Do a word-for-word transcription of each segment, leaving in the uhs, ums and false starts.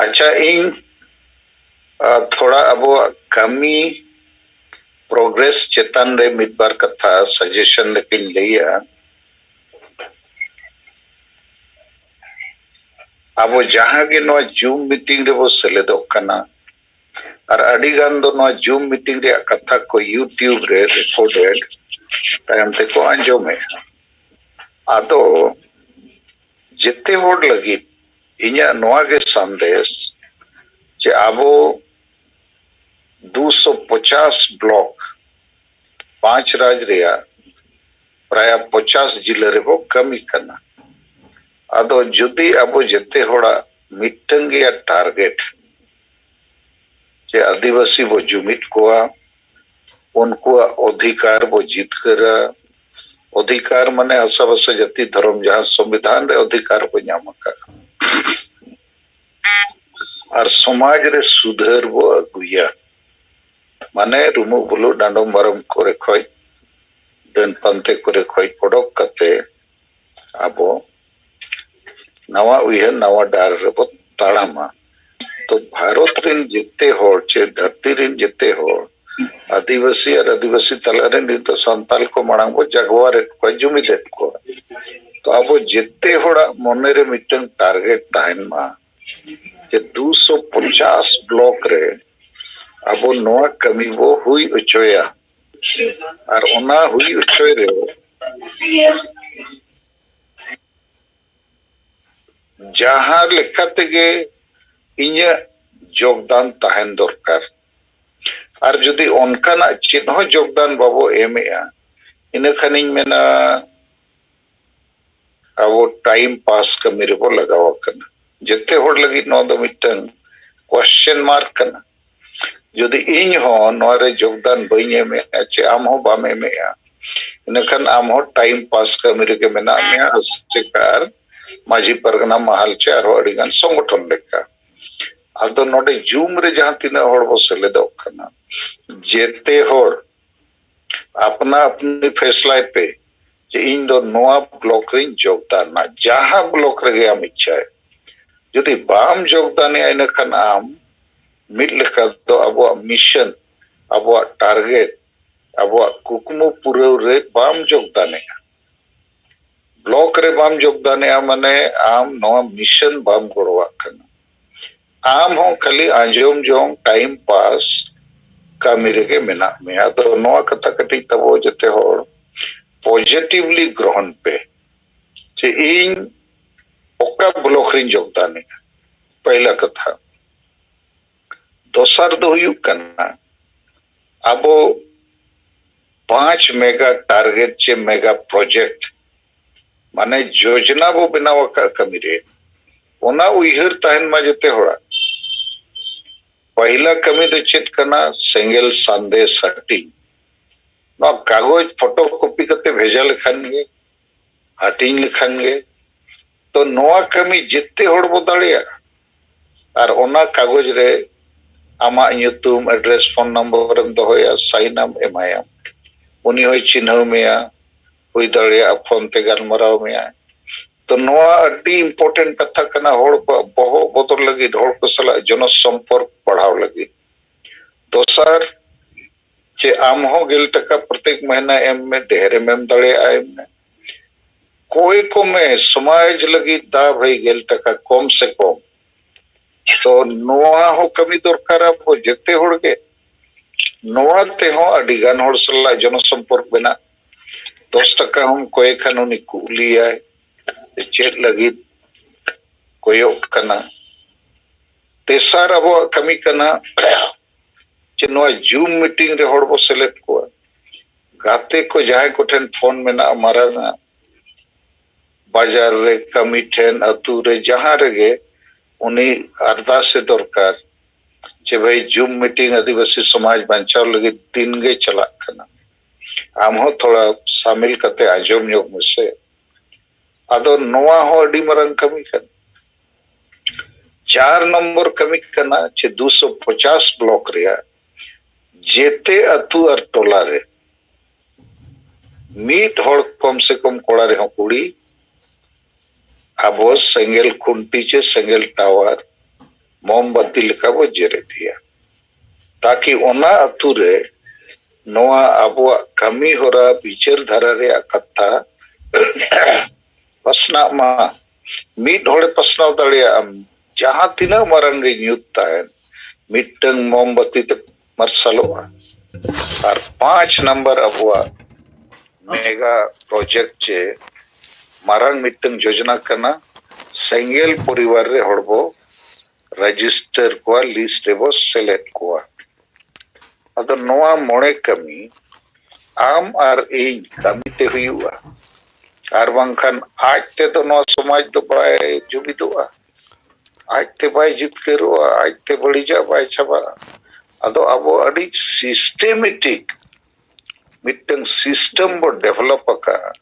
ᱟᱪᱪᱷᱟ, ᱤᱧ ᱟᱨ ᱛᱷᱚᱲᱟ ᱟᱵᱚᱣᱟᱜ ᱠᱟᱹᱢᱤ ᱯᱨᱳᱜᱨᱮᱥ ᱪᱮᱛᱟᱱ ᱨᱮ ᱢᱤᱫ ᱵᱟᱨ ᱠᱟᱛᱷᱟ ᱥᱟᱡᱮᱥᱚᱱ ᱞᱮᱠᱟᱧ ᱞᱟᱹᱭᱟ᱾ ᱟᱵᱚ ᱡᱟᱦᱟᱸ ᱜᱮ ᱱᱚᱣᱟ ᱡᱩᱢ ᱢᱤᱴᱤᱝ ᱨᱮᱵᱚ ᱥᱮᱞᱮᱫᱚᱜ ᱠᱟᱱᱟ, ᱟᱨ ᱟᱹᱰᱤ ᱜᱟᱱ ᱫᱚ ᱱᱚᱣᱟ ᱡᱩᱢ ᱢᱤᱴᱤᱝ ᱨᱮᱭᱟᱜ ᱠᱟᱛᱷᱟ ᱠᱚ YouTube ᱨᱮ ᱨᱮᱠᱚᱨᱰᱮᱰ ᱛᱟᱭᱚᱢ ᱛᱮᱠᱚ ᱟᱸᱡᱚᱢᱮᱫᱼᱟ᱾ ᱟᱫᱚ ᱡᱮᱛᱮ ᱦᱚᱲ ᱞᱟᱹᱜᱤᱫ ᱤᱧᱟᱹᱜ ᱱᱚᱣᱟ ᱜᱮ ᱥᱟᱸᱫᱮᱥ ᱡᱮ ᱟᱵᱚ ᱫᱩᱥᱚ ᱯᱚᱪᱟᱥ ᱵᱞᱚᱠ, ᱯᱟᱸᱪ ᱨᱟᱡᱽ ᱨᱮᱭᱟᱜ ᱯᱨᱟᱭ ᱯᱚᱪᱟᱥ ᱡᱤᱞᱟᱹ ᱨᱮᱵᱚ ᱠᱟᱹᱢᱤ ᱠᱟᱱᱟ᱾ ᱟᱫᱚ ᱡᱩᱫᱤ ᱟᱵᱚ ᱡᱮᱛᱮ ᱦᱚᱲᱟᱜ ᱢᱤᱫᱴᱟᱝ ᱜᱮᱭᱟ ᱴᱟᱨᱜᱮᱴ, ᱡᱮ ᱟᱹᱫᱤᱵᱟᱹᱥᱤ ᱵᱚ ᱡᱩᱢᱤᱫ ᱠᱚᱣᱟ, ᱩᱱᱠᱩᱣᱟᱜ ᱚᱫᱷᱤᱠᱟᱨ ᱵᱚ ᱡᱤᱛᱠᱟᱹᱨᱟ᱾ ᱚᱫᱷᱤᱠᱟᱨ ᱢᱟᱱᱮ ᱦᱟᱥᱟ ᱵᱷᱟᱥᱟ ᱡᱟᱹᱛᱤ ᱫᱷᱚᱨᱚᱢ ᱡᱟᱦᱟᱸ ᱥᱚᱝᱵᱤᱫᱷᱟᱱ ᱨᱮ ᱚᱫᱷᱤᱠᱟᱨ ᱵᱚ ᱧᱟᱢ ᱟᱠᱟᱫ, ᱟᱨ ᱥᱚᱢᱟᱡᱽ ᱨᱮ ᱥᱩᱫᱷᱟᱹᱨ ᱵᱚ ᱟᱹᱜᱩᱭᱟ᱾ ᱢᱟᱱᱮ ᱨᱩᱢᱩᱜ ᱵᱩᱞᱩᱜ ᱰᱟᱸᱰᱚᱢ ᱵᱟᱨᱚᱢ ᱠᱚᱨᱮ ᱠᱷᱚᱡ, ᱰᱟᱹᱱ ᱯᱟᱱᱛᱮ ᱠᱚᱨᱮ ᱠᱷᱚᱡ ᱚᱰᱚᱠ ᱠᱟᱛᱮ ᱟᱵᱚ ᱱᱟᱣᱟ ᱩᱭᱦᱟᱹᱨ, ᱱᱟᱣᱟ ᱰᱟᱦᱟᱨ ᱨᱮᱵᱚ ᱛᱟᱲᱟᱢᱟ᱾ ᱛᱚ ᱵᱷᱟᱨᱚᱛ ᱨᱮᱱ ᱡᱮᱛᱮ ᱦᱚᱲ ᱪᱮ ᱫᱷᱟᱹᱨᱛᱤ ᱨᱮᱱ ᱡᱮᱛᱮ ᱦᱚᱲ, ᱟᱹᱫᱤᱵᱟᱹᱥᱤ ᱟᱨ ᱟᱹᱫᱤᱵᱟᱹᱥᱤ ᱛᱟᱞᱟᱨᱮ ᱱᱤᱛ ᱫᱚ ᱥᱟᱱᱛᱟᱞ ᱠᱚ ᱢᱟᱲᱟᱝ ᱵᱚ ᱡᱟᱜᱣᱟᱨᱮᱫ ᱠᱚᱣᱟ, ᱡᱩᱢᱤᱫᱮᱫ ᱠᱚᱣᱟ᱾ ᱛᱚ ᱟᱵᱚ ᱡᱮᱛᱮ ᱦᱚᱲᱟᱜ ᱢᱚᱱᱮᱨᱮ ᱢᱤᱫᱴᱟᱝ ᱴᱟᱨᱜᱮᱴ ᱛᱟᱦᱮᱱ ᱢᱟ ᱡᱮ ᱫᱩᱥᱚ ᱯᱚᱧᱪᱟᱥ ᱵᱞᱚᱠ ᱨᱮ ᱟᱵᱚ ᱱᱚᱣᱟ ᱠᱟᱹᱢᱤ ᱵᱚ ᱦᱩᱭ ᱦᱚᱪᱚᱭᱟ᱾ ᱟᱨ ᱚᱱᱟ ᱦᱩᱭ ᱦᱚᱪᱚᱭ ᱨᱮ ᱡᱟᱦᱟᱸ ᱞᱮᱠᱟ ᱛᱮᱜᱮ ᱤᱧᱟᱹᱜ ᱡᱳᱜᱽᱫᱟᱱ ᱛᱟᱦᱮᱱ ᱫᱚᱨᱠᱟᱨ᱾ ᱟᱨ ᱡᱩᱫᱤ ᱚᱱᱠᱟᱱᱟᱜ ᱪᱮᱫ ᱦᱚᱸ ᱡᱳᱜᱽᱫᱟᱱ ᱵᱟᱵᱚ ᱮᱢᱮᱜᱼᱟ, ᱤᱱᱟᱹ ᱠᱷᱟᱱᱤᱧ ᱢᱮᱱᱟ ᱟᱵᱚ ᱴᱟᱭᱤᱢ ᱯᱟᱥ ᱠᱟᱹᱢᱤ ᱨᱮᱵᱚ ᱞᱟᱜᱟᱣ ᱟᱠᱟᱱᱟ᱾ ᱡᱮᱛᱮ ᱦᱚᱲ ᱞᱟᱹᱜᱤᱫ ᱱᱚᱣᱟ ᱫᱚ ᱢᱤᱫᱴᱟᱝ ᱠᱚᱥᱪᱮᱱ ᱢᱟᱨᱠ ᱠᱟᱱᱟ᱾ ᱡᱩᱫᱤ ᱤᱧ ᱦᱚᱸ ᱱᱚᱣᱟ ᱨᱮ ᱡᱳᱜᱽᱫᱟᱱ ᱵᱟᱹᱧ ᱮᱢᱮᱜᱼᱟ ᱪᱮ ᱟᱢ ᱦᱚᱸ ᱵᱟᱢ ᱮᱢᱮᱜᱼᱟ, ᱤᱱᱟᱹᱠᱷᱟᱱ ᱟᱢ ᱦᱚᱸ ᱴᱟᱭᱤᱢ ᱯᱟᱥ ᱠᱟᱹᱢᱤ ᱨᱮᱜᱮ ᱢᱮᱱᱟᱜ ᱢᱮᱭᱟ, ᱟᱥᱮᱠᱟ ᱟᱨ ᱢᱟᱹᱡᱷᱤ ᱯᱟᱨᱜᱟᱱᱟ ᱢᱟᱦᱟᱞ ᱪᱮ ᱟᱨᱦᱚᱸ ᱟᱹᱰᱤ ᱜᱟᱱ ᱥᱚᱝᱜᱚᱴᱷᱚᱱ ᱞᱮᱠᱟ᱾ ᱟᱫᱚ ᱱᱚᱰᱮ ᱡᱩᱢ ᱨᱮ ᱡᱟᱦᱟᱸ ᱛᱤᱱᱟᱹᱜ ᱦᱚᱲ ᱵᱚ ᱥᱮᱞᱮᱫᱚᱜ ᱠᱟᱱᱟ, ᱡᱮᱛᱮ ᱦᱚᱲ ᱟᱯᱱᱟ ᱟᱯᱱᱤ ᱯᱷᱮᱥᱞᱟᱭ ᱯᱮ ᱡᱮ ᱤᱧ ᱫᱚ ᱱᱚᱣᱟ ᱵᱞᱚᱠ ᱨᱤᱧ ᱡᱳᱜᱽᱫᱟᱱᱟ, ᱡᱟᱦᱟᱸ ᱵᱞᱚᱠ ᱨᱮᱜᱮ ᱟᱢ ᱤᱪᱪᱷᱟᱭ᱾ ᱡᱩᱫᱤ ᱵᱟᱢ ᱡᱳᱜᱽᱫᱟᱱᱮᱜᱼᱟ, ᱤᱱᱟᱹᱠᱷᱟᱱ ᱟᱢ ᱢᱤᱫ ᱞᱮᱠᱟ ᱫᱚ ᱟᱵᱚᱣᱟᱜ mission, ᱟᱵᱚᱣᱟᱜ target, ᱟᱵᱚᱣᱟᱜ ᱠᱩᱠᱢᱩ ᱯᱩᱨᱟᱹᱣ ᱨᱮ ᱵᱟᱢ ᱡᱳᱜᱽᱫᱟᱱᱮᱜᱼᱟ᱾ ᱵᱞᱚᱠ ᱨᱮ ᱵᱟᱢ ᱡᱳᱜᱽᱫᱟᱱᱮᱜᱼᱟ, ᱢᱟᱱᱮ ᱟᱢ ᱱᱚᱣᱟ mission ᱵᱟᱢ ᱜᱚᱲᱚᱣᱟᱜ ᱠᱟᱱᱟ᱾ ᱟᱢ ᱦᱚᱸ ᱠᱷᱟᱹᱞᱤ ᱟᱸᱡᱚᱢ ᱡᱚᱝ, time pass ᱠᱟᱹᱢᱤ ᱨᱮᱜᱮ ᱢᱮᱱᱟᱜ ᱢᱮᱭᱟ᱾ ᱟᱫᱚ ᱱᱚᱣᱟ ᱠᱟᱛᱷᱟ ᱠᱟᱹᱴᱤᱡ ᱛᱟᱵᱚ ᱡᱚᱛᱚ ᱦᱚᱲ positively ᱜᱨᱚᱦᱚᱱ ᱯᱮ, ᱡᱮ ᱤᱧ ᱚᱠᱟ ᱵᱞᱚᱠ ᱨᱤᱧ ᱡᱳᱜᱽᱫᱟᱱᱮᱜᱼᱟ, ᱯᱟᱹᱭᱞᱟ ᱠᱟᱛᱷᱟ᱾ ᱫᱚᱥᱟᱨ ᱫᱚ ᱦᱩᱭᱩᱜ ᱠᱟᱱᱟ, ᱟᱵᱚ ᱯᱟᱸᱪ mega target ᱪᱮ mega project, ᱢᱟᱱᱮ ᱡᱳᱡᱽᱱᱟ ᱵᱚ ᱵᱮᱱᱟᱣ ᱟᱠᱟᱫ ᱠᱟᱹᱢᱤ ᱨᱮ, ᱚᱱᱟ ᱩᱭᱦᱟᱹᱨ ᱛᱟᱦᱮᱱ ᱢᱟ ᱡᱚᱛᱚ ᱦᱚᱲᱟᱜ᱾ ᱯᱟᱹᱦᱤᱞᱟ ᱠᱟᱹᱢᱤ ᱫᱚ ᱪᱮᱫ ᱠᱟᱱᱟ? ᱥᱮᱸᱜᱮᱞ ᱥᱟᱸᱫᱮᱥ ᱦᱟᱹᱴᱤᱧ᱾ ᱱᱚᱣᱟ ᱠᱟᱜᱚᱡᱽ photocopy ᱠᱟᱛᱮ ᱵᱷᱮᱡᱟ ᱞᱮᱠᱷᱟᱱ ᱜᱮ, ᱦᱟᱹᱴᱤᱧ ᱞᱮᱠᱷᱟᱱ ᱜᱮ᱾ ᱛᱚ ᱱᱚᱣᱟ ᱠᱟᱹᱢᱤ ᱡᱮᱛᱮ ᱦᱚᱲ ᱵᱚ ᱫᱟᱲᱮᱭᱟᱜᱼᱟ᱾ ᱟᱨ ᱚᱱᱟ ᱠᱟᱜᱚᱡᱽ ᱨᱮ ᱟᱢᱟᱜ ᱧᱩᱛᱩᱢ, address, phone number ᱮᱢ ᱫᱚᱦᱚᱭᱟ, sign ᱟᱢ, ᱮᱢᱟᱭᱟᱢ᱾ ᱩᱱᱤ ᱦᱚᱸᱭ ᱪᱤᱱᱦᱟᱹᱣ ᱢᱮᱭᱟ, ᱦᱩᱭ ᱫᱟᱲᱮᱭᱟᱜᱼᱟ phone ᱛᱮ ᱜᱟᱞᱢᱟᱨᱟᱣ ᱢᱮᱭᱟᱭ᱾ ᱛᱚ ᱱᱚᱣᱟ ᱟᱹᱰᱤ important ᱠᱟᱛᱷᱟ ᱠᱟᱱᱟ ᱦᱚᱲ ᱠᱚᱣᱟᱜ ᱵᱚᱦᱚᱜ ᱵᱚᱫᱚᱞ ᱞᱟᱹᱜᱤᱫ, ᱦᱚᱲ ᱠᱚ ᱥᱟᱞᱟᱜ ᱡᱚᱱᱚ ᱥᱚᱢᱯᱚᱨᱠ ᱵᱟᱲᱦᱟᱣ ᱞᱟᱹᱜᱤᱫ᱾ ᱫᱚᱥᱟᱨ, ᱪᱮ ᱟᱢ ᱦᱚᱸ ᱜᱮᱞ ᱴᱟᱠᱟ ᱯᱨᱚᱛᱮᱠ ᱢᱟᱹᱦᱱᱟᱹ ᱮᱢ ᱢᱮ, ᱰᱷᱮᱨ ᱮᱢ ᱮᱢ ᱫᱟᱲᱮᱭᱟᱜᱼᱟ ᱮᱢ ᱢᱮ᱾ ᱠᱚᱭ ᱠᱚᱢᱮ ᱥᱚᱢᱟᱡᱽ ᱞᱟᱹᱜᱤᱫ ᱫᱟ ᱵᱷᱟᱹᱭ ᱜᱮᱞ ᱴᱟᱠᱟ ᱠᱚᱢ ᱥᱮ ᱠᱚᱢ᱾ ᱛᱚ ᱱᱚᱣᱟ ᱦᱚᱸ ᱠᱟᱹᱢᱤ ᱫᱚᱨᱠᱟᱨ ᱟᱵᱚ ᱡᱮᱛᱮ ᱦᱚᱲ ᱜᱮ᱾ ᱱᱚᱣᱟ ᱛᱮᱦᱚᱸ ᱟᱹᱰᱤ ᱜᱟᱱ ᱦᱚᱲ ᱥᱟᱞᱟᱜ ᱡᱚᱱᱚ ᱥᱚᱢᱯᱚᱨᱠ ᱵᱮᱱᱟᱜ᱾ ᱫᱚᱥ ᱴᱟᱠᱟ ᱦᱚᱸᱢ ᱠᱚᱭᱮ ᱠᱷᱟᱱ ᱩᱱᱤ ᱠᱩᱞᱤᱭᱟᱭ, ᱪᱮᱫ ᱞᱟᱹᱜᱤᱫ ᱠᱚᱭᱚᱜ ᱠᱟᱱᱟ᱾ ᱛᱮᱥᱟᱨ ᱟᱵᱚᱣᱟᱜ ᱠᱟᱹᱢᱤ ᱠᱟᱱᱟ ᱡᱮ ᱱᱚᱣᱟ Zoom meeting ᱨᱮ ᱦᱚᱲ ᱵᱚ ᱥᱮᱞᱮᱫ ᱠᱚᱣᱟ᱾ ᱜᱟᱛᱮ ᱠᱚ ᱡᱟᱦᱟᱸᱭ ᱠᱚᱴᱷᱮᱱ phone ᱢᱮᱱᱟᱜᱼᱟ ᱢᱟᱨᱟᱝ ᱟᱜ, ᱵᱟᱡᱟᱨ ᱨᱮ, ᱠᱟᱹᱢᱤ ᱴᱷᱮᱱ, ᱟᱹᱛᱩ ᱨᱮ, ᱡᱟᱦᱟᱸ ᱨᱮᱜᱮ ᱩᱱᱤ ᱟᱨᱫᱟᱥ ᱮ ᱫᱚᱨᱠᱟᱨ ᱡᱮ ᱵᱷᱟᱹᱭ Zoom meeting ᱟᱹᱫᱤᱵᱟᱹᱥᱤ ᱥᱚᱢᱟᱡᱽ ᱵᱟᱧᱪᱟᱣ ᱞᱟᱹᱜᱤᱫ ᱫᱤᱱ ᱜᱮ ᱪᱟᱞᱟᱜ ᱠᱟᱱᱟ, ᱟᱢ ᱦᱚᱸ ᱛᱷᱚᱲᱟ ᱥᱟᱢᱤᱞ ᱠᱟᱛᱮ ᱟᱸᱡᱚᱢ ᱧᱚᱜ ᱢᱮᱥᱮ᱾ ᱟᱫᱚ ᱱᱚᱣᱟ ᱦᱚᱸ ᱟᱹᱰᱤ ᱢᱟᱨᱟᱝ ᱠᱟᱹᱢᱤ ᱠᱟᱱᱟ᱾ ᱪᱟᱨ ᱱᱚᱢᱵᱚᱨ ᱠᱟᱹᱢᱤ ᱠᱟᱱᱟ ᱪᱮ ᱫᱩᱥᱚ ᱯᱚᱪᱟᱥ ᱵᱞᱚᱠ ᱨᱮᱭᱟᱜ ᱡᱮᱛᱮ ᱟᱹᱛᱩ ᱟᱨ ᱴᱚᱞᱟ ᱨᱮ ᱢᱤᱫ ᱦᱚᱲ ᱠᱚᱢ ᱥᱮ ᱠᱚᱢ ᱠᱚᱲᱟ ᱨᱮᱦᱚᱸ ᱠᱩᱲᱤ ᱟᱵᱚ ᱥᱮᱸᱜᱮᱞ ᱠᱷᱩᱱᱴᱤ ᱪᱮ ᱥᱮᱸᱜᱮᱞ ᱴᱟᱣᱟᱨ ᱢᱳᱢᱵᱟᱛᱤ ᱞᱮᱠᱟ ᱵᱚ ᱡᱮᱨᱮᱫ ᱮᱭᱟ, ᱛᱟᱠᱤ ᱚᱱᱟ ᱟᱹᱛᱩ ᱨᱮ ᱱᱚᱣᱟ ᱟᱵᱚᱣᱟᱜ ᱠᱟᱹᱢᱤ ᱦᱚᱨᱟ, ᱵᱤᱪᱟᱹᱨ ᱫᱷᱟᱨᱟ ᱨᱮᱭᱟᱜ ᱠᱟᱛᱷᱟ ᱯᱟᱥᱱᱟᱜ ᱢᱟ᱾ ᱢᱤᱫ ᱦᱚᱲᱮ ᱯᱟᱥᱱᱟᱣ ᱫᱟᱲᱮᱭᱟᱜᱼᱟ, ᱡᱟᱦᱟᱸ ᱛᱤᱱᱟᱹᱜ ᱢᱟᱨᱟᱝ ᱜᱮ ᱧᱩᱛ ᱛᱟᱦᱮᱱ, ᱢᱤᱫᱴᱟᱝ ᱢᱳᱢᱵᱟᱛᱤ ᱛᱮ ᱢᱟᱨᱥᱟᱞᱚᱜᱼᱟ᱾ ᱟᱨ ᱯᱟᱸᱪ ᱱᱟᱢᱵᱟᱨ ᱟᱵᱚᱣᱟᱜ ᱢᱮᱜᱟ ᱯᱨᱚᱡᱮᱠᱴ ᱪᱮ ᱢᱟᱨᱟᱝ ᱢᱤᱫᱴᱟᱝ ᱡᱳᱡᱚᱱᱟ ᱠᱟᱱᱟ, ᱥᱮᱸᱜᱮᱞ ᱯᱚᱨᱤᱵᱟᱨ ᱨᱮ ᱦᱚᱲ ᱵᱚ ᱨᱮᱡᱤᱥᱴᱟᱨ ᱠᱚᱣᱟ, ᱞᱤᱥᱴ ᱨᱮᱵᱚ ᱥᱮᱞᱮᱫ ᱠᱚᱣᱟ᱾ ᱟᱫᱚ ᱱᱚᱣᱟ ᱢᱚᱬᱮ ᱠᱟᱹᱢᱤ ᱟᱢ ᱟᱨ ᱤᱧ ᱠᱟᱹᱢᱤ ᱛᱮ ᱦᱩᱭᱩᱜᱼᱟ, ᱟᱨ ᱵᱟᱝᱠᱷᱟᱱ ᱟᱡ ᱛᱮᱫᱚ ᱱᱚᱣᱟ ᱥᱚᱢᱟᱡᱽ ᱫᱚ ᱵᱟᱭ ᱡᱩᱢᱤᱫᱚᱜᱼᱟ, ᱟᱡᱛᱮ ᱵᱟᱭ ᱡᱤᱛᱠᱟᱹᱨᱚᱜᱼᱟ, ᱟᱡᱛᱮ ᱵᱟᱹᱲᱤᱡᱟᱜ ᱵᱟᱭ ᱪᱟᱵᱟᱜᱼᱟ᱾ ᱟᱫᱚ ᱟᱵᱚ ᱟᱹᱰᱤ ᱥᱤᱥᱴᱮᱢᱮᱴᱤᱠ ᱢᱤᱫᱴᱟᱝ ᱥᱤᱥᱴᱮᱢ ᱵᱚ ᱰᱮᱵᱷᱞᱚᱯ ᱟᱠᱟᱫᱼᱟ,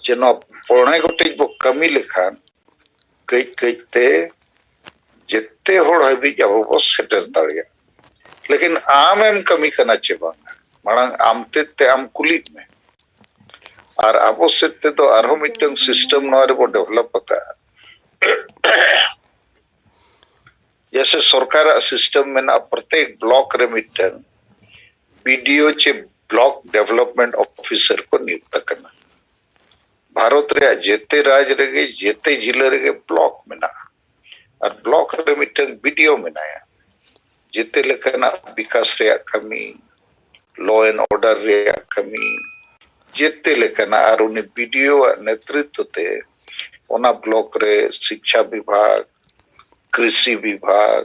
ᱡᱮ ᱱᱚᱣᱟ ᱯᱚᱬᱮ ᱜᱚᱴᱮᱡ ᱵᱚ ᱠᱟᱹᱢᱤ ᱞᱮᱠᱷᱟᱱ ᱠᱟᱹᱡ ᱠᱟᱹᱡ ᱛᱮ ᱡᱮᱛᱮ ᱦᱚᱲ ᱦᱟᱹᱵᱤᱡ ᱟᱵᱚ ᱵᱚ ᱥᱮᱴᱮᱨ ᱫᱟᱲᱮᱭᱟᱜᱼᱟ᱾ ᱞᱮᱠᱤᱱ ᱟᱢᱮᱢ ᱠᱟᱹᱢᱤ ᱠᱟᱱᱟ ᱪᱮ ᱵᱟᱝ, ᱢᱟᱲᱟᱝ ᱟᱢ ᱛᱮᱫ ᱛᱮ ᱟᱢ ᱠᱩᱞᱤᱜ ᱢᱮ᱾ ᱟᱨ ᱟᱵᱚ ᱥᱮᱫ ᱛᱮᱫᱚ ᱟᱨᱦᱚᱸ ᱢᱤᱫᱴᱟᱝ ᱥᱤᱥᱴᱮᱢ ᱱᱚᱣᱟ ᱨᱮᱵᱚ ᱰᱮᱵᱷᱞᱚᱯ ᱟᱠᱟᱫᱼᱟ᱾ ᱡᱮᱭᱥᱮ ᱥᱚᱨᱠᱟᱨᱟᱜ ᱥᱤᱥᱴᱮᱢ ᱢᱮᱱᱟᱜᱼᱟ, ᱯᱨᱚᱛᱮᱠ ᱵᱞᱚᱠ ᱨᱮ ᱢᱤᱫᱴᱟᱝ ᱵᱤᱰᱤᱳ ᱪᱮ ᱵᱞᱚᱠ ᱰᱮᱵᱷᱞᱚᱯᱢᱮᱱᱴ ᱚᱯᱷᱤᱥᱟᱨ ᱠᱚ ᱱᱤᱭᱩᱠᱛ ᱟᱠᱟᱱᱟ᱾ ᱵᱷᱟᱨᱚᱛ ᱨᱮᱭᱟᱜ ᱡᱮᱛᱮ ᱨᱟᱡᱽ ᱨᱮᱜᱮ, ᱡᱮᱛᱮ ᱡᱤᱞᱟᱹ ᱨᱮᱜᱮ ᱵᱞᱚᱠ ᱢᱮᱱᱟᱜᱼᱟ᱾ ᱟᱨ ᱵᱞᱚᱠ ᱨᱮ ᱢᱤᱫᱴᱟᱝ ᱵᱤᱰᱤᱳ ᱢᱮᱱᱟᱭᱟ, ᱡᱮᱛᱮ ᱞᱮᱠᱟᱱᱟᱜ ᱵᱤᱠᱟᱥ ᱨᱮᱭᱟᱜ ᱠᱟᱹᱢᱤ, ᱞᱚ ᱮᱱᱰ ᱚᱨᱰᱟᱨ ᱨᱮᱭᱟᱜ ᱠᱟᱹᱢᱤ, ᱡᱮᱛᱮ ᱞᱮᱠᱟᱱᱟᱜ᱾ ᱟᱨ ᱩᱱᱤ ᱵᱤᱰᱤᱳ ᱟᱜ ᱱᱮᱛᱨᱤᱛᱵ ᱛᱮ ᱚᱱᱟ ᱵᱞᱚᱠ ᱨᱮ ᱥᱤᱠᱪᱷᱟ ᱵᱤᱵᱷᱟᱜᱽ, ᱠᱨᱤᱥᱤ ᱵᱤᱵᱷᱟᱜᱽ,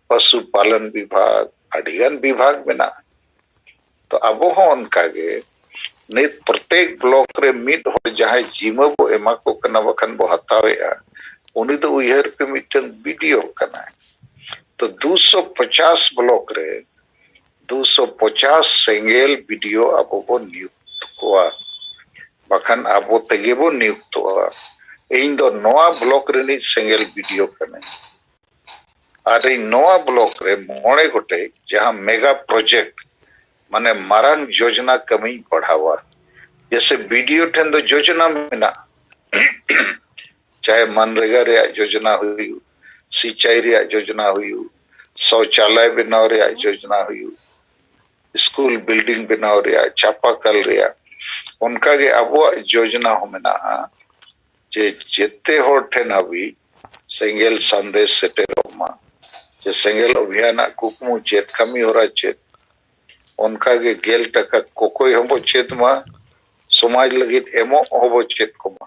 ᱯᱚᱥᱩ ᱯᱟᱞᱚᱱ ᱵᱤᱵᱷᱟᱜᱽ, ᱟᱹᱰᱤᱜᱟᱱ ᱵᱤᱵᱷᱟᱜᱽ ᱢᱮᱱᱟᱜᱼᱟ᱾ ᱛᱚ ᱟᱵᱚ ᱦᱚᱸ ᱚᱱᱠᱟᱜᱮ ᱱᱤᱛ ᱯᱨᱚᱛᱮᱠ ᱵᱞᱚᱠ ᱨᱮ ᱢᱤᱫ ᱦᱚᱲ ᱡᱟᱦᱟᱸᱭ ᱡᱤᱢᱟᱹ ᱵᱚ ᱮᱢᱟ ᱠᱚ ᱠᱟᱱᱟ, ᱵᱟᱠᱷᱟᱱ ᱵᱚ ᱦᱟᱛᱟᱣᱮᱜᱼᱟ, ᱩᱱᱤ ᱫᱚ ᱩᱭᱦᱟᱹᱨ ᱯᱮ ᱢᱤᱫᱴᱟᱝ ᱵᱤᱰᱤᱳ ᱠᱟᱱᱟᱭ᱾ ᱛᱚ ᱫᱩᱥᱚ ᱯᱚᱪᱟᱥ ᱵᱞᱚᱠ ᱨᱮ ᱫᱩᱥᱚ ᱯᱚᱪᱟᱥ ᱥᱮᱸᱜᱮᱞ ᱵᱤᱰᱤᱳ ᱟᱵᱚ ᱵᱚ ᱱᱤᱭᱩᱠᱛ ᱠᱚᱣᱟ, ᱵᱟᱠᱷᱟᱱ ᱟᱵᱚ ᱛᱮᱜᱮ ᱵᱚ ᱱᱤᱭᱩᱠᱛᱚᱜᱼᱟ᱾ ᱤᱧ ᱫᱚ ᱱᱚᱣᱟ ᱵᱞᱚᱠ ᱨᱤᱱᱤᱡ ᱥᱮᱸᱜᱮᱞ ᱵᱤᱰᱤᱳ ᱠᱟᱹᱱᱟᱹᱧ᱾ ᱟᱨ ᱤᱧ ᱱᱚᱣᱟ ᱵᱞᱚᱠ ᱨᱮ ᱢᱚᱬᱮ ᱜᱚᱴᱮᱡ ᱡᱟᱦᱟᱸ ᱢᱮᱜᱟ ᱯᱨᱚᱡᱮᱠᱴ, ᱢᱟᱱᱮ ᱢᱟᱨᱟᱝ ᱡᱳᱡᱽᱱᱟ ᱠᱟᱹᱢᱤᱧ ᱵᱟᱲᱦᱟᱣᱟ᱾ ᱡᱮᱭᱥᱮ ᱵᱤᱰᱤᱳ ᱴᱷᱮᱱ ᱫᱚ ᱡᱳᱡᱽᱱᱟ ᱢᱮᱱᱟᱜᱼᱟ, ᱪᱟᱦᱮ ᱢᱟᱱᱨᱮᱜᱟ ᱨᱮᱭᱟᱜ ᱡᱳᱡᱚᱱᱟ ᱦᱩᱭᱩᱜ, ᱥᱤᱪᱟᱭ ᱨᱮᱭᱟᱜ ᱡᱳᱡᱚᱱᱟ ᱦᱩᱭᱩᱜ, ᱥᱚᱪᱟᱞᱚᱭ ᱵᱮᱱᱟᱣ ᱨᱮᱭᱟᱜ ᱡᱳᱡᱚᱱᱟ ᱦᱩᱭᱩᱜ, ᱥᱠᱩᱞ ᱵᱤᱞᱰᱤᱝ ᱵᱮᱱᱟᱣ ᱨᱮᱭᱟᱜ, ᱪᱟᱯᱟᱠᱟᱞ ᱨᱮᱭᱟᱜ, ᱚᱱᱠᱟᱜᱮ ᱟᱵᱚᱣᱟᱜ ᱡᱳᱡᱚᱱᱟ ᱦᱚᱸ ᱢᱮᱱᱟᱜᱼᱟ ᱡᱮ ᱡᱮᱛᱮ ᱦᱚᱲ ᱴᱷᱮᱱ ᱦᱟᱹᱵᱤᱡ ᱥᱮᱸᱜᱮᱞ ᱥᱟᱸᱫᱮᱥ ᱥᱮᱴᱮᱨᱚᱜ ᱢᱟ, ᱡᱮ ᱥᱮᱸᱜᱮᱞ ᱚᱵᱷᱤᱭᱟᱱᱟᱜ ᱠᱩᱠᱢᱩ ᱪᱮᱫ, ᱠᱟᱹᱢᱤ ᱦᱚᱨᱟ ᱪᱮᱫ, ᱚᱱᱠᱟᱜᱮ ᱜᱮᱞ ᱴᱟᱠᱟ ᱠᱚᱠᱚᱭ ᱦᱚᱸᱵᱚ ᱪᱮᱫ ᱢᱟ, ᱥᱚᱢᱟᱡᱽ ᱞᱟᱹᱜᱤᱫ ᱮᱢᱚᱜ ᱦᱚᱸᱵᱚ ᱪᱮᱫ ᱠᱚᱢᱟ᱾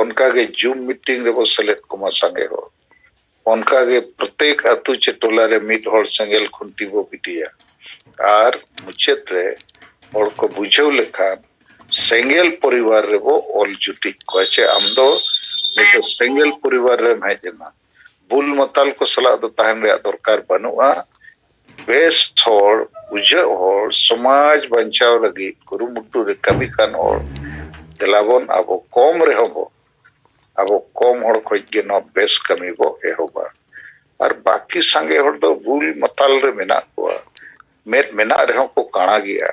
ᱚᱱᱠᱟᱜᱮ ᱡᱩᱢ ᱢᱤᱴᱤᱝ ᱨᱮᱵᱚ ᱥᱮᱞᱮᱫ ᱠᱚᱢᱟ ᱥᱟᱸᱜᱮ ᱦᱚᱲ᱾ ᱚᱱᱠᱟᱜᱮ ᱯᱨᱚᱛᱮᱠ ᱟᱹᱛᱩ ᱪᱮ ᱴᱚᱞᱟ ᱨᱮ ᱢᱤᱫ ᱦᱚᱲ ᱥᱮᱸᱜᱮᱞ ᱠᱷᱩᱱᱴᱤ ᱵᱚ ᱵᱤᱫᱤᱭᱟ᱾ ᱟᱨ ᱢᱩᱪᱟᱹᱫ ᱨᱮ ᱦᱚᱲ ᱠᱚ ᱵᱩᱡᱷᱟᱹᱣ ᱞᱮᱠᱷᱟᱱ ᱥᱮᱸᱜᱮᱞ ᱯᱚᱨᱤᱵᱟᱨ ᱨᱮᱵᱚ ᱚᱞ ᱡᱩᱴᱤᱡ ᱠᱚᱣᱟ ᱪᱮ ᱟᱢ ᱫᱚ ᱱᱤᱛᱚᱜ ᱥᱮᱸᱜᱮᱞ ᱯᱚᱨᱤᱵᱟᱨ ᱨᱮᱢ ᱦᱮᱡ ᱮᱱᱟ᱾ ᱵᱩᱞ ᱢᱟᱛᱟᱞ ᱠᱚ ᱥᱟᱞᱟᱜ ᱫᱚ ᱛᱟᱦᱮᱱ ᱨᱮᱭᱟᱜ ᱫᱚᱨᱠᱟᱨ ᱵᱟᱹᱱᱩᱜᱼᱟ᱾ ᱵᱮᱥ ᱦᱚᱲ, ᱵᱩᱡᱷᱟᱹᱜ ᱦᱚᱲ, ᱥᱚᱢᱟᱡᱽ ᱵᱟᱧᱪᱟᱣ ᱞᱟᱹᱜᱤᱫ ᱠᱩᱨᱩᱢᱩᱴᱩ ᱨᱮ ᱠᱟᱹᱢᱤ ᱠᱟᱱ ᱦᱚᱲ, ᱫᱮᱞᱟᱵᱚᱱ ᱟᱵᱚ ᱠᱚᱢ ᱨᱮᱦᱚᱸ ᱵᱚ, ᱟᱵᱚ ᱠᱚᱢ ᱦᱚᱲ ᱠᱷᱚᱡ ᱜᱮ ᱱᱚᱣᱟ ᱵᱮᱥ ᱠᱟᱹᱢᱤ ᱵᱚ ᱮᱦᱚᱵᱟ᱾ ᱟᱨ ᱵᱟᱹᱠᱤ ᱥᱟᱸᱜᱮ ᱦᱚᱲ ᱫᱚ ᱵᱩᱞ ᱢᱟᱛᱟᱞ ᱨᱮ ᱢᱮᱱᱟᱜ ᱠᱚᱣᱟ, ᱢᱮᱫ ᱢᱮᱱᱟᱜ ᱨᱮᱦᱚᱸ ᱠᱚ ᱠᱟᱬᱟ ᱜᱮᱭᱟ᱾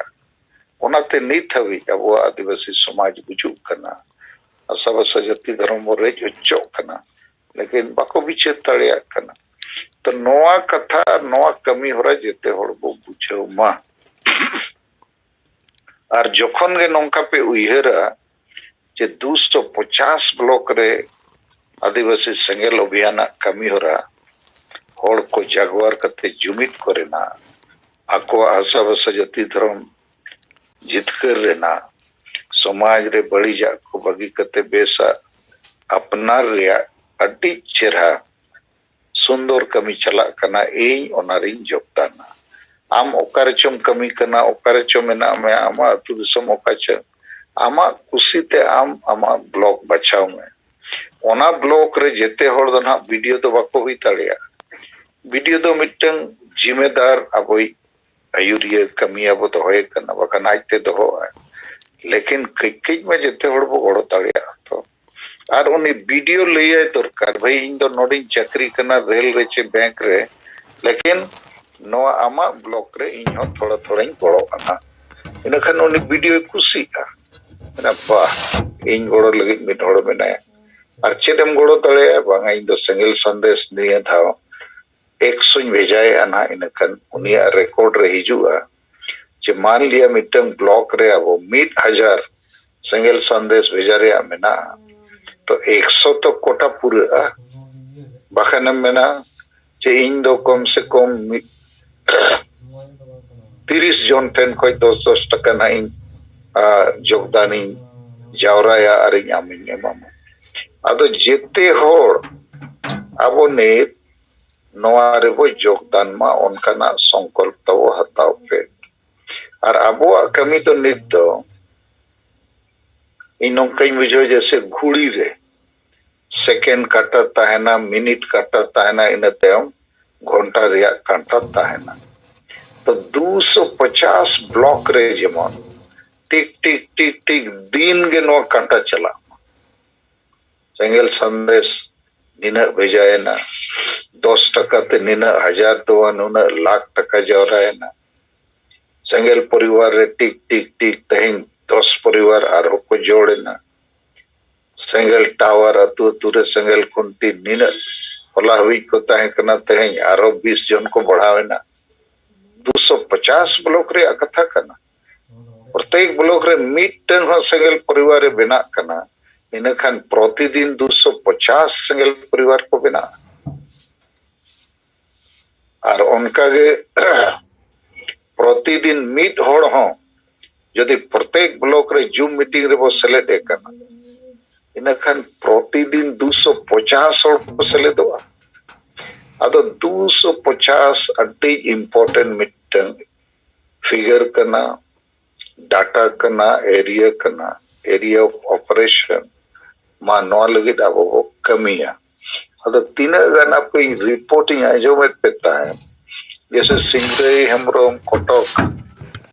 ᱚᱱᱟᱛᱮ ᱱᱤᱛ ᱦᱟᱹᱵᱤᱡ ᱟᱵᱚᱣᱟᱜ ᱟᱹᱫᱤᱵᱟᱹᱥᱤ ᱥᱚᱢᱟᱡᱽ ᱜᱩᱡᱩᱜ ᱠᱟᱱᱟ, ᱟᱥᱟᱵᱷᱟᱥᱟ ᱡᱟᱹᱛᱤ ᱫᱷᱚᱨᱚᱢ ᱵᱚ ᱨᱮᱡ ᱦᱚᱪᱚᱜ ᱠᱟᱱᱟ, ᱞᱮᱠᱤᱱ ᱵᱟᱠᱚ ᱵᱤᱪᱟᱹᱨ ᱫᱟᱲᱮᱭᱟᱜ ᱠᱟᱱᱟ᱾ ᱛᱚ ᱱᱚᱣᱟ ᱠᱟᱛᱷᱟ ᱟᱨ ᱱᱚᱣᱟ ᱠᱟᱹᱢᱤ ᱦᱚᱨᱟ ᱡᱮᱛᱮ ᱦᱚᱲ ᱵᱚ ᱵᱩᱡᱷᱟᱹᱣ ᱢᱟ᱾ ᱟᱨ ᱡᱚᱠᱷᱚᱱ ᱜᱮ ᱱᱚᱝᱠᱟ ᱯᱮ ᱩᱭᱦᱟᱹᱨᱟ ᱡᱮ ᱫᱩᱥᱚ ᱯᱚᱪᱟᱥ ᱵᱞᱚᱠ ᱨᱮ ᱟᱹᱫᱤᱵᱟᱹᱥᱤ ᱥᱮᱸᱜᱮᱞ ᱚᱵᱷᱤᱭᱟᱱᱟᱜ ᱠᱟᱹᱢᱤ ᱦᱚᱨᱟ, ᱦᱚᱲ ᱠᱚ ᱡᱟᱜᱣᱟᱨ ᱠᱟᱛᱮ ᱡᱩᱢᱤᱫ ᱠᱚᱨᱮᱱᱟᱜ, ᱟᱠᱚᱣᱟᱜ ᱦᱟᱥᱟ ᱵᱷᱟᱥᱟ ᱡᱟᱹᱛᱤ ᱫᱷᱚᱨᱚᱢ ᱡᱤᱛᱠᱟᱹᱨ ᱨᱮᱱᱟᱜ, ᱥᱚᱢᱟᱡᱽ ᱨᱮ ᱵᱟᱹᱲᱤᱡᱟᱜ ᱠᱚ ᱵᱟᱹᱜᱤ ᱠᱟᱛᱮ ᱵᱮᱥᱟᱜ ᱟᱯᱱᱟᱨ ᱨᱮᱭᱟᱜ ᱟᱹᱰᱤ ᱪᱮᱨᱦᱟ ᱥᱩᱱᱫᱚᱨ ᱠᱟᱹᱢᱤ ᱪᱟᱞᱟᱜ ᱠᱟᱱᱟ᱾ ᱤᱧ ᱚᱱᱟ ᱨᱤᱧ ᱡᱳᱜᱽᱫᱟᱱᱟ᱾ ᱟᱢ ᱚᱠᱟ ᱨᱮᱪᱚᱢ ᱠᱟᱹᱢᱤ ᱠᱟᱱᱟ, ᱚᱠᱟ ᱨᱮᱪᱚ ᱢᱮᱱᱟᱜ ᱢᱮᱭᱟ, ᱟᱢᱟᱜ ᱟᱹᱛᱩ ᱫᱤᱥᱚᱢ ᱚᱠᱟ ᱪᱚ, ᱟᱢᱟᱜ ᱠᱩᱥᱤᱛᱮ ᱟᱢ ᱟᱢᱟᱜ ᱵᱞᱚᱠ ᱵᱟᱪᱷᱟᱣ ᱢᱮ᱾ ᱚᱱᱟ ᱵᱞᱚᱠ ᱨᱮ ᱡᱮᱛᱮ ᱦᱚᱲ ᱫᱚ ᱱᱟᱦᱟᱜ ᱵᱤ ᱰᱤ ᱳ ᱫᱚ ᱵᱟᱠᱚ ᱦᱩᱭ ᱫᱟᱲᱮᱭᱟᱜᱼᱟ᱾ ᱵᱤ ᱰᱤ ᱳ ᱫᱚ ᱢᱤᱫᱴᱟᱝ ᱡᱤᱢᱮᱫᱟᱨ ᱟᱵᱚᱭᱤᱡ ᱟᱹᱭᱩᱨᱤᱭᱟᱹ ᱠᱟᱹᱢᱤᱭᱟᱹ ᱵᱚ ᱫᱚᱦᱚᱭᱮ ᱠᱟᱱᱟ, ᱵᱟᱠᱷᱟᱱ ᱟᱡᱛᱮ ᱫᱚᱦᱚᱜᱼᱟᱭ᱾ ᱞᱮᱠᱤᱱ ᱠᱟᱹᱡ ᱠᱟᱹᱡ ᱢᱟ ᱡᱮᱛᱮ ᱦᱚᱲ ᱵᱚ ᱜᱚᱲᱚ ᱫᱟᱲᱮᱭᱟᱜᱼᱟ ᱛᱚ᱾ ᱟᱨ ᱩᱱᱤ ᱵᱤ ᱰᱤ ᱳ ᱞᱟᱹᱭᱟᱭ ᱫᱚᱨᱠᱟᱨ, ᱵᱷᱟᱹᱭ, ᱤᱧ ᱫᱚ ᱱᱚᱰᱮᱧ ᱪᱟᱹᱠᱨᱤ ᱠᱟᱱᱟ, ᱨᱮᱞ ᱨᱮ ᱪᱮ ᱵᱮᱝᱠ ᱨᱮ, ᱞᱮᱠᱤᱱ ᱱᱚᱣᱟ ᱟᱢᱟᱜ ᱵᱞᱚᱠ ᱨᱮ ᱤᱧ ᱦᱚᱸ ᱛᱷᱚᱲᱟ ᱛᱷᱚᱲᱟᱧ ᱜᱚᱲᱚ ᱟᱢᱟ᱾ ᱤᱱᱟᱹᱠᱷᱟᱱ ᱩᱱᱤ ᱵᱤ ᱰᱤ ᱳᱭ ᱠᱩᱥᱤᱜᱼᱟ, ᱢᱮᱱᱟ, ᱵᱟᱦ, ᱤᱧ ᱜᱚᱲᱚ ᱞᱟᱹᱜᱤᱫ ᱢᱤᱫ ᱦᱚᱲ ᱢᱮᱱᱟᱭᱟ᱾ ᱟᱨ ᱪᱮᱫ ᱮᱢ ᱜᱚᱲᱚ ᱫᱟᱲᱮᱭᱟᱜᱼᱟ? ᱵᱟᱝᱟ, ᱤᱧ ᱫᱚ ᱥᱮᱸᱜᱮᱞ ᱥᱟᱸᱫᱮᱥ ᱱᱤᱭᱟᱹ ᱫᱷᱟᱣ ᱮᱠᱥᱚᱧ ᱵᱷᱮᱡᱟᱭᱮᱫᱼᱟ ᱱᱟᱦᱟᱜ, ᱤᱱᱟᱹᱠᱷᱟᱱ ᱩᱱᱤᱭᱟᱜ ᱨᱮᱠᱚᱨᱰ ᱨᱮ ᱦᱤᱡᱩᱜᱼᱟ ᱡᱮ ᱢᱟᱱ ᱞᱤᱭᱟ ᱢᱤᱫᱴᱟᱝ ᱵᱞᱚᱠ ᱨᱮ ᱟᱵᱚ ᱢᱤᱫ ᱦᱟᱡᱟᱨ ᱥᱮᱸᱜᱮᱞ ᱥᱟᱸᱫᱮᱥ ᱵᱷᱮᱡᱟ ᱨᱮᱭᱟᱜ ᱢᱮᱱᱟᱜᱼᱟ, ᱛᱚ ᱮᱠᱥᱚ ᱛᱚ ᱠᱚᱴᱟ ᱯᱩᱨᱟᱹᱜᱼᱟ᱾ ᱵᱟᱠᱷᱟᱱᱮᱢ ᱢᱮᱱᱟ ᱡᱮ ᱤᱧ ᱫᱚ ᱠᱚᱢ ᱥᱮ ᱠᱚᱢ ᱢᱤᱫ ᱛᱤᱨᱤᱥ ᱡᱚᱱ ᱴᱷᱮᱱ ᱠᱷᱚᱱ ᱫᱚᱥ ᱫᱚᱥ ᱴᱟᱠᱟ ᱱᱟᱦᱟᱜ ᱤᱧ, ᱟ, ᱡᱳᱜᱽᱫᱟᱱᱤᱧ ᱡᱟᱣᱨᱟᱭᱟ ᱟᱨᱤᱧ ᱟᱢᱤᱧ ᱮᱢᱟᱢᱟ᱾ ᱟᱫᱚ ᱡᱮᱛᱮ ᱦᱚᱲ ᱟᱵᱚ ᱱᱤᱛ ᱱᱚᱣᱟ ᱨᱮᱵᱚ ᱡᱳᱜᱽᱫᱟᱱ ᱢᱟ, ᱚᱱᱠᱟᱱᱟᱜ ᱥᱚᱝᱠᱚᱞᱯ ᱛᱟᱵᱚ ᱦᱟᱛᱟᱣ ᱯᱮ᱾ ᱟᱨ ᱟᱵᱚᱣᱟᱜ ᱠᱟᱹᱢᱤ ᱫᱚ ᱱᱤᱛ ᱫᱚ ᱤᱧ ᱱᱚᱝᱠᱟᱧ ᱵᱩᱡᱷᱟᱹᱣ, ᱡᱮᱥᱮ ᱜᱷᱩᱲᱤ ᱨᱮ ᱥᱮᱠᱮᱱᱰ ᱠᱟᱴᱟ ᱛᱟᱦᱮᱱᱟ, ᱢᱤᱱᱤᱴ ᱠᱟᱴᱟ ᱛᱟᱦᱮᱱᱟ, ᱤᱱᱟᱹ ᱛᱟᱭᱚᱢ ᱜᱷᱚᱱᱴᱟ ᱨᱮᱭᱟᱜ ᱠᱟᱴᱟ ᱛᱟᱦᱮᱱᱟ᱾ ᱛᱚ ᱫᱩᱥᱚ ᱯᱚᱪᱟᱥ ᱵᱞᱚᱠ ᱨᱮ ᱡᱮᱢᱚᱱ ᱴᱤᱠ ᱴᱤᱠ ᱴᱤᱠ ᱴᱤᱠ ᱫᱤᱱ ᱜᱮ ᱱᱚᱣᱟ ᱠᱟᱴᱟ ᱪᱟᱞᱟᱜ ᱢᱟ᱾ ᱥᱮᱸᱜᱮᱞ ᱥᱟᱸᱫᱮᱥ ᱱᱤᱱᱟᱹᱜ ᱵᱷᱮᱡᱟᱭᱮᱱᱟ, ᱫᱚᱥ ᱴᱟᱠᱟ ᱛᱮ ᱱᱤᱱᱟᱹᱜ ᱦᱟᱡᱟᱨ ᱫᱚ ᱵᱟᱝ, ᱱᱩᱱᱟᱹᱜ ᱞᱟᱠᱷ ᱴᱟᱠᱟ ᱡᱟᱣᱨᱟᱭᱮᱱᱟ᱾ ᱥᱮᱸᱜᱮᱞ ᱯᱚᱨᱤᱵᱟᱨ ᱨᱮ ᱴᱤᱠ ᱴᱤᱠ ᱴᱤᱠ ᱛᱮᱦᱮᱧ ᱫᱚᱥ ᱯᱚᱨᱤᱵᱟᱨ ᱟᱨᱦᱚᱸ ᱠᱚ ᱡᱳᱲ ᱮᱱᱟ᱾ ᱥᱮᱸᱜᱮᱞ ᱴᱟᱣᱟᱨ, ᱟᱹᱛᱩ ᱟᱹᱛᱩ ᱨᱮ ᱥᱮᱸᱜᱮᱞ ᱠᱷᱩᱱᱴᱤ ᱱᱤᱱᱟᱹᱜ ᱦᱚᱞᱟ ᱦᱟᱹᱵᱤᱡ ᱠᱚ ᱛᱟᱦᱮᱸ ᱠᱟᱱᱟ, ᱛᱮᱦᱮᱧ ᱟᱨᱦᱚᱸ ᱵᱤᱥ ᱡᱚᱱ ᱠᱚ ᱵᱟᱲᱦᱟᱣ ᱮᱱᱟ᱾ ᱫᱩᱥᱚ ᱯᱚᱪᱟᱥ ᱵᱞᱚᱠ ᱨᱮᱭᱟᱜ ᱠᱟᱛᱷᱟ ᱠᱟᱱᱟ᱾ ᱯᱨᱚᱛᱮᱠ ᱵᱞᱚᱠ ᱨᱮ ᱢᱤᱫᱴᱟᱝ ᱦᱚᱸ ᱥᱮᱸᱜᱮᱞ ᱯᱚᱨᱤᱵᱟᱨ ᱨᱮ ᱵᱮᱱᱟᱜ ᱠᱟᱱᱟ, ᱤᱱᱟᱹᱠᱷᱟᱱ ᱯᱨᱚᱛᱤᱫᱤᱱ ᱫᱩᱥᱚ ᱯᱚᱪᱟᱥ ᱥᱮᱸᱜᱮᱞ ᱯᱚᱨᱤᱵᱟᱨ ᱠᱚ ᱵᱮᱱᱟᱜᱼᱟ᱾ ᱟᱨ ᱚᱱᱠᱟᱜᱮ ᱯᱨᱚᱛᱤᱫᱤᱱ ᱢᱤᱫ ᱦᱚᱲ ᱦᱚᱸ ᱡᱩᱫᱤ ᱯᱨᱚᱛᱮᱠ ᱵᱞᱚᱠ ᱨᱮ ᱡᱩᱢ ᱢᱤᱴᱤᱝ ᱨᱮᱵᱚ ᱥᱮᱞᱮᱫ ᱮ ᱠᱟᱱᱟ, ᱤᱱᱟᱹᱠᱷᱟᱱ ᱯᱨᱚᱛᱤᱫᱤᱱ ᱫᱩᱥᱚ ᱯᱚᱪᱟᱥ ᱦᱚᱲ ᱠᱚ ᱥᱮᱞᱮᱫᱚᱜᱼᱟ᱾ ᱟᱫᱚ ᱫᱩᱥᱚ ᱯᱚᱪᱟᱥ ᱟᱹᱰᱤ ᱤᱢᱯᱚᱨᱴᱮᱱᱴ ᱢᱤᱫᱴᱟᱝ ᱯᱷᱤᱜᱟᱨ ᱠᱟᱱᱟ, ᱰᱟᱴᱟ ᱠᱟᱱᱟ, ᱮᱨᱤᱭᱟ ᱠᱟᱱᱟ, area of operation᱾ ᱢᱟ ᱱᱚᱣᱟ ᱞᱟᱹᱜᱤᱫ ᱟᱵᱚ ᱵᱚ ᱠᱟᱹᱢᱤᱭᱟ᱾ ᱟᱫᱚ ᱛᱤᱱᱟᱹᱜ ᱜᱟᱱ ᱟᱯᱮ ᱨᱤᱯᱳᱨᱴ ᱤᱧ ᱟᱸᱡᱚᱢᱮᱫ ᱯᱮ ᱛᱟᱦᱮᱸᱫ, ᱡᱮᱥᱮ ᱥᱤᱝᱨᱟᱹᱭ ᱦᱮᱢᱵᱨᱚᱢ ᱠᱚᱴᱚᱠ,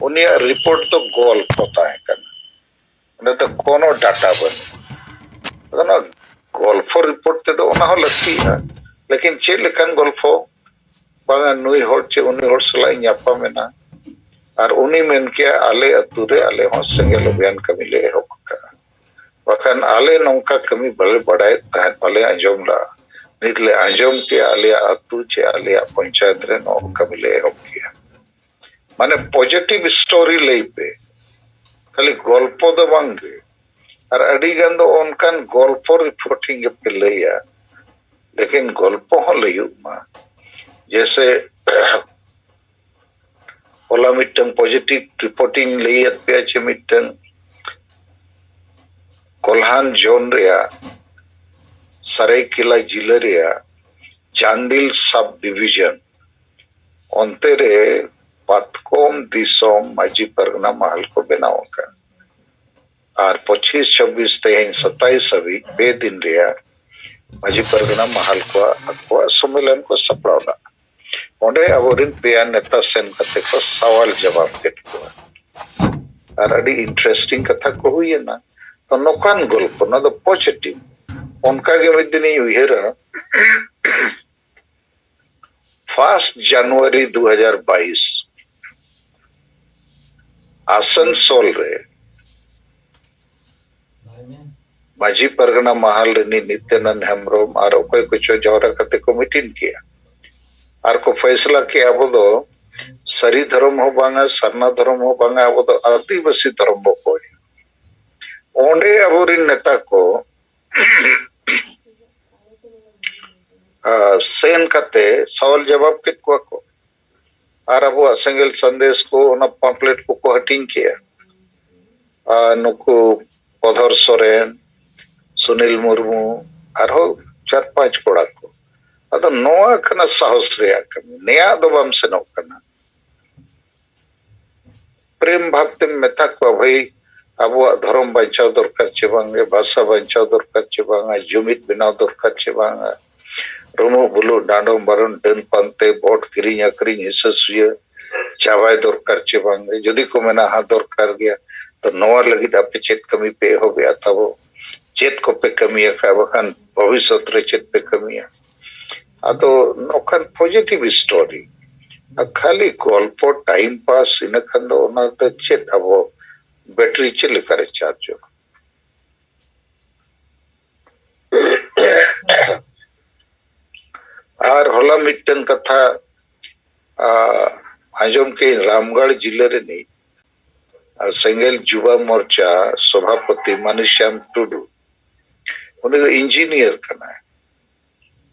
ᱩᱱᱤᱭᱟᱜ ᱨᱤᱯᱳᱨᱴ ᱫᱚ ᱜᱚᱞᱯᱷᱚ ᱛᱟᱦᱮᱸ ᱠᱟᱱᱟ, ᱚᱸᱰᱮ ᱫᱚ ᱠᱳᱱᱳ ᱰᱟᱴᱟ ᱵᱟᱹᱱᱩᱜᱼᱟ᱾ ᱟᱫᱚ ᱚᱱᱟ ᱜᱚᱞᱯᱷᱚ ᱨᱤᱯᱳᱨᱴ ᱛᱮᱫᱚ ᱚᱱᱟ ᱦᱚᱸ ᱞᱟᱹᱠᱛᱤᱜᱼᱟ, ᱞᱮᱠᱤᱱ ᱪᱮᱫ ᱞᱮᱠᱟᱱ ᱜᱚᱞᱯᱷᱚ? ᱵᱟᱝᱟ, ᱱᱩᱭ ᱦᱚᱲ ᱪᱮ ᱩᱱᱤ ᱦᱚᱲ ᱥᱟᱞᱟᱜ ᱤᱧ ᱧᱟᱯᱟᱢ ᱮᱱᱟ ᱟᱨ ᱩᱱᱤ ᱢᱮᱱ ᱠᱮᱜᱼᱟ, ᱟᱞᱮ ᱟᱹᱛᱩ ᱨᱮ ᱟᱞᱮ ᱦᱚᱸ ᱥᱮᱸᱜᱮᱞ ᱚᱵᱷᱤᱭᱟᱱ ᱠᱟᱹᱢᱤ ᱞᱮ ᱮᱦᱚᱵ ᱟᱠᱟᱫᱼᱟ᱾ ᱵᱟᱠᱷᱟᱱ ᱟᱞᱮ ᱱᱚᱝᱠᱟ ᱠᱟᱹᱢᱤ ᱵᱟᱞᱮ ᱵᱟᱲᱟᱭᱮᱫ ᱛᱟᱦᱮᱸᱫ, ᱵᱟᱞᱮ ᱟᱸᱡᱚᱢ ᱞᱮᱫᱟ᱾ ᱱᱤᱛ ᱞᱮ ᱟᱸᱡᱚᱢ ᱠᱮᱜᱼᱟ, ᱟᱞᱮᱭᱟᱜ ᱟᱹᱛᱩ ᱪᱮ ᱟᱞᱮᱭᱟᱜ ᱯᱚᱧᱪᱟᱭᱮᱛ ᱨᱮ ᱱᱚᱣᱟ ᱠᱟᱹᱢᱤ ᱞᱮ ᱮᱦᱚᱵ ᱠᱮᱜᱼᱟ᱾ ᱢᱟᱱᱮ ᱯᱚᱡᱤᱴᱤᱵᱷ ᱥᱴᱳᱨᱤ ᱞᱟᱹᱭ ᱯᱮ, ᱠᱷᱟᱹᱞᱤ ᱜᱚᱞᱯᱚ ᱫᱚ ᱵᱟᱝ ᱜᱮ᱾ ᱟᱨ ᱟᱹᱰᱤ ᱜᱟᱱ ᱫᱚ ᱚᱱᱠᱟᱱ ᱜᱚᱞᱯᱚ ᱨᱤᱯᱳᱨᱴᱤᱝ ᱜᱮᱯᱮ ᱞᱟᱹᱭᱟ, ᱞᱮᱠᱤᱱ ᱜᱚᱞᱯᱚ ᱦᱚᱸ ᱞᱟᱹᱭᱩᱜ ᱢᱟ᱾ ᱡᱮᱭᱥᱮ ᱦᱚᱞᱟ ᱢᱤᱫᱴᱟᱝ ᱯᱚᱡᱤᱴᱤᱵᱷ ᱨᱤᱯᱳᱨᱴᱤᱝ ᱞᱟᱹᱭᱟᱫ ᱯᱮᱭᱟ ᱪᱮ ᱢᱤᱫᱴᱟᱝ ᱠᱚᱞᱦᱟᱱ ᱡᱳᱱ ᱨᱮᱭᱟᱜ ᱥᱟᱨᱟᱭᱠᱮᱞᱟ ᱡᱤᱞᱟᱹ ᱨᱮᱭᱟᱜ ᱪᱟᱱᱰᱤᱞ ᱥᱟᱵ ᱰᱤᱵᱤᱡᱚᱱ ᱚᱱᱛᱮ ᱨᱮ ᱯᱟᱛᱠᱚᱢ ᱫᱤᱥᱚᱢ ᱢᱟᱹᱡᱷᱤ ᱯᱟᱨᱜᱟᱱᱟ ᱢᱟᱦᱟᱞ ᱠᱚ ᱵᱮᱱᱟᱣ ᱟᱠᱟᱫ᱾ ᱟᱨ ᱯᱚᱸᱪᱤᱥ ᱪᱷᱟᱵᱵᱤᱥ ᱛᱮᱦᱮᱧ ᱥᱟᱛᱟᱭᱤᱥ ᱦᱟᱹᱵᱤᱡ ᱯᱮ ᱫᱤᱱ ᱨᱮᱭᱟᱜ ᱢᱟᱹᱡᱷᱤ ᱯᱟᱨᱜᱟᱱᱟ ᱢᱟᱦᱟᱞ ᱠᱚᱣᱟᱜ ᱟᱠᱚᱣᱟᱜ ᱥᱚᱢᱢᱮᱞᱚᱱ ᱠᱚ ᱥᱟᱯᱲᱟᱣ ᱞᱮᱫᱟ᱾ ᱚᱸᱰᱮ ᱟᱵᱚᱨᱮᱱ ᱯᱮᱭᱟ ᱱᱮᱛᱟ ᱥᱮᱱ ᱠᱟᱛᱮ ᱠᱚ ᱥᱟᱣᱟᱞ ᱡᱟᱣᱟᱵ ᱠᱮᱫ ᱠᱚᱣᱟ᱾ ᱟᱨ ᱟᱹᱰᱤ ᱤᱱᱴᱟᱨᱮᱥᱴᱤᱝ ᱠᱟᱛᱷᱟ ᱠᱚ ᱦᱩᱭᱮᱱᱟ᱾ ᱛᱚ ᱱᱚᱝᱠᱟᱱ ᱜᱚᱞᱯᱚ, ᱱᱚᱣᱟ ᱫᱚ ᱯᱚᱡᱤᱴᱤᱵᱷ᱾ ᱚᱱᱠᱟᱜᱮ ᱢᱤᱫ ᱫᱤᱱᱤᱧ ᱩᱭᱦᱟᱹᱨᱟ, ᱯᱷᱟᱥᱴ ᱡᱟᱱᱩᱣᱟᱨᱤ ᱫᱩ ᱦᱟᱡᱟᱨ ᱵᱟᱭᱤᱥ ᱟᱥᱟᱱᱥᱳᱞ ᱨᱮ ᱢᱟᱹᱡᱷᱤ ᱯᱟᱨᱜᱟᱱᱟ ᱢᱟᱦᱟᱞ ᱨᱤᱱᱤᱡ ᱱᱤᱛᱭᱟᱱᱟᱱᱫ ᱦᱮᱢᱵᱨᱚᱢ ᱟᱨ ᱚᱠᱚᱭ ᱠᱚᱪᱚ ᱡᱟᱣᱨᱟ ᱠᱟᱛᱮ ᱠᱚ ᱢᱤᱴᱤᱝ ᱠᱮᱜᱼᱟ᱾ ᱟᱨ ᱠᱚ ᱯᱷᱮᱥᱞᱟ ᱠᱮᱜᱼᱟ, ᱟᱵᱚ ᱫᱚ ᱥᱟᱹᱨᱤ ᱫᱷᱚᱨᱚᱢ ᱦᱚᱸ ᱵᱟᱝᱟ, ᱥᱟᱨᱱᱟ ᱫᱷᱚᱨᱚᱢ ᱦᱚᱸ ᱵᱟᱝᱟ, ᱟᱵᱚ ᱫᱚ ᱟᱹᱫᱤᱵᱟᱹᱥᱤ ᱫᱷᱚᱨᱚᱢ ᱵᱚ ᱦᱚᱭ᱾ ᱚᱸᱰᱮ ᱟᱵᱚᱨᱮᱱ ᱱᱮᱛᱟ ᱠᱚ ᱟᱨ ᱥᱮᱱ ᱠᱟᱛᱮ ᱥᱟᱣᱟᱞ ᱡᱟᱣᱟᱵ ᱠᱮᱫ ᱠᱚᱣᱟ ᱠᱚ᱾ ᱟᱨ ᱟᱵᱚᱣᱟᱜ ᱥᱮᱸᱜᱮᱞ ᱥᱟᱸᱫᱮᱥ ᱠᱚ, ᱚᱱᱟ ᱯᱟᱢᱯᱞᱮᱴ ᱠᱚᱠᱚ ᱦᱟᱹᱴᱤᱧ ᱠᱮᱜᱼᱟ᱾ ᱟᱨ ᱱᱩᱠᱩ ᱚᱫᱷᱚᱨ ᱥᱚᱨᱮᱱ, ᱥᱩᱱᱤᱞ ᱢᱩᱨᱢᱩ, ᱟᱨᱦᱚᱸ ᱪᱟᱨ ᱯᱟᱸᱪ ᱠᱚᱲᱟ ᱠᱚ᱾ ᱟᱫᱚ ᱱᱚᱣᱟ ᱠᱟᱱᱟ ᱥᱟᱦᱚᱥ ᱨᱮᱭᱟᱜ ᱠᱟᱹᱢᱤ, ᱱᱮᱭᱟᱜ ᱫᱚ ᱵᱟᱢ ᱥᱮᱱᱚᱜ ᱠᱟᱱᱟ᱾ ᱯᱨᱮᱢ ᱵᱷᱟᱵ ᱛᱮᱢ ᱢᱮᱛᱟ ᱠᱚᱣᱟ, ᱵᱷᱟᱹᱭ, ᱟᱵᱚᱣᱟᱜ ᱫᱷᱚᱨᱚᱢ ᱵᱟᱧᱪᱟᱣ ᱫᱚᱨᱠᱟᱨ ᱪᱮ ᱵᱟᱝ, ᱵᱷᱟᱥᱟ ᱵᱟᱧᱪᱟᱣ ᱫᱚᱨᱠᱟᱨ ᱪᱮ ᱵᱟᱝ, ᱡᱩᱢᱤᱫ ᱵᱮᱱᱟᱣ ᱫᱚᱨᱠᱟᱨ ᱪᱮ ᱵᱟᱝ, ᱨᱩᱢᱩᱜ ᱵᱩᱞᱩᱜ, ᱰᱟᱸᱰᱚᱢ ᱵᱟᱨᱚᱱ, ᱰᱟᱹᱱ ᱯᱟᱱᱛᱮ, ᱵᱷᱳᱴ ᱠᱤᱨᱤᱧ ᱟᱹᱠᱷᱨᱤᱧ, ᱦᱤᱥᱟᱹ ᱥᱩᱭᱟᱹ ᱪᱟᱵᱟᱭ ᱫᱚᱨᱠᱟᱨ ᱪᱮ ᱵᱟᱝ᱾ ᱡᱩᱫᱤ ᱠᱚ ᱢᱮᱱᱟ, ᱦᱮᱸ, ᱫᱚᱨᱠᱟᱨ ᱜᱮᱭᱟ, ᱛᱚ ᱱᱚᱣᱟ ᱞᱟᱹᱜᱤᱫ ᱟᱯᱮ ᱪᱮᱫ ᱠᱟᱹᱢᱤ ᱯᱮ ᱮᱦᱚᱵᱮᱜᱼᱟ ᱛᱟᱵᱚ? ᱪᱮᱫ ᱠᱚᱯᱮ ᱠᱟᱹᱢᱤ ᱟᱠᱟᱫ, ᱵᱟᱠᱷᱟᱱ ᱵᱷᱚᱵᱤᱥᱥᱚᱛ ᱨᱮ ᱪᱮᱫ ᱯᱮ ᱠᱟᱹᱢᱤᱭᱟ? ᱟᱫᱚ ᱱᱚᱝᱠᱟᱱ ᱯᱚᱡᱤᱴᱤᱵᱷ ᱥᱴᱳᱨᱤ, ᱟᱨ ᱠᱷᱟᱹᱞᱤ ᱜᱚᱞᱯᱚ, ᱴᱟᱭᱤᱢ ᱯᱟᱥ, ᱤᱱᱟᱹ ᱠᱷᱟᱱ ᱫᱚ ᱚᱱᱟ ᱫᱚ ᱪᱮᱫ, ᱟᱵᱚ ᱵᱮᱴᱨᱤ ᱪᱮᱫ ᱞᱮᱠᱟᱨᱮ ᱪᱟᱨᱡᱚᱜᱼᱟ? ᱦᱚᱞᱟ ᱢᱤᱫᱴᱟᱝ ᱠᱟᱛᱷᱟ ᱟ, ᱟᱸᱡᱚᱢ ᱠᱮᱫᱟᱹᱧ, ᱨᱟᱢᱜᱚᱲ ᱡᱤᱞᱟᱹ ᱨᱤᱱᱤᱡ ᱟ, ᱥᱮᱸᱜᱮᱞ ᱡᱩᱵᱟ ᱢᱳᱨᱪᱟ ᱥᱚᱵᱷᱟᱯᱚᱛᱤ ᱢᱟᱱᱤᱥᱭᱟᱢ ᱴᱩᱰᱩ, ᱩᱱᱤ ᱫᱚ ᱤᱧᱡᱤᱱᱤᱭᱟᱨ ᱠᱟᱱᱟᱭ᱾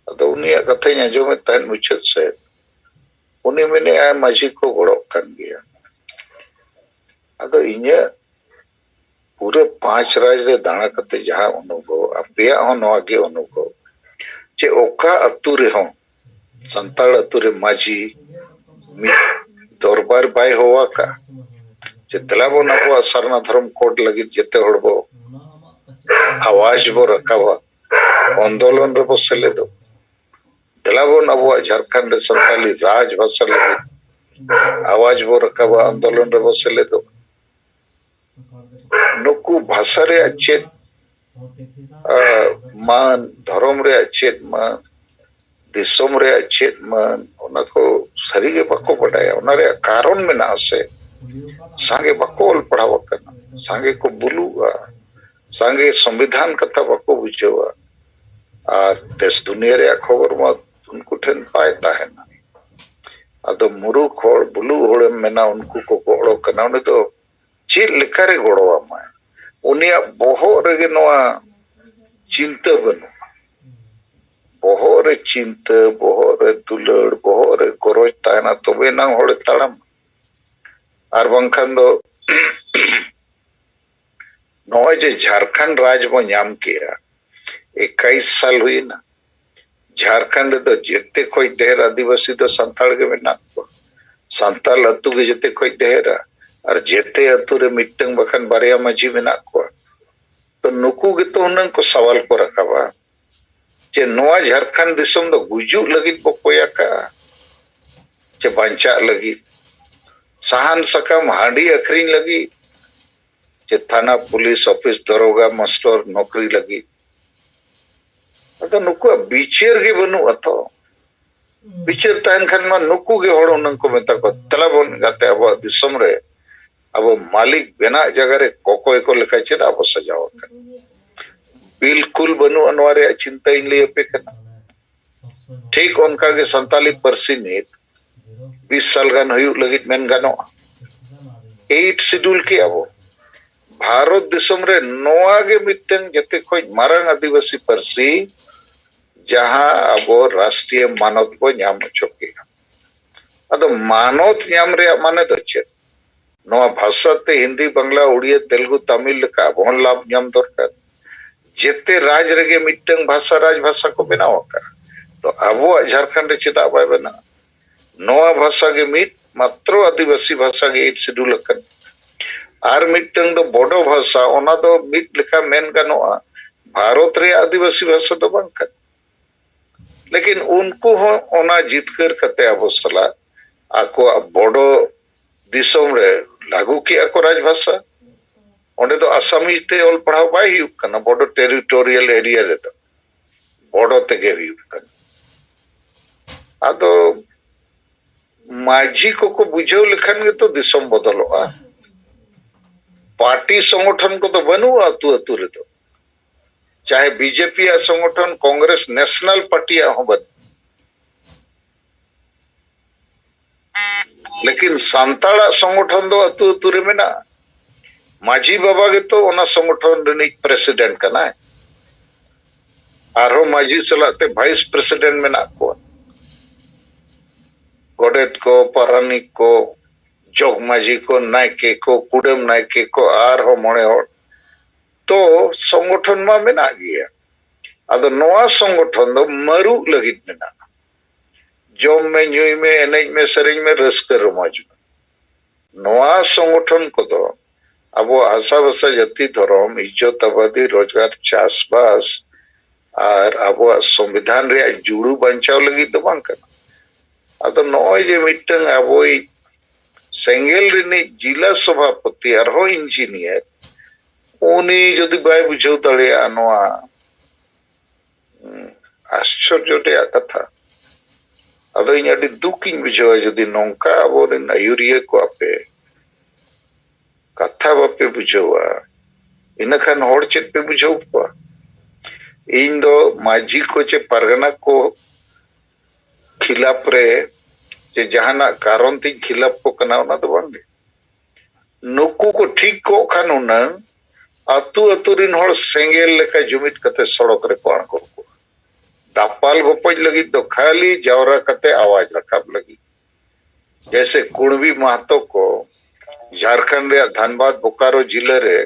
ᱟᱫᱚ ᱩᱱᱤᱭᱟᱜ ᱠᱟᱛᱷᱟᱧ ᱟᱸᱡᱚᱢᱮᱫ ᱛᱟᱦᱮᱸᱫ ᱢᱩᱪᱟᱹᱫ ᱥᱮᱫ, ᱩᱱᱤ ᱢᱮᱱᱮᱫᱼᱟᱭ, "ᱢᱟᱹᱡᱷᱤ ᱠᱚ ᱜᱚᱲᱚᱜ ᱠᱟᱱ ᱜᱮᱭᱟ᱾" ᱟᱫᱚ ᱤᱧᱟᱹᱜ ᱯᱩᱨᱟᱹ ᱯᱟᱸᱪ ᱨᱟᱡᱽ ᱨᱮ ᱫᱟᱬᱟ ᱠᱟᱛᱮ ᱡᱟᱦᱟᱸ ᱚᱱᱩᱵᱷᱚᱵ, ᱟᱯᱮᱭᱟᱜ ᱦᱚᱸ ᱱᱚᱣᱟ ᱜᱮ ᱚᱱᱩᱵᱷᱚᱵ, ᱡᱮ ᱚᱠᱟ ᱟᱹᱛᱩ ᱨᱮᱦᱚᱸ ᱥᱟᱱᱛᱟᱲ ᱟᱹᱛᱩ ᱨᱮ ᱢᱟᱹᱡᱷᱤ ᱢᱤᱫ ᱫᱚᱨᱵᱟᱨ ᱵᱟᱭ ᱦᱚᱦᱚ ᱟᱠᱟᱫᱼᱟ, ᱡᱮ ᱫᱮᱞᱟ ᱵᱚᱱ ᱟᱵᱚᱣᱟᱜ ᱥᱟᱨᱱᱟ ᱫᱷᱚᱨᱚᱢ ᱠᱳᱰ ᱞᱟᱹᱜᱤᱫ ᱡᱮᱛᱮ ᱦᱚᱲ ᱵᱚ ᱟᱣᱟᱡᱽ ᱵᱚ ᱨᱟᱠᱟᱵᱟ, ᱟᱱᱫᱳᱞᱚᱱ ᱨᱮᱵᱚ ᱥᱮᱞᱮᱫᱚᱜ᱾ ᱫᱮᱞᱟ ᱵᱚᱱ ᱟᱵᱚᱣᱟᱜ ᱡᱷᱟᱲᱠᱷᱚᱸᱰ ᱨᱮ ᱥᱟᱱᱛᱟᱲᱤ ᱨᱟᱡᱽ ᱵᱷᱟᱥᱟ ᱞᱟᱹᱜᱤᱫ ᱟᱣᱟᱡᱽ ᱵᱚ ᱨᱟᱠᱟᱵᱟ, ᱟᱱᱫᱳᱞᱚᱱ ᱨᱮᱵᱚ ᱥᱮᱞᱮᱫᱚᱜ᱾ ᱱᱩᱠᱩ ᱵᱷᱟᱥᱟ ᱨᱮᱭᱟᱜ ᱪᱮᱫ ᱟ, ᱢᱟᱹᱱ, ᱫᱷᱚᱨᱚᱢ ᱨᱮᱭᱟᱜ ᱪᱮᱫ ᱢᱟᱹᱱ, ᱫᱤᱥᱚᱢ ᱨᱮᱭᱟᱜ ᱪᱮᱫ ᱢᱟᱹᱱ, ᱚᱱᱟ ᱠᱚ ᱥᱟᱹᱨᱤᱜᱮ ᱵᱟᱠᱚ ᱵᱟᱰᱟᱭᱟ᱾ ᱚᱱᱟ ᱨᱮᱭᱟᱜ ᱠᱟᱨᱚᱱ ᱢᱮᱱᱟᱜᱼᱟ ᱥᱮ? ᱥᱟᱸᱜᱮ ᱵᱟᱠᱚ ᱚᱞ ᱯᱟᱲᱦᱟᱣ ᱟᱠᱟᱱᱟ, ᱥᱟᱸᱜᱮ ᱠᱚ ᱵᱩᱞᱩᱜᱼᱟ, ᱥᱟᱸᱜᱮ ᱥᱚᱝᱵᱤᱫᱷᱟᱱ ᱠᱟᱛᱷᱟ ᱵᱟᱠᱚ ᱵᱩᱡᱷᱟᱹᱣᱟ᱾ ᱟᱨ ᱫᱮᱥ ᱫᱩᱱᱤᱭᱟᱹ ᱨᱮᱭᱟᱜ ᱠᱷᱚᱵᱚᱨ ᱢᱟ ᱩᱱᱠᱩ ᱴᱷᱮᱱ ᱵᱟᱭ ᱛᱟᱦᱮᱱᱟ᱾ ᱟᱫᱚ ᱢᱩᱨᱩᱠ ᱦᱚᱲ, ᱵᱩᱞᱩᱜ ᱦᱚᱲᱮᱢ ᱢᱮᱱᱟ ᱩᱱᱠᱩ ᱠᱚ ᱜᱚᱲᱚ ᱠᱟᱱᱟ, ᱩᱱᱤ ᱫᱚ ᱪᱮᱫ ᱞᱮᱠᱟᱨᱮ ᱜᱚᱲᱚ ᱟᱢᱟᱭ? ᱩᱱᱤᱭᱟᱜ ᱵᱚᱦᱚᱜ ᱨᱮᱜᱮ ᱱᱚᱣᱟ ᱪᱤᱱᱛᱟᱹ ᱵᱟᱹᱱᱩᱜᱼᱟ᱾ ᱵᱚᱦᱚᱜ ᱨᱮ ᱪᱤᱱᱛᱟᱹ, ᱵᱚᱦᱚᱜ ᱨᱮ ᱫᱩᱞᱟᱹᱲ, ᱵᱚᱦᱚᱜ ᱨᱮ ᱜᱚᱨᱚᱡᱽ ᱛᱟᱦᱮᱱᱟ, ᱛᱚᱵᱮ ᱮᱱᱟᱝ ᱦᱚᱲᱮ ᱛᱟᱲᱟᱢᱟ᱾ ᱟᱨ ᱵᱟᱝᱠᱷᱟᱱ ᱫᱚ ᱱᱚᱜᱼᱚᱭ ᱡᱮ ᱡᱷᱟᱲᱠᱷᱚᱸᱰ ᱨᱟᱡᱽ ᱵᱚ ᱧᱟᱢ ᱠᱮᱜᱼᱟ, ᱮᱠᱟᱭᱤᱥ ᱥᱟᱞ ᱦᱩᱭᱮᱱᱟ᱾ ᱡᱷᱟᱲᱠᱷᱚᱸᱰ ᱨᱮᱫᱚ ᱡᱮᱛᱮ ᱠᱷᱚᱡ ᱰᱷᱮᱨ ᱟᱹᱫᱤᱵᱟᱹᱥᱤ ᱫᱚ ᱥᱟᱱᱛᱟᱲ ᱜᱮ ᱢᱮᱱᱟᱜ ᱠᱚᱣᱟ᱾ ᱥᱟᱱᱛᱟᱲ ᱟᱹᱛᱩ ᱜᱮ ᱡᱮᱛᱮ ᱠᱷᱚᱡ ᱰᱷᱮᱨᱟ, ᱟᱨ ᱡᱮᱛᱮ ᱟᱹᱛᱩ ᱨᱮ ᱢᱤᱫᱴᱟᱝ ᱵᱟᱠᱷᱟᱱ ᱵᱟᱨᱭᱟ ᱢᱟᱹᱡᱷᱤ ᱢᱮᱱᱟᱜ ᱠᱚᱣᱟ᱾ ᱛᱚ ᱱᱩᱠᱩ ᱜᱮᱛᱚ ᱦᱩᱱᱟᱹᱝ ᱠᱚ ᱥᱟᱣᱟᱞ ᱠᱚ ᱨᱟᱠᱟᱵᱟ ᱡᱮ ᱱᱚᱣᱟ ᱡᱷᱟᱲᱠᱷᱚᱸᱰ ᱫᱤᱥᱚᱢ ᱫᱚ ᱜᱩᱡᱩᱜ ᱞᱟᱹᱜᱤᱫ ᱵᱚ ᱠᱚᱭ ᱟᱠᱟᱜᱼᱟ ᱪᱮ ᱵᱟᱧᱪᱟᱜ ᱞᱟᱹᱜᱤᱫ? ᱥᱟᱦᱟᱱ ᱥᱟᱠᱟᱢ ᱦᱟᱺᱰᱤ ᱟᱹᱠᱷᱨᱤᱧ ᱞᱟᱹᱜᱤᱫ ᱪᱮ ᱛᱷᱟᱱᱟ, ᱯᱩᱞᱤᱥ ᱚᱯᱷᱤᱥ, ᱫᱚᱨᱚᱜᱟ, ᱢᱟᱥᱴᱚᱨ ᱱᱚᱠᱨᱤ ᱞᱟᱹᱜᱤᱫ? ᱟᱫᱚ ᱱᱩᱠᱩᱣᱟᱜ ᱵᱤᱪᱟᱹᱨ ᱜᱮ ᱵᱟᱹᱱᱩᱜᱼᱟ ᱛᱚ᱾ ᱵᱤᱪᱟᱹᱨ ᱛᱟᱦᱮᱱ ᱠᱷᱟᱱ ᱢᱟ ᱱᱩᱠᱩ ᱜᱮ ᱦᱚᱲ ᱦᱩᱱᱟᱹᱝ ᱠᱚ ᱢᱮᱛᱟ ᱠᱚᱣᱟ, "ᱫᱮᱞᱟ ᱵᱚᱱ ᱜᱟᱛᱮ ᱟᱵᱚᱣᱟᱜ ᱫᱤᱥᱚᱢ ᱨᱮ, ᱟᱵᱚ ᱢᱟᱹᱞᱤᱠ ᱵᱮᱱᱟᱜ ᱡᱟᱭᱜᱟ ᱨᱮ ᱠᱚᱠᱚᱭ ᱠᱚ ᱞᱮᱠᱟ ᱪᱮᱫᱟᱜ ᱵᱚ ᱥᱟᱡᱟᱣ ᱟᱠᱟᱱᱟ?" ᱵᱤᱞᱠᱩᱞ ᱵᱟᱹᱱᱩᱜᱼᱟ ᱱᱚᱣᱟ ᱨᱮᱭᱟᱜ ᱪᱤᱱᱛᱟᱹ, ᱤᱧ ᱞᱟᱹᱭ ᱟᱯᱮ ᱠᱟᱱᱟ᱾ ᱴᱷᱤᱠ ᱚᱱᱠᱟᱜᱮ ᱥᱟᱱᱛᱟᱞᱤ ᱯᱟᱹᱨᱥᱤ ᱱᱤᱛ ᱵᱤᱥ ᱥᱟᱞ ᱜᱟᱱ ᱦᱩᱭᱩᱜ ᱞᱟᱹᱜᱤᱫ ᱢᱮᱱ ᱜᱟᱱᱚᱜᱼᱟ᱾ ᱮᱭᱤᱴ ᱥᱤᱰᱩᱞ ᱠᱮᱜᱼᱟ ᱵᱚ᱾ ᱵᱷᱟᱨᱚᱛ ᱫᱤᱥᱚᱢ ᱨᱮ ᱱᱚᱣᱟ ᱜᱮ ᱢᱤᱫᱴᱟᱝ ᱡᱮᱛᱮ ᱠᱷᱚᱱ ᱢᱟᱨᱟᱝ ᱟᱹᱫᱤᱵᱟᱹᱥᱤ ᱯᱟᱹᱨᱥᱤ, ᱡᱟᱦᱟᱸ ᱟᱵᱚ ᱨᱟᱥᱴᱨᱤᱭᱚ ᱢᱟᱱᱚᱛ ᱵᱚ ᱧᱟᱢ ᱦᱚᱪᱚ ᱠᱮᱜᱼᱟ᱾ ᱟᱫᱚ ᱢᱟᱱᱚᱛ ᱧᱟᱢ ᱨᱮᱭᱟᱜ ᱢᱟᱱᱮ ᱫᱚ ᱪᱮᱫ? ᱱᱚᱣᱟ ᱵᱷᱟᱥᱟ ᱛᱮ ᱦᱤᱱᱫᱤ, ᱵᱟᱝᱞᱟ, ᱩᱲᱤᱭᱟ, ᱛᱮᱞᱜᱩ, ᱛᱟᱢᱤᱞ ᱞᱮᱠᱟ ᱟᱵᱚ ᱦᱚᱸ ᱞᱟᱵᱷ ᱧᱟᱢ ᱫᱚᱨᱠᱟᱨ᱾ ᱡᱮᱛᱮ ᱨᱟᱡᱽ ᱨᱮᱜᱮ ᱢᱤᱫᱴᱟᱝ ᱵᱷᱟᱥᱟ, ᱨᱟᱡᱽ ᱵᱷᱟᱥᱟ ᱠᱚ ᱵᱮᱱᱟᱣ ᱟᱠᱟᱫᱼᱟ᱾ ᱛᱚ ᱟᱵᱚᱣᱟᱜ ᱡᱷᱟᱲᱠᱷᱚᱸᱰ ᱨᱮ ᱪᱮᱫᱟᱜ ᱵᱟᱭ ᱵᱮᱱᱟᱜᱼᱟ? ᱱᱚᱣᱟ ᱵᱷᱟᱥᱟ ᱜᱮ ᱢᱤᱫ ᱢᱟᱛᱨᱚ ᱟᱹᱫᱤᱵᱟᱹᱥᱤ ᱵᱷᱟᱥᱟ ᱜᱮ ᱮᱭᱤᱴ ᱥᱤᱰᱩᱞ ᱟᱠᱟᱱᱟ᱾ ᱟᱨ ᱢᱤᱫᱴᱟᱝ ᱫᱚ ᱵᱚᱰᱚ ᱵᱷᱟᱥᱟ, ᱚᱱᱟ ᱫᱚ ᱢᱤᱫ ᱞᱮᱠᱟ ᱢᱮᱱ ᱜᱟᱱᱚᱜᱼᱟ, ᱵᱷᱟᱨᱚᱛ ᱨᱮᱭᱟᱜ ᱟᱹᱫᱤᱵᱟᱹᱥᱤ ᱵᱷᱟᱥᱟ ᱫᱚ ᱵᱟᱝ ᱠᱟᱱᱟ᱾ ᱞᱮᱠᱤᱱ ᱩᱱᱠᱩ ᱦᱚᱸ ᱚᱱᱟ ᱡᱤᱛᱠᱟᱹᱨ ᱠᱟᱛᱮ ᱟᱵᱚ ᱥᱟᱞᱟᱜ ᱟᱠᱚᱣᱟᱜ ᱵᱚᱰᱚ ᱫᱤᱥᱚᱢ ᱨᱮ ᱞᱟᱹᱜᱩ ᱠᱮᱜᱼᱟ ᱠᱚ ᱨᱟᱡᱽ ᱵᱷᱟᱥᱟ᱾ ᱚᱸᱰᱮ ᱫᱚ ᱟᱥᱟᱢᱤᱡ ᱛᱮ ᱚᱞ ᱯᱟᱲᱦᱟᱣ ᱵᱟᱭ ᱦᱩᱭᱩᱜ ᱠᱟᱱᱟ, ᱵᱚᱰᱚ ᱴᱮᱨᱤᱴᱳᱨᱤᱭᱟᱞ ᱮᱨᱤᱭᱟ ᱨᱮᱫᱚ ᱵᱚᱰᱚ ᱛᱮᱜᱮ ᱦᱩᱭᱩᱜ ᱠᱟᱱᱟ᱾ ᱟᱫᱚ ᱢᱟᱹᱡᱷᱤ ᱠᱚᱠᱚ ᱵᱩᱡᱷᱟᱹᱣ ᱞᱮᱠᱷᱟᱱ ᱜᱮᱛᱚ ᱫᱤᱥᱚᱢ ᱵᱚᱫᱚᱞᱚᱜᱼᱟ᱾ ᱯᱟᱨᱴᱤ ᱥᱚᱝᱜᱚᱴᱷᱚᱱ ᱠᱚᱫᱚ ᱵᱟᱹᱱᱩᱜᱼᱟ ᱟᱹᱛᱩ ᱟᱹᱛᱩ ᱨᱮᱫᱚ᱾ ᱪᱟᱦᱮ ᱵᱤᱡᱮᱯᱤ ᱭᱟᱜ ᱥᱚᱝᱜᱚᱴᱷᱚᱱ, ᱠᱚᱝᱜᱨᱮᱥ, ᱱᱮᱥᱱᱟᱞ ᱯᱟᱨᱴᱤ ᱭᱟᱜ ᱦᱚᱸ ᱵᱟᱹᱱᱩᱜᱼᱟ᱾ ᱞᱮᱠᱤᱱ ᱥᱟᱱᱛᱟᱲᱟᱜ ᱥᱚᱝᱜᱚᱴᱷᱚᱱ ᱫᱚ ᱟᱹᱛᱩ ᱟᱹᱛᱩ ᱨᱮ ᱢᱮᱱᱟᱜᱼᱟ᱾ ᱢᱟᱹᱡᱷᱤ ᱵᱟᱵᱟ ᱜᱮᱛᱚ ᱚᱱᱟ ᱥᱚᱝᱜᱚᱴᱷᱚᱱ ᱨᱤᱱᱤᱡ ᱯᱨᱮᱥᱤᱰᱮᱱᱴ ᱠᱟᱱᱟᱭ᱾ ᱟᱨᱦᱚᱸ ᱢᱟᱹᱡᱷᱤ ᱥᱟᱞᱟᱜ ᱛᱮ ᱵᱷᱟᱭᱤᱥ ᱯᱨᱮᱥᱤᱰᱮᱱᱴ ᱢᱮᱱᱟᱜ ᱠᱚᱣᱟ᱾ ᱜᱚᱰᱮᱛ ᱠᱚ, ᱯᱟᱨᱟᱱᱤᱠ ᱠᱚ, ᱡᱚᱜᱽ ᱢᱟᱹᱡᱷᱤ ᱠᱚ, ᱱᱟᱭᱠᱮ ᱠᱚ, ᱠᱩᱰᱟᱹᱢ ᱱᱟᱭᱠᱮ ᱠᱚ, ᱟᱨᱦᱚᱸ ᱢᱚᱬᱮ ᱦᱚᱲ᱾ ᱛᱚ ᱥᱚᱝᱜᱚᱴᱷᱚᱱ ᱢᱟ ᱢᱮᱱᱟᱜ ᱜᱮᱭᱟ᱾ ᱟᱫᱚ ᱱᱚᱣᱟ ᱥᱚᱝᱜᱚᱴᱷᱚᱱ ᱫᱚ ᱢᱟᱹᱨᱩᱜ ᱞᱟᱹᱜᱤᱫ ᱢᱮᱱᱟᱜᱼᱟ᱾ ᱡᱚᱢ ᱢᱮ, ᱧᱩᱭ ᱢᱮ, ᱮᱱᱮᱡ ᱢᱮ, ᱥᱮᱨᱮᱧ ᱢᱮ, ᱨᱟᱹᱥᱠᱟᱹ ᱨᱚᱢᱚᱡᱽ ᱢᱮ᱾ ᱱᱚᱣᱟ ᱥᱚᱝᱜᱚᱴᱷᱚᱱ ᱠᱚᱫᱚ ᱟᱵᱚᱣᱟᱜ ᱦᱟᱥᱟ ᱵᱷᱟᱥᱟ, ᱡᱟᱹᱛᱤ, ᱫᱷᱚᱨᱚᱢ, ᱤᱡᱽᱡᱚᱛ ᱟᱵᱟᱫᱤ, ᱨᱳᱡᱽᱜᱟᱨ, ᱪᱟᱥᱵᱟᱥ ᱟᱨ ᱟᱵᱚᱣᱟᱜ ᱥᱚᱝᱵᱤᱫᱷᱟᱱ ᱨᱮᱭᱟᱜ ᱡᱩᱲᱩ ᱵᱟᱧᱪᱟᱣ ᱞᱟᱹᱜᱤᱫ ᱫᱚ ᱵᱟᱝ ᱠᱟᱱᱟ᱾ ᱟᱫᱚ ᱱᱚᱜᱼᱚᱭ ᱡᱮ ᱢᱤᱫᱴᱟᱝ ᱟᱵᱚᱭᱤᱡ ᱥᱮᱸᱜᱮᱞ ᱨᱤᱱᱤᱡ ᱡᱤᱞᱟ ᱥᱚᱵᱷᱟᱯᱚᱛᱤ ᱟᱨᱦᱚᱸ ᱤᱧᱡᱤᱱᱤᱭᱟᱨ, ᱩᱱᱤ ᱡᱩᱫᱤ ᱵᱟᱭ ᱵᱩᱡᱷᱟᱹᱣ ᱫᱟᱲᱮᱭᱟᱜᱼᱟ ᱱᱚᱣᱟ, ᱦᱩᱸ, ᱟᱥᱪᱚᱨᱡᱚ ᱨᱮᱭᱟᱜ ᱠᱟᱛᱷᱟ᱾ ᱟᱫᱚ ᱤᱧ ᱟᱹᱰᱤ ᱫᱩᱠ ᱤᱧ ᱵᱩᱡᱷᱟᱹᱣᱟ ᱡᱩᱫᱤ ᱱᱚᱝᱠᱟ ᱟᱵᱚᱨᱮᱱ ᱟᱹᱭᱩᱨᱤᱭᱟᱹ ᱠᱚ ᱟᱯᱮ ᱠᱟᱛᱷᱟ ᱵᱟᱯᱮ ᱵᱩᱡᱷᱟᱹᱣᱟ, ᱤᱱᱟᱹᱠᱷᱟᱱ ᱦᱚᱲ ᱪᱮᱫ ᱯᱮ ᱵᱩᱡᱷᱟᱹᱣ ᱠᱚᱣᱟ? ᱤᱧ ᱫᱚ ᱢᱟᱹᱡᱷᱤ ᱠᱚ ᱪᱮ ᱯᱟᱨᱜᱟᱱᱟ ᱠᱚ ᱠᱷᱤᱞᱟᱯ ᱨᱮ ᱡᱮ ᱡᱟᱦᱟᱱᱟᱜ ᱠᱟᱨᱚᱱ ᱛᱤᱧ ᱠᱷᱤᱞᱟᱯ ᱠᱚ ᱠᱟᱱᱟ, ᱚᱱᱟ ᱫᱚ ᱵᱟᱝ ᱜᱮ᱾ ᱱᱩᱠᱩ ᱠᱚ ᱴᱷᱤᱠ ᱠᱚᱜ ᱠᱷᱟᱱ ᱦᱩᱱᱟᱹᱝ ᱟᱹᱛᱩ ᱟᱹᱛᱩ ᱨᱤᱱ ᱦᱚᱲ ᱥᱮᱸᱜᱮᱞ ᱞᱮᱠᱟ ᱡᱩᱢᱤᱫ ᱠᱟᱛᱮ ᱥᱚᱲᱚᱠ ᱨᱮᱠᱚ ᱟᱬᱜᱚ ᱠᱚᱣᱟ᱾ ᱫᱟᱯᱟᱞ ᱜᱚᱯᱚᱡ ᱞᱟᱹᱜᱤᱫ ᱫᱚ ᱠᱷᱟᱹᱞᱤ ᱡᱟᱣᱨᱟ ᱠᱟᱛᱮ ᱟᱣᱟᱡ ᱨᱟᱠᱟᱵ ᱞᱟᱹᱜᱤᱫ᱾ ᱡᱮᱭᱥᱮ ᱠᱩᱬᱵᱤ ᱢᱟᱦᱛᱚ ᱠᱚ ᱡᱷᱟᱲᱠᱷᱚᱸᱰ ᱨᱮᱭᱟᱜ ᱫᱷᱟᱱᱵᱟᱫ ᱵᱳᱠᱟᱨᱳ ᱡᱤᱞᱟᱹ ᱨᱮ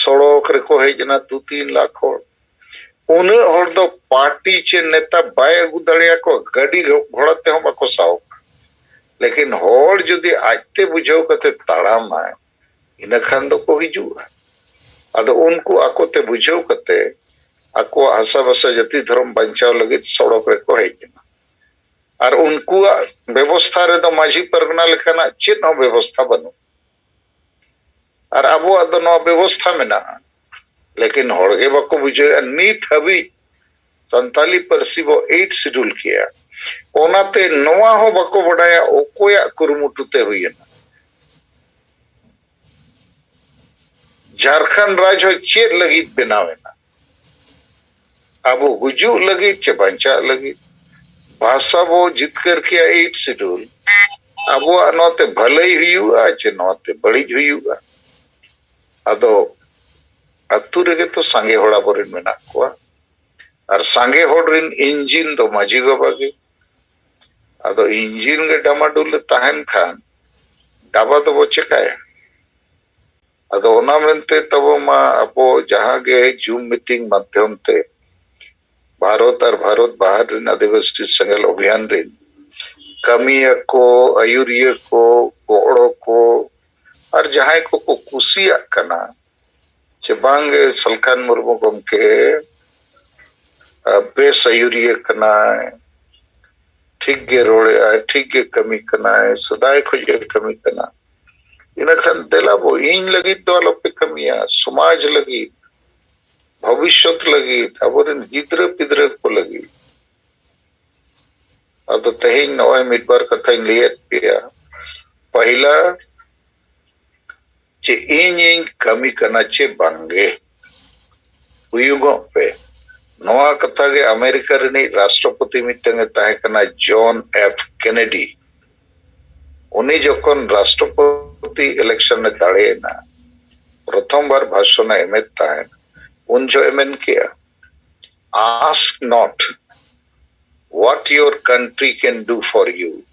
ᱥᱚᱲᱚᱠ ᱨᱮᱠᱚ ᱦᱮᱡ ᱮᱱᱟ ᱫᱩ ᱛᱤᱱ ᱞᱟᱠᱷ ᱦᱚᱲ᱾ ᱩᱱᱟᱹᱜ ᱦᱚᱲ ᱫᱚ ᱯᱟᱨᱴᱤ ᱪᱮ ᱱᱮᱛᱟ ᱵᱟᱭ ᱟᱹᱜᱩ ᱫᱟᱲᱮᱭᱟᱠᱚᱣᱟ, ᱜᱟᱹᱰᱤ ᱜᱷᱚᱲᱟ ᱛᱮᱦᱚᱸ ᱵᱟᱠᱚ ᱥᱟᱦᱚᱵ᱾ ᱞᱮᱠᱤᱱ ᱦᱚᱲ ᱡᱩᱫᱤ ᱟᱡᱛᱮ ᱵᱩᱡᱷᱟᱹᱣ ᱠᱟᱛᱮ ᱛᱟᱲᱟᱢᱟᱭ, ᱤᱱᱟᱹ ᱠᱷᱟᱱ ᱫᱚᱠᱚ ᱦᱤᱡᱩᱜᱼᱟ᱾ ᱟᱫᱚ ᱩᱱᱠᱩ ᱟᱠᱚᱛᱮ ᱵᱩᱡᱷᱟᱹᱣ ᱠᱟᱛᱮ ᱟᱠᱚᱣᱟᱜ ᱦᱟᱥᱟ ᱵᱷᱟᱥᱟ ᱡᱟᱹᱛᱤ ᱫᱷᱚᱨᱚᱢ ᱵᱟᱧᱪᱟᱣ ᱞᱟᱹᱜᱤᱫ ᱥᱚᱲᱚᱠ ᱨᱮᱠᱚ ᱦᱮᱡ ᱮᱱᱟ᱾ ᱟᱨ ᱩᱱᱠᱩᱣᱟᱜ ᱵᱮᱵᱚᱥᱛᱷᱟ ᱨᱮᱫᱚ ᱢᱟᱹᱡᱷᱤ ᱯᱟᱨᱜᱟᱱᱟ ᱞᱮᱠᱟᱱᱟᱜ ᱪᱮᱫ ᱦᱚᱸ ᱵᱮᱵᱚᱥᱛᱷᱟ ᱵᱟᱹᱱᱩᱜ᱾ ᱟᱨ ᱟᱵᱚᱣᱟᱜ ᱫᱚ ᱱᱚᱣᱟ ᱵᱮᱵᱚᱥᱛᱷᱟ ᱢᱮᱱᱟᱜᱼᱟ, ᱞᱮᱠᱤᱱ ᱦᱚᱲᱜᱮ ᱵᱟᱠᱚ ᱵᱩᱡᱷᱟᱹᱣᱮᱫᱼᱟ᱾ ᱱᱤᱛ ᱦᱟᱹᱵᱤᱡ ᱥᱟᱱᱛᱟᱞᱤ ᱯᱟᱹᱨᱥᱤ ᱵᱚ ᱮᱭᱤᱴ ᱥᱤᱰᱩᱞ ᱠᱮᱜᱼᱟ, ᱚᱱᱟᱛᱮ ᱱᱚᱣᱟ ᱦᱚᱸ ᱵᱟᱠᱚ ᱵᱟᱰᱟᱭᱟ ᱚᱠᱚᱭᱟᱜ ᱠᱩᱨᱩᱢᱩᱴᱩ ᱛᱮ ᱦᱩᱭᱮᱱᱟ᱾ ᱡᱷᱟᱲᱠᱷᱚᱸᱰ ᱨᱟᱡᱽ ᱦᱚᱸ ᱪᱮᱫ ᱞᱟᱹᱜᱤᱫ ᱵᱮᱱᱟᱣ ᱮᱱᱟ? ᱟᱵᱚ ᱜᱩᱡᱩᱜ ᱞᱟᱹᱜᱤᱫ ᱪᱮ ᱵᱟᱧᱪᱟᱜ ᱞᱟᱹᱜᱤᱫ? ᱵᱷᱟᱥᱟ ᱵᱚ ᱡᱤᱛᱠᱟᱹᱨ ᱠᱮᱜᱼᱟ ᱮᱭᱤᱴ ᱥᱤᱰᱩᱞ, ᱟᱵᱚᱣᱟᱜ ᱱᱚᱣᱟᱛᱮ ᱵᱷᱟᱹᱞᱟᱹᱭ ᱦᱩᱭᱩᱜᱼᱟ ᱪᱮ ᱱᱚᱣᱟᱛᱮ ᱵᱟᱹᱲᱤᱡ ᱦᱩᱭᱩᱜᱼᱟ? ᱟᱫᱚ ᱟᱹᱛᱩ ᱨᱮᱜᱮ ᱛᱚ ᱥᱟᱸᱜᱮ ᱦᱚᱲ ᱟᱵᱚᱨᱮᱱ ᱢᱮᱱᱟᱜ ᱠᱚᱣᱟ, ᱟᱨ ᱥᱟᱸᱜᱮ ᱦᱚᱲ ᱨᱮᱱ ᱤᱧᱡᱤᱱ ᱫᱚ ᱢᱟᱹᱡᱷᱤ ᱵᱟᱵᱟ ᱜᱮ᱾ ᱟᱫᱚ ᱤᱧᱡᱤᱱ ᱜᱮ ᱰᱟᱢᱟᱰᱩᱞ ᱮ ᱛᱟᱦᱮᱱ ᱠᱷᱟᱱ ᱰᱟᱵᱟ ᱫᱚᱵᱚ ᱪᱮᱠᱟᱭᱟ? ᱟᱫᱚ ᱚᱱᱟ ᱢᱮᱱᱛᱮ ᱛᱟᱵᱚ ᱢᱟ ᱟᱵᱚ ᱡᱟᱦᱟᱸ ᱜᱮ ᱡᱩᱢ ᱢᱤᱴᱤᱝ ᱢᱟᱫᱽᱫᱷᱚᱢ ᱛᱮ ᱵᱷᱟᱨᱚᱛ ᱟᱨ ᱵᱷᱟᱨᱚᱛ ᱵᱟᱦᱟᱨ ᱨᱮᱱ ᱟᱹᱫᱤᱵᱟᱹᱥᱤ ᱥᱮᱸᱜᱮᱞ ᱚᱵᱷᱤᱭᱟᱱ ᱨᱮᱱ ᱠᱟᱹᱢᱤᱭᱟᱹ ᱠᱚ, ᱟᱹᱭᱩᱨᱤᱭᱟᱹ ᱠᱚ, ᱜᱚᱲᱚ ᱠᱚ, ᱟᱨ ᱡᱟᱦᱟᱸᱭ ᱠᱚᱠᱚ ᱠᱩᱥᱤᱭᱟᱜ ᱠᱟᱱᱟ ᱪᱮ ᱵᱟᱝ ᱜᱮ ᱥᱟᱞᱠᱷᱟᱱ ᱢᱩᱨᱢᱩ ᱜᱚᱢᱠᱮ, ᱟ, ᱵᱮᱥ ᱟᱹᱭᱩᱨᱤᱭᱟᱹ ᱠᱟᱱᱟᱭ, ᱴᱷᱤᱠ ᱜᱮ ᱨᱚᱲᱮᱜᱼᱟᱭ, ᱴᱷᱤᱠ ᱜᱮ ᱠᱟᱹᱢᱤ ᱠᱟᱱᱟᱭ, ᱥᱮᱫᱟᱭ ᱠᱷᱚᱱ ᱜᱮ ᱠᱟᱹᱢᱤ ᱠᱟᱱᱟ, ᱤᱱᱟᱹ ᱠᱷᱟᱱ ᱫᱮᱞᱟ ᱵᱚ, ᱤᱧ ᱞᱟᱹᱜᱤᱫ ᱫᱚ ᱟᱞᱚᱯᱮ ᱠᱟᱹᱢᱤᱭᱟ, ᱥᱚᱢᱟᱡᱽ ᱞᱟᱹᱜᱤᱫ, ᱵᱷᱚᱵᱤᱥᱥᱚᱛ ᱞᱟᱹᱜᱤᱫ, ᱟᱵᱚᱨᱮᱱ ᱜᱤᱫᱽᱨᱟᱹ ᱯᱤᱫᱽᱨᱟᱹ ᱠᱚ ᱞᱟᱹᱜᱤᱫ᱾ ᱟᱫᱚ ᱛᱮᱦᱮᱧ ᱱᱚᱜᱼᱚᱭ ᱢᱤᱫ ᱵᱟᱨ ᱠᱟᱛᱷᱟᱧ ᱞᱟᱹᱭᱟᱫ ᱯᱮᱭᱟ᱾ ᱯᱟᱹᱦᱤᱞᱟ, ᱪᱮ ᱤᱧᱤᱧ ᱠᱟᱹᱢᱤ ᱠᱟᱱᱟ ᱪᱮ ᱵᱟᱝᱜᱮ, ᱦᱩᱭᱩᱜᱚᱜ ᱯᱮ᱾ ᱱᱚᱣᱟ ᱠᱟᱛᱷᱟ ᱜᱮ ᱟᱢᱮᱨᱤᱠᱟ ᱨᱤᱱᱤᱡ ᱨᱟᱥᱴᱨᱚᱯᱚᱛᱤ ᱢᱤᱫᱴᱟᱝ ᱮ ᱛᱟᱦᱮᱸ ᱠᱟᱱᱟ, ᱡᱚᱱ ᱮᱯᱷ ᱠᱮᱱᱮᱰᱤ᱾ ᱩᱱᱤ ᱡᱚᱠᱷᱚᱱ ᱨᱟᱥᱴᱨᱚᱯᱚᱛᱤ ᱤᱞᱮᱠᱥᱚᱱ ᱮ ᱫᱟᱲᱮᱭᱮᱱᱟ, ᱯᱨᱚᱛᱷᱚᱢ ᱵᱟᱨ ᱵᱷᱟᱥᱚᱱ ᱮ ᱮᱢᱮᱫ ᱛᱟᱦᱮᱸᱫ, ᱩᱱ ᱡᱚᱦᱚᱜ ᱮ ᱢᱮᱱ ᱠᱮᱜᱼᱟ, "Ask not what your country can do for you,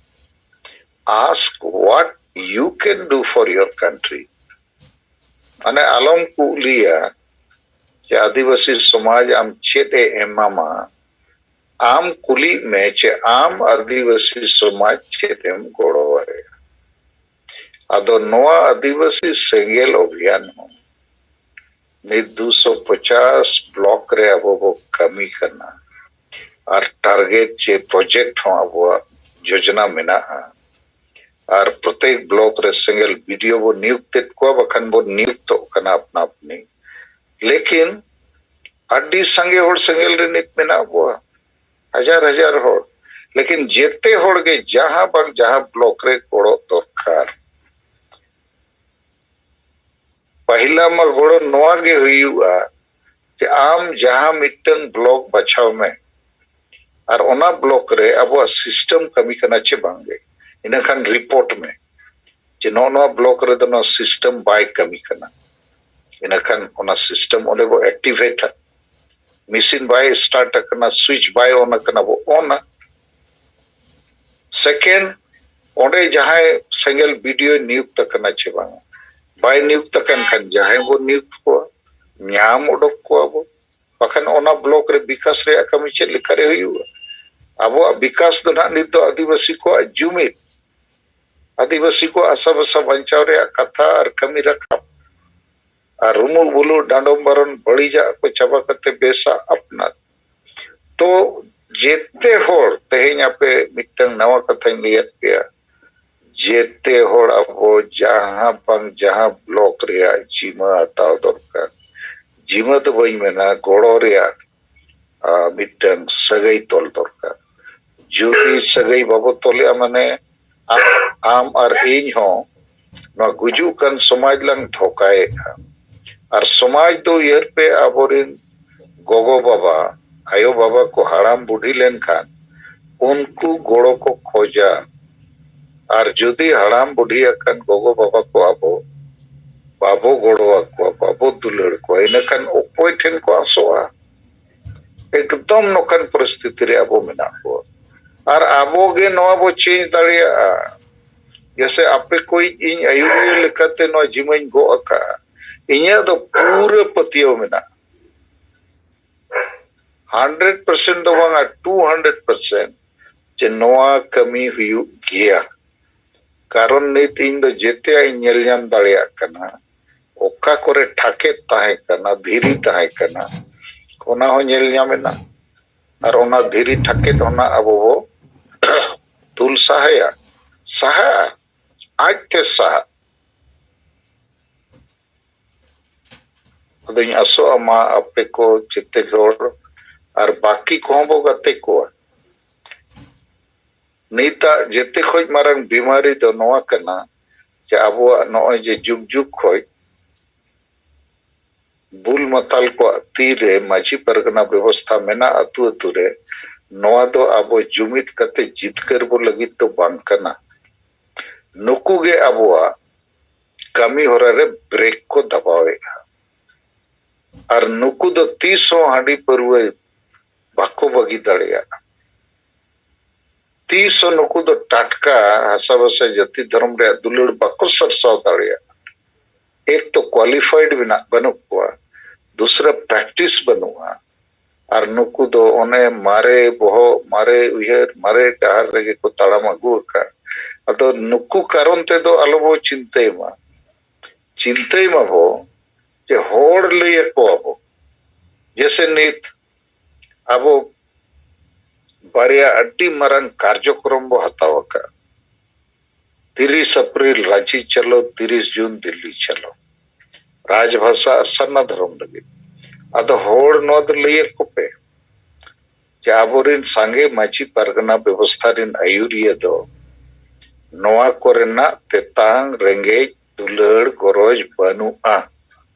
ask what you can do for your country." ᱢᱟᱱᱮ ᱟᱞᱚᱢ ᱠᱩᱞᱤᱭᱟ ᱡᱮ ᱟᱹᱫᱤᱵᱟᱹᱥᱤ ᱥᱚᱢᱟᱡᱽ ᱟᱢ ᱪᱮᱫ ᱮ ᱮᱢᱟᱢᱟ, ᱟᱢ ᱠᱩᱞᱤᱜ ᱢᱮ ᱡᱮ ᱟᱢ ᱟᱹᱫᱤᱵᱟᱹᱥᱤ ᱥᱚᱢᱟᱡᱽ ᱪᱮᱫ ᱮᱢ ᱜᱚᱲᱚ ᱟᱭᱟ᱾ ᱟᱫᱚ ᱱᱚᱣᱟ ᱟᱹᱫᱤᱵᱟᱹᱥᱤ ᱥᱮᱸᱜᱮᱞ ᱚᱵᱷᱤᱭᱟᱱ ᱦᱚᱸ ᱱᱤᱛ ᱫᱩᱥᱚ ᱯᱚᱪᱟᱥ ᱵᱞᱚᱠ ᱨᱮ ᱟᱵᱚ ᱵᱚ ᱠᱟᱹᱢᱤ ᱠᱟᱱᱟ, ᱟᱨ ᱴᱟᱨᱜᱮᱴ ᱪᱮ ᱯᱨᱚᱡᱮᱠᱴ ᱦᱚᱸ ᱟᱵᱚᱣᱟᱜ ᱡᱳᱡᱚᱱᱟ ᱢᱮᱱᱟᱜᱼᱟ᱾ ᱟᱨ ᱯᱨᱚᱛᱮᱠ ᱵᱞᱚᱠ ᱨᱮ ᱥᱮᱸᱜᱮᱞ ᱵᱤᱰᱤᱳ ᱵᱚ ᱱᱤᱭᱩᱠᱛᱮᱫ ᱠᱚᱣᱟ, ᱵᱟᱠᱷᱟᱱ ᱵᱚ ᱱᱤᱭᱩᱠᱛᱚᱜ ᱠᱟᱱᱟ ᱟᱯᱱᱟ ᱟᱯᱱᱤ᱾ ᱞᱮᱠᱤᱱ ᱟᱹᱰᱤ ᱥᱟᱸᱜᱮ ᱦᱚᱲ ᱥᱮᱸᱜᱮᱞ ᱨᱮ ᱱᱤᱛ ᱢᱮᱱᱟᱜ ᱵᱚᱣᱟ, ᱦᱟᱡᱟᱨ ᱦᱟᱡᱟᱨ ᱦᱚᱲ᱾ ᱞᱮᱠᱤᱱ ᱡᱮᱛᱮ ᱦᱚᱲ ᱜᱮ ᱡᱟᱦᱟᱸ ᱵᱟᱝ ᱡᱟᱦᱟᱸ ᱵᱞᱚᱠ ᱨᱮ ᱜᱚᱲᱚ ᱫᱚᱨᱠᱟᱨ᱾ ᱯᱟᱹᱦᱤᱞᱟ ᱢᱟ ᱜᱚᱲᱚ ᱱᱚᱣᱟ ᱜᱮ ᱦᱩᱭᱩᱜᱼᱟ ᱡᱮ ᱟᱢ ᱡᱟᱦᱟᱸ ᱢᱤᱫᱴᱟᱝ ᱵᱞᱚᱠ ᱵᱟᱪᱷᱟᱣ ᱢᱮ, ᱟᱨ ᱚᱱᱟ ᱵᱞᱚᱠ ᱨᱮ ᱟᱵᱚᱣᱟᱜ ᱥᱤᱥᱴᱮᱢ ᱠᱟᱹᱢᱤ ᱠᱟᱱᱟ ᱪᱮ ᱵᱟᱝᱜᱮ, ᱤᱱᱟᱹᱠᱷᱟᱱ ᱨᱤᱯᱳᱨᱴ ᱢᱮ ᱡᱮ ᱱᱚᱜᱼᱚ ᱱᱚᱣᱟ ᱵᱞᱚᱠ ᱨᱮᱫᱚ ᱱᱚᱣᱟ ᱥᱤᱥᱴᱮᱢ ᱵᱟᱭ ᱠᱟᱹᱢᱤ ᱠᱟᱱᱟ᱾ ᱤᱱᱟᱹᱠᱷᱟᱱ ᱚᱱᱟ ᱥᱤᱥᱴᱮᱢ ᱚᱸᱰᱮ ᱵᱚ ᱮᱠᱴᱤᱵᱷᱮᱴᱟ᱾ ᱢᱮᱥᱤᱱ ᱵᱟᱭ ᱥᱴᱟᱨᱴ ᱟᱠᱟᱱᱟ, ᱥᱩᱭᱤᱪ ᱵᱟᱭ ᱚᱱ ᱟᱠᱟᱱᱟ, ᱵᱚ ᱚᱱᱟ᱾ ᱥᱮᱠᱮᱱᱰ, ᱚᱸᱰᱮ ᱡᱟᱦᱟᱸᱭ ᱥᱮᱸᱜᱮᱞ ᱵᱤᱰᱤᱳᱭ ᱱᱤᱭᱩᱠᱛ ᱟᱠᱟᱱᱟ ᱪᱮ ᱵᱟᱝ, ᱵᱟᱭ ᱱᱤᱭᱩᱠᱛ ᱟᱠᱟᱱ ᱠᱷᱟᱱ ᱡᱟᱦᱟᱸᱭ ᱵᱚ ᱱᱤᱭᱩᱠᱛ ᱠᱚᱣᱟ, ᱧᱟᱢ ᱚᱰᱚᱠ ᱠᱚᱣᱟ ᱵᱚ᱾ ᱵᱟᱠᱷᱟᱱ ᱚᱱᱟ ᱵᱞᱚᱠ ᱨᱮ ᱵᱤᱠᱟᱥ ᱨᱮᱭᱟᱜ ᱠᱟᱹᱢᱤ ᱪᱮᱫ ᱞᱮᱠᱟᱨᱮ ᱦᱩᱭᱩᱜᱼᱟ? ᱟᱵᱚᱣᱟᱜ ᱵᱤᱠᱟᱥ ᱫᱚ ᱱᱟᱦᱟᱜ ᱱᱤᱛ ᱫᱚ ᱟᱹᱫᱤᱵᱟᱹᱥᱤ ᱠᱚᱣᱟᱜ ᱡᱩᱢᱤᱫ, ᱟᱹᱫᱤᱵᱟᱹᱥᱤ ᱠᱚᱣᱟᱜ ᱟᱥᱟ ᱵᱷᱟᱥᱟ ᱵᱟᱧᱪᱟᱣ ᱨᱮᱭᱟᱜ ᱠᱟᱛᱷᱟ ᱟᱨ ᱠᱟᱹᱢᱤ ᱨᱟᱠᱟᱵ, ᱟᱨ ᱨᱩᱢᱩᱜ ᱵᱩᱞᱩᱜ ᱰᱟᱸᱰᱚᱢ ᱵᱟᱨᱚᱱ ᱵᱟᱹᱲᱤᱡᱟᱜ ᱠᱚ ᱪᱟᱵᱟ ᱠᱟᱛᱮ ᱵᱮᱥᱟᱜ ᱟᱯᱱᱟᱨ᱾ ᱛᱚ ᱡᱮᱛᱮ ᱦᱚᱲ, ᱛᱮᱦᱮᱧ ᱟᱯᱮ ᱢᱤᱫᱴᱟᱝ ᱱᱟᱣᱟ ᱠᱟᱛᱷᱟᱧ ᱞᱟᱹᱭᱟᱫ ᱯᱮᱭᱟ, ᱡᱮᱛᱮ ᱦᱚᱲ ᱟᱵᱚ ᱡᱟᱦᱟᱸ ᱵᱟᱝ ᱡᱟᱦᱟᱸ ᱵᱞᱚᱠ ᱨᱮᱭᱟᱜ ᱡᱤᱢᱟᱹ ᱦᱟᱛᱟᱣ ᱫᱚᱨᱠᱟᱨ᱾ ᱡᱤᱢᱟᱹ ᱫᱚ ᱵᱟᱹᱧ ᱢᱮᱱᱟ, ᱜᱚᱲᱚ ᱨᱮᱭᱟᱜ, ᱟ, ᱢᱤᱫᱴᱟᱝ ᱥᱟᱹᱜᱟᱹᱭ ᱛᱚᱞ ᱫᱚᱨᱠᱟᱨ᱾ ᱡᱩᱫᱤ ᱥᱟᱹᱜᱟᱹᱭ ᱵᱟᱵᱚ ᱛᱚᱞᱮᱜᱼᱟ, ᱢᱟᱱᱮ ᱟ-, ᱟᱢ ᱟᱨ ᱤᱧ ᱦᱚᱸ ᱱᱚᱣᱟ ᱜᱩᱡᱩᱜ ᱠᱟᱱ ᱥᱚᱢᱟᱡᱽ ᱞᱟᱝ ᱫᱷᱚᱠᱟᱭᱮᱫᱼᱟ᱾ ᱟᱨ ᱥᱚᱢᱟᱡᱽ ᱫᱚ ᱩᱭᱦᱟᱹᱨ ᱯᱮ, ᱟᱵᱚᱨᱮᱱ ᱜᱚᱜᱚ ᱵᱟᱵᱟ, ᱟᱭᱳ ᱵᱟᱵᱟ ᱠᱚ ᱦᱟᱲᱟᱢ ᱵᱩᱰᱷᱤ ᱞᱮᱱᱠᱷᱟᱱ ᱩᱱᱠᱩ ᱜᱚᱲᱚ ᱠᱚ ᱠᱷᱚᱡᱟ᱾ ᱟᱨ ᱡᱩᱫᱤ ᱦᱟᱲᱟᱢ ᱵᱩᱰᱷᱤ ᱟᱠᱟᱱ ᱜᱚᱜᱚ ᱵᱟᱵᱟ ᱠᱚ ᱟᱵᱚ ᱵᱟᱵᱚ ᱜᱚᱲᱚ ᱟᱠᱚᱣᱟ, ᱵᱟᱵᱚ ᱫᱩᱞᱟᱹᱲ ᱠᱚᱣᱟ, ᱤᱱᱟᱹᱠᱷᱟᱱ ᱚᱠᱚᱭ ᱴᱷᱮᱱ ᱠᱚ ᱟᱥᱚᱜᱼᱟ? ᱮᱠᱫᱚᱢ ᱱᱚᱝᱠᱟᱱ ᱯᱚᱨᱤᱥᱛᱷᱤᱛᱤ ᱨᱮ ᱟᱵᱚ ᱢᱮᱱᱟᱜ ᱠᱚᱣᱟ᱾ ᱟᱨ ᱟᱵᱚ ᱜᱮ ᱱᱚᱣᱟ ᱵᱚ ᱪᱮᱧᱡᱽ ᱫᱟᱲᱮᱭᱟᱜᱼᱟ᱾ ᱡᱮᱥᱮ ᱟᱯᱮ ᱠᱚ ᱤᱧ ᱟᱹᱭᱩᱨᱤᱭᱟᱹ ᱞᱮᱠᱟᱛᱮ ᱱᱚᱣᱟ ᱡᱤᱢᱟᱹᱧ ᱜᱚᱜ ᱟᱠᱟᱫᱼᱟ, ᱤᱧᱟᱹᱜ ᱫᱚ ᱯᱩᱨᱟᱹ ᱯᱟᱹᱛᱭᱟᱹᱣ ᱢᱮᱱᱟᱜᱼᱟ, ᱦᱟᱱᱰᱨᱮᱰ ᱯᱟᱨᱥᱮᱱᱴ ᱫᱚ ᱵᱟᱝᱟ, ᱴᱩ ᱦᱟᱱᱰᱨᱮᱰ ᱯᱟᱨᱥᱮᱱᱴ, ᱡᱮ ᱱᱚᱣᱟ ᱠᱟᱹᱢᱤ ᱦᱩᱭᱩᱜ ᱜᱮᱭᱟ᱾ ᱠᱟᱨᱚᱱ ᱱᱤᱛ ᱤᱧ ᱫᱚ ᱡᱮᱛᱮᱭᱟᱜ ᱤᱧ ᱧᱮᱞ ᱧᱟᱢ ᱫᱟᱲᱮᱭᱟᱜ ᱠᱟᱱᱟ᱾ ᱚᱠᱟ ᱠᱚᱨᱮ ᱴᱷᱟᱠᱮᱫ ᱛᱟᱦᱮᱸ ᱠᱟᱱᱟ, ᱫᱷᱤᱨᱤ ᱛᱟᱦᱮᱸ ᱠᱟᱱᱟ, ᱚᱱᱟ ᱦᱚᱸ ᱧᱮᱞ ᱧᱟᱢ ᱮᱱᱟ᱾ ᱟᱨ ᱚᱱᱟ ᱫᱷᱤᱨᱤ ᱴᱷᱟᱠᱮᱫ ᱚᱱᱟ ᱟᱵᱚ ᱵᱚ ᱛᱩᱞ ᱥᱟᱦᱟᱭᱟ, ᱥᱟᱦᱟᱜᱼᱟ, ᱟᱡᱛᱮ ᱥᱟᱦᱟᱜ᱾ ᱟᱫᱚᱧ ᱟᱥᱚᱜᱼᱟ ᱢᱟ ᱟᱯᱮ ᱠᱚ ᱡᱮᱛᱮ ᱦᱚᱲ ᱟᱨ ᱵᱟᱹᱠᱤ ᱠᱚᱦᱚᱸ ᱵᱚ ᱜᱟᱛᱮ ᱠᱚᱣᱟ᱾ ᱱᱤᱛᱟᱜ ᱡᱮᱛᱮ ᱠᱷᱚᱡ ᱢᱟᱨᱟᱝ ᱵᱤᱢᱟᱨᱤ ᱫᱚ ᱱᱚᱣᱟ ᱠᱟᱱᱟ ᱡᱮ ᱟᱵᱚᱣᱟᱜ ᱱᱚᱜᱼᱚᱭ ᱡᱮ ᱡᱩᱜᱽ ᱡᱩᱜᱽ ᱠᱷᱚᱡ ᱵᱩᱞ ᱢᱟᱛᱟᱞ ᱠᱚᱣᱟᱜ ᱛᱤᱨᱮ ᱢᱟᱹᱡᱷᱤ ᱯᱟᱨᱜᱟᱱᱟ ᱵᱮᱵᱚᱥᱛᱷᱟ ᱢᱮᱱᱟᱜ ᱟᱹᱛᱩ ᱟᱹᱛᱩ ᱨᱮ, ᱱᱚᱣᱟ ᱫᱚ ᱟᱵᱚ ᱡᱩᱢᱤᱫ ᱠᱟᱛᱮ ᱡᱤᱛᱠᱟᱹᱨ ᱵᱚ ᱞᱟᱹᱜᱤᱫ ᱫᱚ ᱵᱟᱝ ᱠᱟᱱᱟ᱾ ᱱᱩᱠᱩ ᱜᱮ ᱟᱵᱚᱣᱟᱜ ᱠᱟᱹᱢᱤ ᱦᱚᱨᱟ ᱨᱮ ᱵᱨᱮᱠ ᱠᱚ ᱫᱟᱵᱟᱣᱮᱫᱼᱟ᱾ ᱟᱨ ᱱᱩᱠᱩ ᱫᱚ ᱛᱤᱥ ᱦᱚᱸ ᱦᱟᱺᱰᱤ ᱯᱟᱹᱨᱣᱟᱹ ᱵᱟᱠᱚ ᱵᱟᱹᱜᱤ ᱫᱟᱲᱮᱭᱟᱜᱼᱟ᱾ ᱛᱤᱥ ᱦᱚᱸ ᱱᱩᱠᱩ ᱫᱚ ᱴᱟᱴᱠᱟ ᱦᱟᱥᱟ ᱵᱷᱟᱥᱟ ᱡᱟᱹᱛᱤ ᱫᱷᱚᱨᱚᱢ ᱨᱮᱭᱟᱜ ᱫᱩᱞᱟᱹᱲ ᱵᱟᱠᱚ ᱥᱟᱨᱥᱟᱣ ᱫᱟᱲᱮᱭᱟᱜᱼᱟ᱾ ᱮᱠ ᱛᱚ ᱠᱣᱟᱞᱤᱯᱷᱟᱭᱤᱰ ᱢᱮᱱᱟᱜ ᱵᱟᱹᱱᱩᱜ ᱠᱚᱣᱟ, ᱫᱩᱥᱨᱟ ᱯᱨᱮᱠᱴᱤᱥ ᱵᱟᱹᱱᱩᱜᱼᱟ᱾ ᱟᱨ ᱱᱩᱠᱩ ᱫᱚ ᱚᱱᱮ ᱢᱟᱨᱮ ᱵᱚᱦᱚᱜ, ᱢᱟᱨᱮ ᱩᱭᱦᱟᱹᱨ, ᱢᱟᱨᱮ ᱰᱟᱦᱟᱨ ᱨᱮᱜᱮ ᱠᱚ ᱛᱟᱲᱟᱢ ᱟᱹᱜᱩ ᱟᱠᱟᱫ᱾ ᱟᱫᱚ ᱱᱩᱠᱩ ᱠᱟᱨᱚᱱ ᱛᱮᱫᱚ ᱟᱞᱚᱵᱚ ᱪᱤᱱᱛᱟᱹᱭ ᱢᱟ, ᱪᱤᱱᱛᱟᱹᱭ ᱢᱟᱵᱚ ᱡᱮ ᱦᱚᱲ ᱞᱟᱹᱭ ᱟᱠᱚᱣᱟᱵᱚ᱾ ᱡᱮᱥᱮ ᱱᱤᱛ ᱟᱵᱚ ᱵᱟᱨᱭᱟ ᱟᱹᱰᱤ ᱢᱟᱨᱟᱝ ᱠᱟᱨᱡᱚᱠᱨᱚᱢ ᱵᱚ ᱦᱟᱛᱟᱣ ᱟᱠᱟᱫ, ᱛᱤᱨᱤᱥ ᱮᱯᱨᱤᱞ ᱨᱟᱸᱪᱤ ᱪᱚᱞᱚ, ᱛᱤᱨᱤᱥ ᱡᱩᱱ ᱫᱤᱞᱞᱤ ᱪᱚᱞᱚ, ᱨᱟᱡᱽᱵᱷᱟᱥᱟ ᱟᱨ ᱥᱟᱨᱱᱟ ᱫᱷᱚᱨᱚᱢ ᱞᱟᱹᱜᱤᱫ᱾ ᱟᱫᱚ ᱦᱚᱲ ᱱᱚᱣᱟ ᱫᱚ ᱞᱟᱹᱭ ᱟᱠᱚ ᱯᱮ ᱡᱮ ᱟᱵᱚᱨᱮᱱ ᱥᱟᱸᱜᱮ ᱢᱟᱹᱡᱷᱤ ᱯᱟᱨᱜᱟᱱᱟ ᱵᱮᱵᱚᱥᱛᱷᱟ ᱨᱮᱱ ᱟᱹᱭᱩᱨᱤᱭᱟᱹ ᱫᱚ ᱱᱚᱣᱟ ᱠᱚᱨᱮᱱᱟᱜ ᱛᱮᱛᱟᱝ, ᱨᱮᱸᱜᱮᱡ, ᱫᱩᱞᱟᱹᱲ, ᱜᱚᱨᱚᱡᱽ ᱵᱟᱹᱱᱩᱜᱼᱟ᱾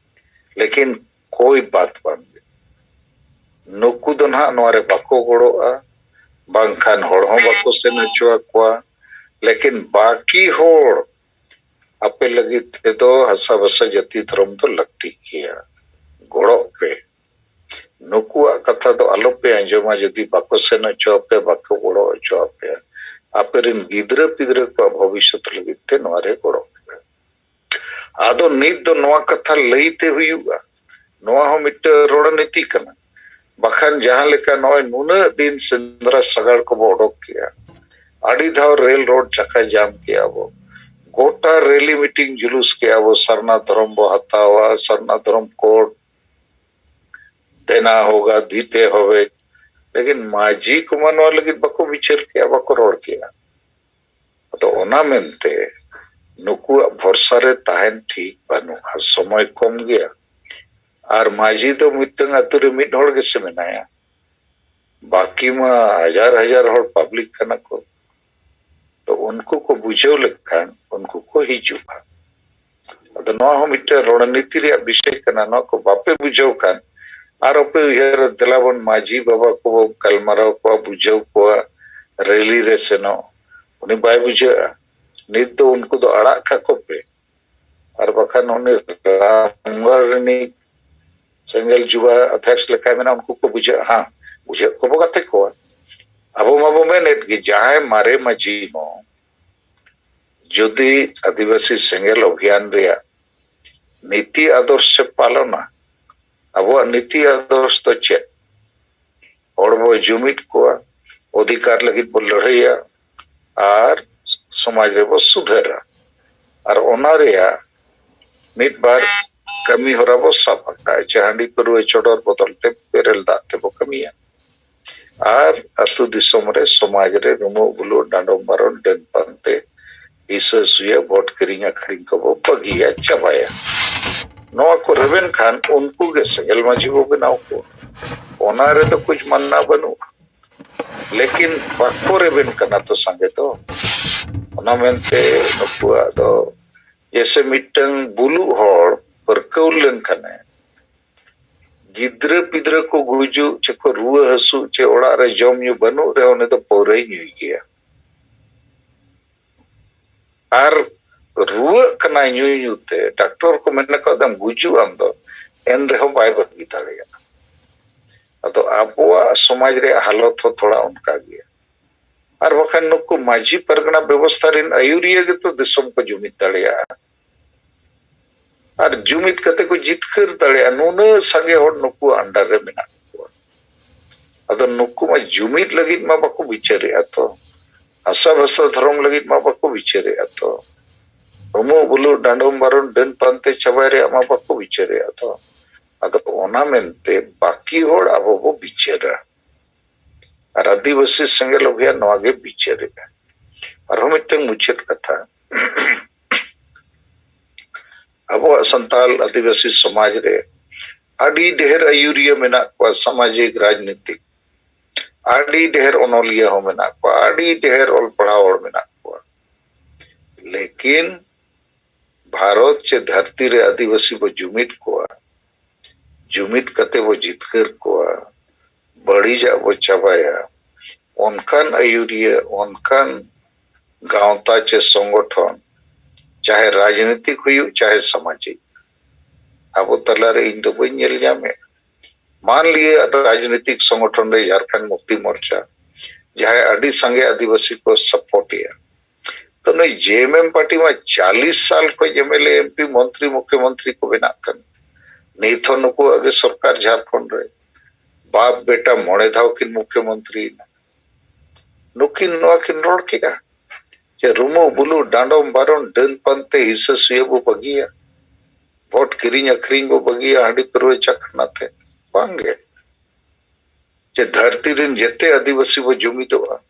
ᱞᱮᱠᱤᱱ ᱠᱳᱭ ᱵᱟᱛ ᱵᱟᱝ᱾ ᱱᱩᱠᱩ ᱫᱚ ᱱᱟᱦᱟᱜ ᱱᱚᱣᱟ ᱨᱮ ᱵᱟᱠᱚ ᱜᱚᱲᱚᱜᱼᱟ, ᱵᱟᱝᱠᱷᱟᱱ ᱦᱚᱲ ᱦᱚᱸ ᱵᱟᱠᱚ ᱥᱮᱱ ᱦᱚᱪᱚ ᱟᱠᱚᱣᱟ᱾ ᱞᱮᱠᱤᱱ ᱵᱟᱹᱠᱤ ᱦᱚᱲ ᱟᱯᱮ ᱞᱟᱹᱜᱤᱫ ᱛᱮᱫᱚ ᱦᱟᱥᱟ ᱵᱷᱟᱥᱟ ᱡᱟᱹᱛᱤ ᱫᱷᱚᱨᱚᱢ ᱫᱚ ᱞᱟᱹᱠᱛᱤᱜ ᱜᱮᱭᱟ, ᱜᱚᱲᱚᱜ ᱯᱮ᱾ ᱱᱩᱠᱩᱣᱟᱜ ᱠᱟᱛᱷᱟ ᱫᱚ ᱟᱞᱚᱯᱮ ᱟᱸᱡᱚᱢᱟ᱾ ᱡᱩᱫᱤ ᱵᱟᱠᱚ ᱥᱮᱱ ᱦᱚᱪᱚ ᱟᱯᱮᱭᱟ, ᱵᱟᱠᱚ ᱜᱚᱲᱚ ᱦᱚᱪᱚ ᱟᱯᱮᱭᱟ, ᱟᱯᱮᱨᱮᱱ ᱜᱤᱫᱽᱨᱟᱹ ᱯᱤᱫᱽᱨᱟᱹ ᱠᱚᱣᱟᱜ ᱵᱷᱚᱵᱤᱥᱥᱚᱛ ᱞᱟᱹᱜᱤᱫ ᱛᱮ ᱱᱚᱣᱟ ᱨᱮ ᱜᱚᱲᱚ ᱯᱮ᱾ ᱟᱫᱚ ᱱᱤᱛ ᱫᱚ ᱱᱚᱣᱟ ᱠᱟᱛᱷᱟ ᱞᱟᱹᱭᱛᱮ ᱦᱩᱭᱩᱜᱼᱟ, ᱱᱚᱣᱟ ᱦᱚᱸ ᱢᱤᱫᱴᱟᱝ ᱨᱚᱲᱱᱤᱛᱤ ᱠᱟᱱᱟ᱾ ᱵᱟᱠᱷᱟᱱ ᱡᱟᱦᱟᱸ ᱞᱮᱠᱟ ᱱᱚᱜᱼᱚᱭ ᱱᱩᱱᱟᱹᱜ ᱫᱤᱱ ᱥᱮᱸᱫᱽᱨᱟ ᱥᱟᱜᱟᱲ ᱠᱚᱵᱚ ᱚᱰᱚᱠ ᱠᱮᱜᱼᱟ, ᱟᱹᱰᱤ ᱫᱷᱟᱣ ᱨᱮᱞ ᱨᱳᱰ ᱪᱟᱠᱟ ᱡᱟᱢ ᱠᱮᱜᱼᱟ ᱵᱚ, ᱜᱚᱴᱟ ᱨᱮᱞᱤ ᱢᱤᱴᱤᱝ ᱡᱩᱞᱩᱥ ᱠᱮᱜᱼᱟ ᱵᱚ, ᱥᱟᱨᱱᱟ ᱫᱷᱚᱨᱚᱢ ᱵᱚ ᱦᱟᱛᱟᱣᱟ, ᱥᱟᱨᱱᱟ ᱫᱷᱚᱨᱚᱢ ᱠᱳᱰ ᱫᱮᱱᱟ ᱦᱳᱜᱟ, ᱫᱤᱛᱮ ᱦᱳᱜᱟ᱾ ᱞᱮᱠᱤᱱ ᱢᱟᱹᱡᱷᱤ ᱠᱚᱢᱟ ᱱᱚᱣᱟ ᱞᱟᱹᱜᱤᱫ ᱵᱟᱠᱚ ᱵᱤᱪᱟᱹᱨ ᱠᱮᱜᱼᱟ, ᱵᱟᱠᱚ ᱨᱚᱲ ᱠᱮᱜᱼᱟ᱾ ᱟᱫᱚ ᱚᱱᱟ ᱢᱮᱱᱛᱮ ᱱᱩᱠᱩᱣᱟᱜ ᱵᱷᱚᱨᱥᱟ ᱨᱮ ᱛᱟᱦᱮᱱ ᱴᱷᱤᱠ ᱵᱟᱹᱱᱩᱜᱼᱟ, ᱥᱚᱢᱚᱭ ᱠᱚᱢ ᱜᱮᱭᱟ᱾ ᱟᱨ ᱢᱟᱹᱡᱷᱤ ᱫᱚ ᱢᱤᱫᱴᱟᱝ ᱟᱛᱳ ᱨᱮ ᱢᱤᱫ ᱦᱚᱲ ᱜᱮᱥᱮ ᱢᱮᱱᱟᱭᱟ, ᱵᱟᱹᱠᱤ ᱢᱟ ᱦᱟᱡᱟᱨ ᱦᱟᱡᱟᱨ ᱦᱚᱲ ᱯᱟᱵᱽᱞᱤᱠ ᱠᱟᱱᱟ ᱠᱚ᱾ ᱛᱚ ᱩᱱᱠᱩ ᱠᱚ ᱵᱩᱡᱷᱟᱹᱣ ᱞᱮᱠᱷᱟᱱ ᱩᱱᱠᱩ ᱠᱚ ᱦᱤᱡᱩᱜᱼᱟ᱾ ᱟᱫᱚ ᱱᱚᱣᱟ ᱦᱚᱸ ᱢᱤᱫᱴᱟᱝ ᱨᱚᱲᱱᱤᱛᱤ ᱨᱮᱭᱟᱜ ᱵᱤᱥᱚᱭ ᱠᱟᱱᱟ᱾ ᱱᱚᱣᱟ ᱠᱚ ᱵᱟᱯᱮ ᱵᱩᱡᱷᱟᱹᱣ ᱠᱷᱟᱱ ᱟᱨᱚ ᱯᱮ ᱩᱭᱦᱟᱹᱨᱟ, ᱫᱮᱞᱟ ᱵᱚᱱ ᱢᱟᱹᱡᱷᱤ ᱵᱟᱵᱟ ᱠᱚᱵᱚ ᱜᱟᱞᱢᱟᱨᱟᱣ ᱠᱚᱣᱟ, ᱵᱩᱡᱷᱟᱹᱣ ᱠᱚᱣᱟ, ᱨᱮᱞᱤ ᱨᱮ ᱥᱮᱱᱚᱜ᱾ ᱩᱱᱤ ᱵᱟᱭ ᱵᱩᱡᱷᱟᱹᱜᱼᱟ᱾ ᱱᱤᱛ ᱫᱚ ᱩᱱᱠᱩ ᱫᱚ ᱟᱲᱟᱜ ᱠᱟᱠᱚ ᱯᱮ, ᱟᱨ ᱵᱟᱠᱷᱟᱱ ᱩᱱᱤ ᱨᱟᱢᱜᱚᱲ ᱨᱤᱱᱤᱡ ᱥᱮᱸᱜᱮᱞ ᱡᱩᱵᱟ ᱚᱫᱷᱭᱚᱠᱥ ᱞᱮᱠᱟᱭ ᱢᱮᱱᱟ, ᱩᱱᱠᱩ ᱠᱚ ᱵᱩᱡᱷᱟᱹᱜᱼᱟ᱾ ᱦᱮᱸ, ᱵᱩᱡᱷᱟᱹᱜ ᱠᱚᱵᱚ ᱜᱟᱛᱮ ᱠᱚᱣᱟ᱾ ᱟᱵᱚ ᱢᱟᱵᱚ ᱢᱮᱱᱮᱫ ᱜᱮ, ᱡᱟᱦᱟᱸᱭ ᱢᱟᱨᱮ ᱢᱟᱹᱡᱷᱤ ᱦᱚᱸ ᱡᱩᱫᱤ ᱟᱹᱫᱤᱵᱟᱹᱥᱤ ᱥᱮᱸᱜᱮᱞ ᱚᱵᱷᱤᱭᱟᱱ ᱨᱮᱭᱟᱜ ᱱᱤᱛᱤ ᱟᱫᱚᱨᱥ ᱮ ᱯᱟᱞᱚᱱᱟ, ᱟᱵᱚᱣᱟᱜ ᱱᱤᱛᱤ ᱟᱫᱚᱨᱥ ᱫᱚ ᱪᱮᱫ? ᱦᱚᱲ ᱵᱚ ᱡᱩᱢᱤᱫ ᱠᱚᱣᱟ, ᱚᱫᱷᱤᱠᱟᱨ ᱞᱟᱹᱜᱤᱫ ᱵᱚ ᱞᱟᱹᱲᱦᱟᱹᱭᱟ, ᱟᱨ ᱥᱚᱢᱟᱡᱽ ᱨᱮᱵᱚ ᱥᱩᱫᱷᱟᱹᱨᱟ᱾ ᱟᱨ ᱚᱱᱟ ᱨᱮᱭᱟᱜ ᱢᱤᱫ ᱵᱟᱨ ᱠᱟᱹᱢᱤ ᱦᱚᱨᱟ ᱵᱚ ᱥᱟᱵ ᱟᱠᱟᱫᱼᱟ, ᱡᱮ ᱦᱟᱺᱰᱤ ᱯᱟᱹᱨᱣᱟᱹ ᱪᱚᱰᱚᱨ ᱵᱚᱫᱚᱞ ᱛᱮ ᱵᱮᱨᱮᱞ ᱫᱟᱜ ᱛᱮᱵᱚ ᱠᱟᱹᱢᱤᱭᱟ᱾ ᱟᱨ ᱟᱹᱛᱩ ᱫᱤᱥᱚᱢ ᱨᱮ, ᱥᱚᱢᱟᱡᱽ ᱨᱮ ᱨᱩᱢᱩᱜ ᱵᱩᱞᱩᱜ, ᱰᱟᱸᱰᱚᱢ ᱵᱟᱨᱚᱱ, ᱰᱟᱹᱱ ᱯᱟᱱᱛᱮ, ᱦᱤᱥᱟᱹ ᱥᱩᱭᱟᱹ, ᱵᱷᱳᱴ ᱠᱤᱨᱤᱧ ᱟᱹᱠᱷᱨᱤᱧ ᱠᱚᱵᱚ ᱵᱟᱹᱜᱤᱭᱟ, ᱪᱟᱵᱟᱭᱟ᱾ ᱱᱚᱣᱟ ᱠᱚ ᱨᱮᱵᱮᱱ ᱠᱷᱟᱱ ᱩᱱᱠᱩ ᱜᱮ ᱥᱮᱸᱜᱮᱞ ᱢᱟᱹᱡᱷᱤ ᱵᱚ ᱵᱮᱱᱟᱣ ᱠᱚᱣᱟ᱾ ᱚᱱᱟ ᱨᱮᱫᱚ ᱠᱩᱪ ᱢᱟᱱᱟ ᱵᱟᱹᱱᱩᱜᱼᱟ᱾ ᱞᱮᱠᱤᱱ ᱵᱟᱠᱚ ᱨᱮᱵᱮᱱ ᱠᱟᱱᱟ ᱛᱚ ᱥᱟᱸᱜᱮ ᱫᱚ᱾ ᱚᱱᱟ ᱢᱮᱱᱛᱮ ᱱᱩᱠᱩᱣᱟᱜ ᱫᱚ ᱡᱮᱥᱮ ᱢᱤᱫᱴᱟᱝ ᱵᱩᱞᱩᱜ ᱦᱚᱲ ᱯᱟᱹᱨᱠᱟᱹᱣ ᱞᱮᱱᱠᱷᱟᱱᱮ, ᱜᱤᱫᱽᱨᱟᱹ ᱯᱤᱫᱽᱨᱟᱹ ᱠᱚ ᱜᱩᱡᱩᱜ ᱪᱮ ᱠᱚ ᱨᱩᱣᱟᱹ ᱦᱟᱹᱥᱩᱜ ᱪᱮ ᱚᱲᱟᱜ ᱨᱮ ᱡᱚᱢ ᱧᱩ ᱵᱟᱹᱱᱩᱜ ᱨᱮᱦᱚᱸ ᱩᱱᱤ ᱫᱚ ᱯᱟᱹᱣᱨᱟᱹᱭ ᱧᱩᱭ ᱜᱮᱭᱟ᱾ ᱟᱨ ᱨᱩᱣᱟᱹᱜ ᱠᱟᱱᱟᱭ ᱧᱩ ᱧᱩ ᱛᱮ, ᱰᱟᱠᱛᱚᱨ ᱠᱚ ᱢᱮᱱ ᱟᱠᱟᱫ ᱫᱟᱢ ᱜᱩᱡᱩᱜ ᱟᱢ ᱫᱚ, ᱮᱱ ᱨᱮᱦᱚᱸ ᱵᱟᱭ ᱵᱟᱹᱜᱤ ᱫᱟᱲᱮᱭᱟᱜᱼᱟ᱾ ᱟᱫᱚ ᱟᱵᱚᱣᱟᱜ ᱥᱚᱢᱟᱡᱽ ᱨᱮᱭᱟᱜ ᱦᱟᱞᱚᱛ ᱦᱚᱸ ᱛᱷᱚᱲᱟ ᱚᱱᱠᱟ ᱜᱮᱭᱟ᱾ ᱟᱨ ᱵᱟᱠᱷᱟᱱ ᱱᱩᱠᱩ ᱢᱟᱹᱡᱷᱤ ᱯᱟᱨᱜᱟᱱᱟ ᱵᱮᱵᱚᱥᱛᱷᱟ ᱨᱮᱱ ᱟᱹᱭᱩᱨᱤᱭᱟᱹ ᱜᱮᱛᱚ ᱫᱤᱥᱚᱢ ᱠᱚ ᱡᱩᱢᱤᱫ ᱫᱟᱲᱮᱭᱟᱜᱼᱟ᱾ ᱟᱨ ᱡᱩᱢᱤᱫ ᱠᱟᱛᱮ ᱠᱚ ᱡᱤᱛᱠᱟᱹᱨ ᱫᱟᱲᱮᱭᱟᱜᱼᱟ᱾ ᱱᱩᱱᱟᱹᱜ ᱥᱟᱸᱜᱮ ᱦᱚᱲ ᱱᱩᱠᱩ under ᱨᱮ ᱢᱮᱱᱟᱜ ᱠᱚᱣᱟ᱾ ᱟᱫᱚ ᱱᱩᱠᱩ ᱢᱟ ᱡᱩᱢᱤᱫ ᱞᱟᱹᱜᱤᱫ ᱢᱟ ᱵᱟᱠᱚ ᱵᱤᱪᱟᱹᱨᱮᱜᱼᱟ ᱛᱚ, ᱦᱟᱥᱟ ᱵᱷᱟᱥᱟ ᱫᱷᱚᱨᱚᱢ ᱞᱟᱹᱜᱤᱫ ᱢᱟ ᱵᱟᱠᱚ ᱵᱤᱪᱟᱹᱨᱮᱜᱼᱟ ᱛᱚ᱾ ᱩᱢᱩᱜ ᱵᱩᱞᱩᱜ ᱰᱟᱸᱰᱚᱢ ᱵᱟᱨᱚᱱ ᱰᱟᱹᱱ ᱯᱟᱱᱛᱮ ᱪᱟᱵᱟᱭ ᱨᱮᱭᱟᱜ ᱢᱟ ᱵᱟᱠᱚ ᱵᱤᱪᱟᱹᱨᱮᱜᱼᱟ ᱛᱚ᱾ ᱟᱫᱚ ᱚᱱᱟ ᱢᱮᱱᱛᱮ ᱵᱟᱹᱠᱤ ᱦᱚᱲ ᱟᱵᱚ ᱵᱚ ᱵᱤᱪᱟᱹᱨᱟ᱾ ᱟᱨ ᱟᱹᱫᱤᱵᱟᱹᱥᱤ ᱥᱮᱸᱜᱮᱞ ᱚᱵᱷᱤᱭᱟᱱ ᱱᱚᱣᱟ ᱜᱮ ᱵᱤᱪᱟᱹᱨᱮᱜᱼᱟ᱾ ᱟᱨᱦᱚᱸ ᱢᱤᱫᱴᱟᱝ ᱢᱩᱪᱟᱹᱫ ᱠᱟᱛᱷᱟ, ᱟᱵᱚᱣᱟᱜ ᱥᱟᱱᱛᱟᱞ ᱟᱹᱫᱤᱵᱟᱹᱥᱤ ᱥᱚᱢᱟᱡᱽ ᱨᱮ ᱟᱹᱰᱤ ᱰᱷᱮᱨ ᱟᱹᱭᱩᱨᱤᱭᱟᱹ ᱢᱮᱱᱟᱜ ᱠᱚᱣᱟ, ᱥᱟᱢᱟᱡᱤᱠ, ᱨᱟᱡᱽᱱᱤᱛᱤᱠ, ᱟᱹᱰᱤ ᱰᱷᱮᱨ ᱚᱱᱚᱞᱤᱭᱟᱹ ᱦᱚᱸ ᱢᱮᱱᱟᱜ ᱠᱚᱣᱟ, ᱟᱹᱰᱤ ᱰᱷᱮᱨ ᱚᱞ ᱯᱟᱲᱦᱟᱣ ᱦᱚᱲ ᱢᱮᱱᱟᱜ ᱠᱚᱣᱟ᱾ ᱞᱮᱠᱤᱱ ᱵᱷᱟᱨᱚᱛ ᱪᱮ ᱫᱷᱟᱹᱨᱛᱤ ᱨᱮ ᱟᱹᱫᱤᱵᱟᱹᱥᱤ ᱵᱚ ᱡᱩᱢᱤᱫ ᱠᱚᱣᱟ, ᱡᱩᱢᱤᱫ ᱠᱟᱛᱮ ᱵᱚ ᱡᱤᱛᱠᱟᱹᱨ ᱠᱚᱣᱟ, ᱵᱟᱹᱲᱤᱡᱟᱜ ᱵᱚ ᱪᱟᱵᱟᱭᱟ, ᱚᱱᱠᱟᱱ ᱟᱹᱭᱩᱨᱤᱭᱟᱹ, ᱚᱱᱠᱟᱱ ᱜᱟᱶᱛᱟ ᱪᱮ ᱥᱚᱝᱜᱚᱴᱷᱚᱱ, ᱪᱟᱦᱮ ᱨᱟᱡᱽᱱᱤᱛᱤᱠ ᱦᱩᱭᱩᱜ, ᱪᱟᱦᱮ ᱥᱟᱢᱟᱡᱤᱠ, ᱟᱵᱚ ᱛᱟᱞᱟᱨᱮ ᱤᱧ ᱫᱚ ᱵᱟᱹᱧ ᱧᱮᱞ ᱧᱟᱢᱮᱫ᱾ ᱢᱟᱱ ᱞᱤᱭᱮ ᱨᱟᱡᱽᱱᱤᱛᱤᱠ ᱥᱚᱝᱜᱚᱴᱷᱚᱱ ᱨᱮ ᱡᱷᱟᱨᱠᱷᱚᱸᱰ ᱢᱩᱠᱛᱤ ᱢᱳᱨᱪᱟ, ᱡᱟᱦᱟᱸᱭ ᱟᱹᱰᱤ ᱥᱟᱸᱜᱮ ᱟᱹᱫᱤᱵᱟᱹᱥᱤ ᱠᱚ support ᱮᱭᱟ, ᱛᱚ ᱱᱩᱭ ᱡᱮ ᱮᱢ ᱮᱢ ᱯᱟᱨᱴᱤ ᱢᱟ ᱪᱟᱞᱤᱥ ᱥᱟᱞ ᱠᱷᱚᱱ M L A, M P, ᱢᱚᱱᱛᱨᱤ, ᱢᱩᱠᱷᱭᱚᱢᱚᱱᱛᱨᱤ ᱠᱚ ᱵᱮᱱᱟᱜ ᱠᱟᱱᱟ᱾ ᱱᱤᱛ ᱦᱚᱸ ᱱᱩᱠᱩᱣᱟᱜ ᱜᱮ ᱥᱚᱨᱠᱟᱨ ᱡᱷᱟᱨᱠᱷᱚᱸᱰ ᱨᱮ᱾ ᱵᱟᱯ ᱵᱮᱴᱟ ᱢᱚᱬᱮ ᱫᱷᱟᱣ ᱠᱤᱱ ᱢᱩᱠᱷᱭᱚᱢᱚᱱᱛᱨᱤᱭᱮᱱᱟ᱾ ᱱᱩᱠᱤᱱ ᱱᱚᱣᱟ ᱠᱤᱱ ᱨᱚᱲ ᱠᱮᱜᱼᱟ ᱡᱮ ᱨᱩᱢᱩ ᱵᱩᱞᱩ ᱰᱟᱸᱰᱚᱢ ᱵᱟᱨᱚᱱ ᱰᱟᱹᱱ ᱯᱟᱱᱛᱮ ᱦᱤᱥᱟᱹ ᱥᱩᱭᱟᱹ ᱵᱚ ᱵᱟᱹᱜᱤᱭᱟ, ᱵᱷᱳᱴ ᱠᱤᱨᱤᱧ ᱟᱹᱠᱷᱨᱤᱧ ᱵᱚ ᱵᱟᱹᱜᱤᱭᱟ, ᱦᱟᱺᱰᱤ ᱯᱟᱹᱨᱣᱟᱹ ᱪᱟᱠᱷᱱᱟ ᱛᱮ? ᱵᱟᱝᱜᱮ᱾ ᱡᱮ ᱫᱷᱟᱹᱨᱛᱤ ᱨᱮᱱ ᱡᱮᱛᱮ ᱟᱹᱫᱤᱵᱟᱹᱥᱤ ᱵᱚ ᱡᱩᱢᱤᱫᱚᱜᱼᱟ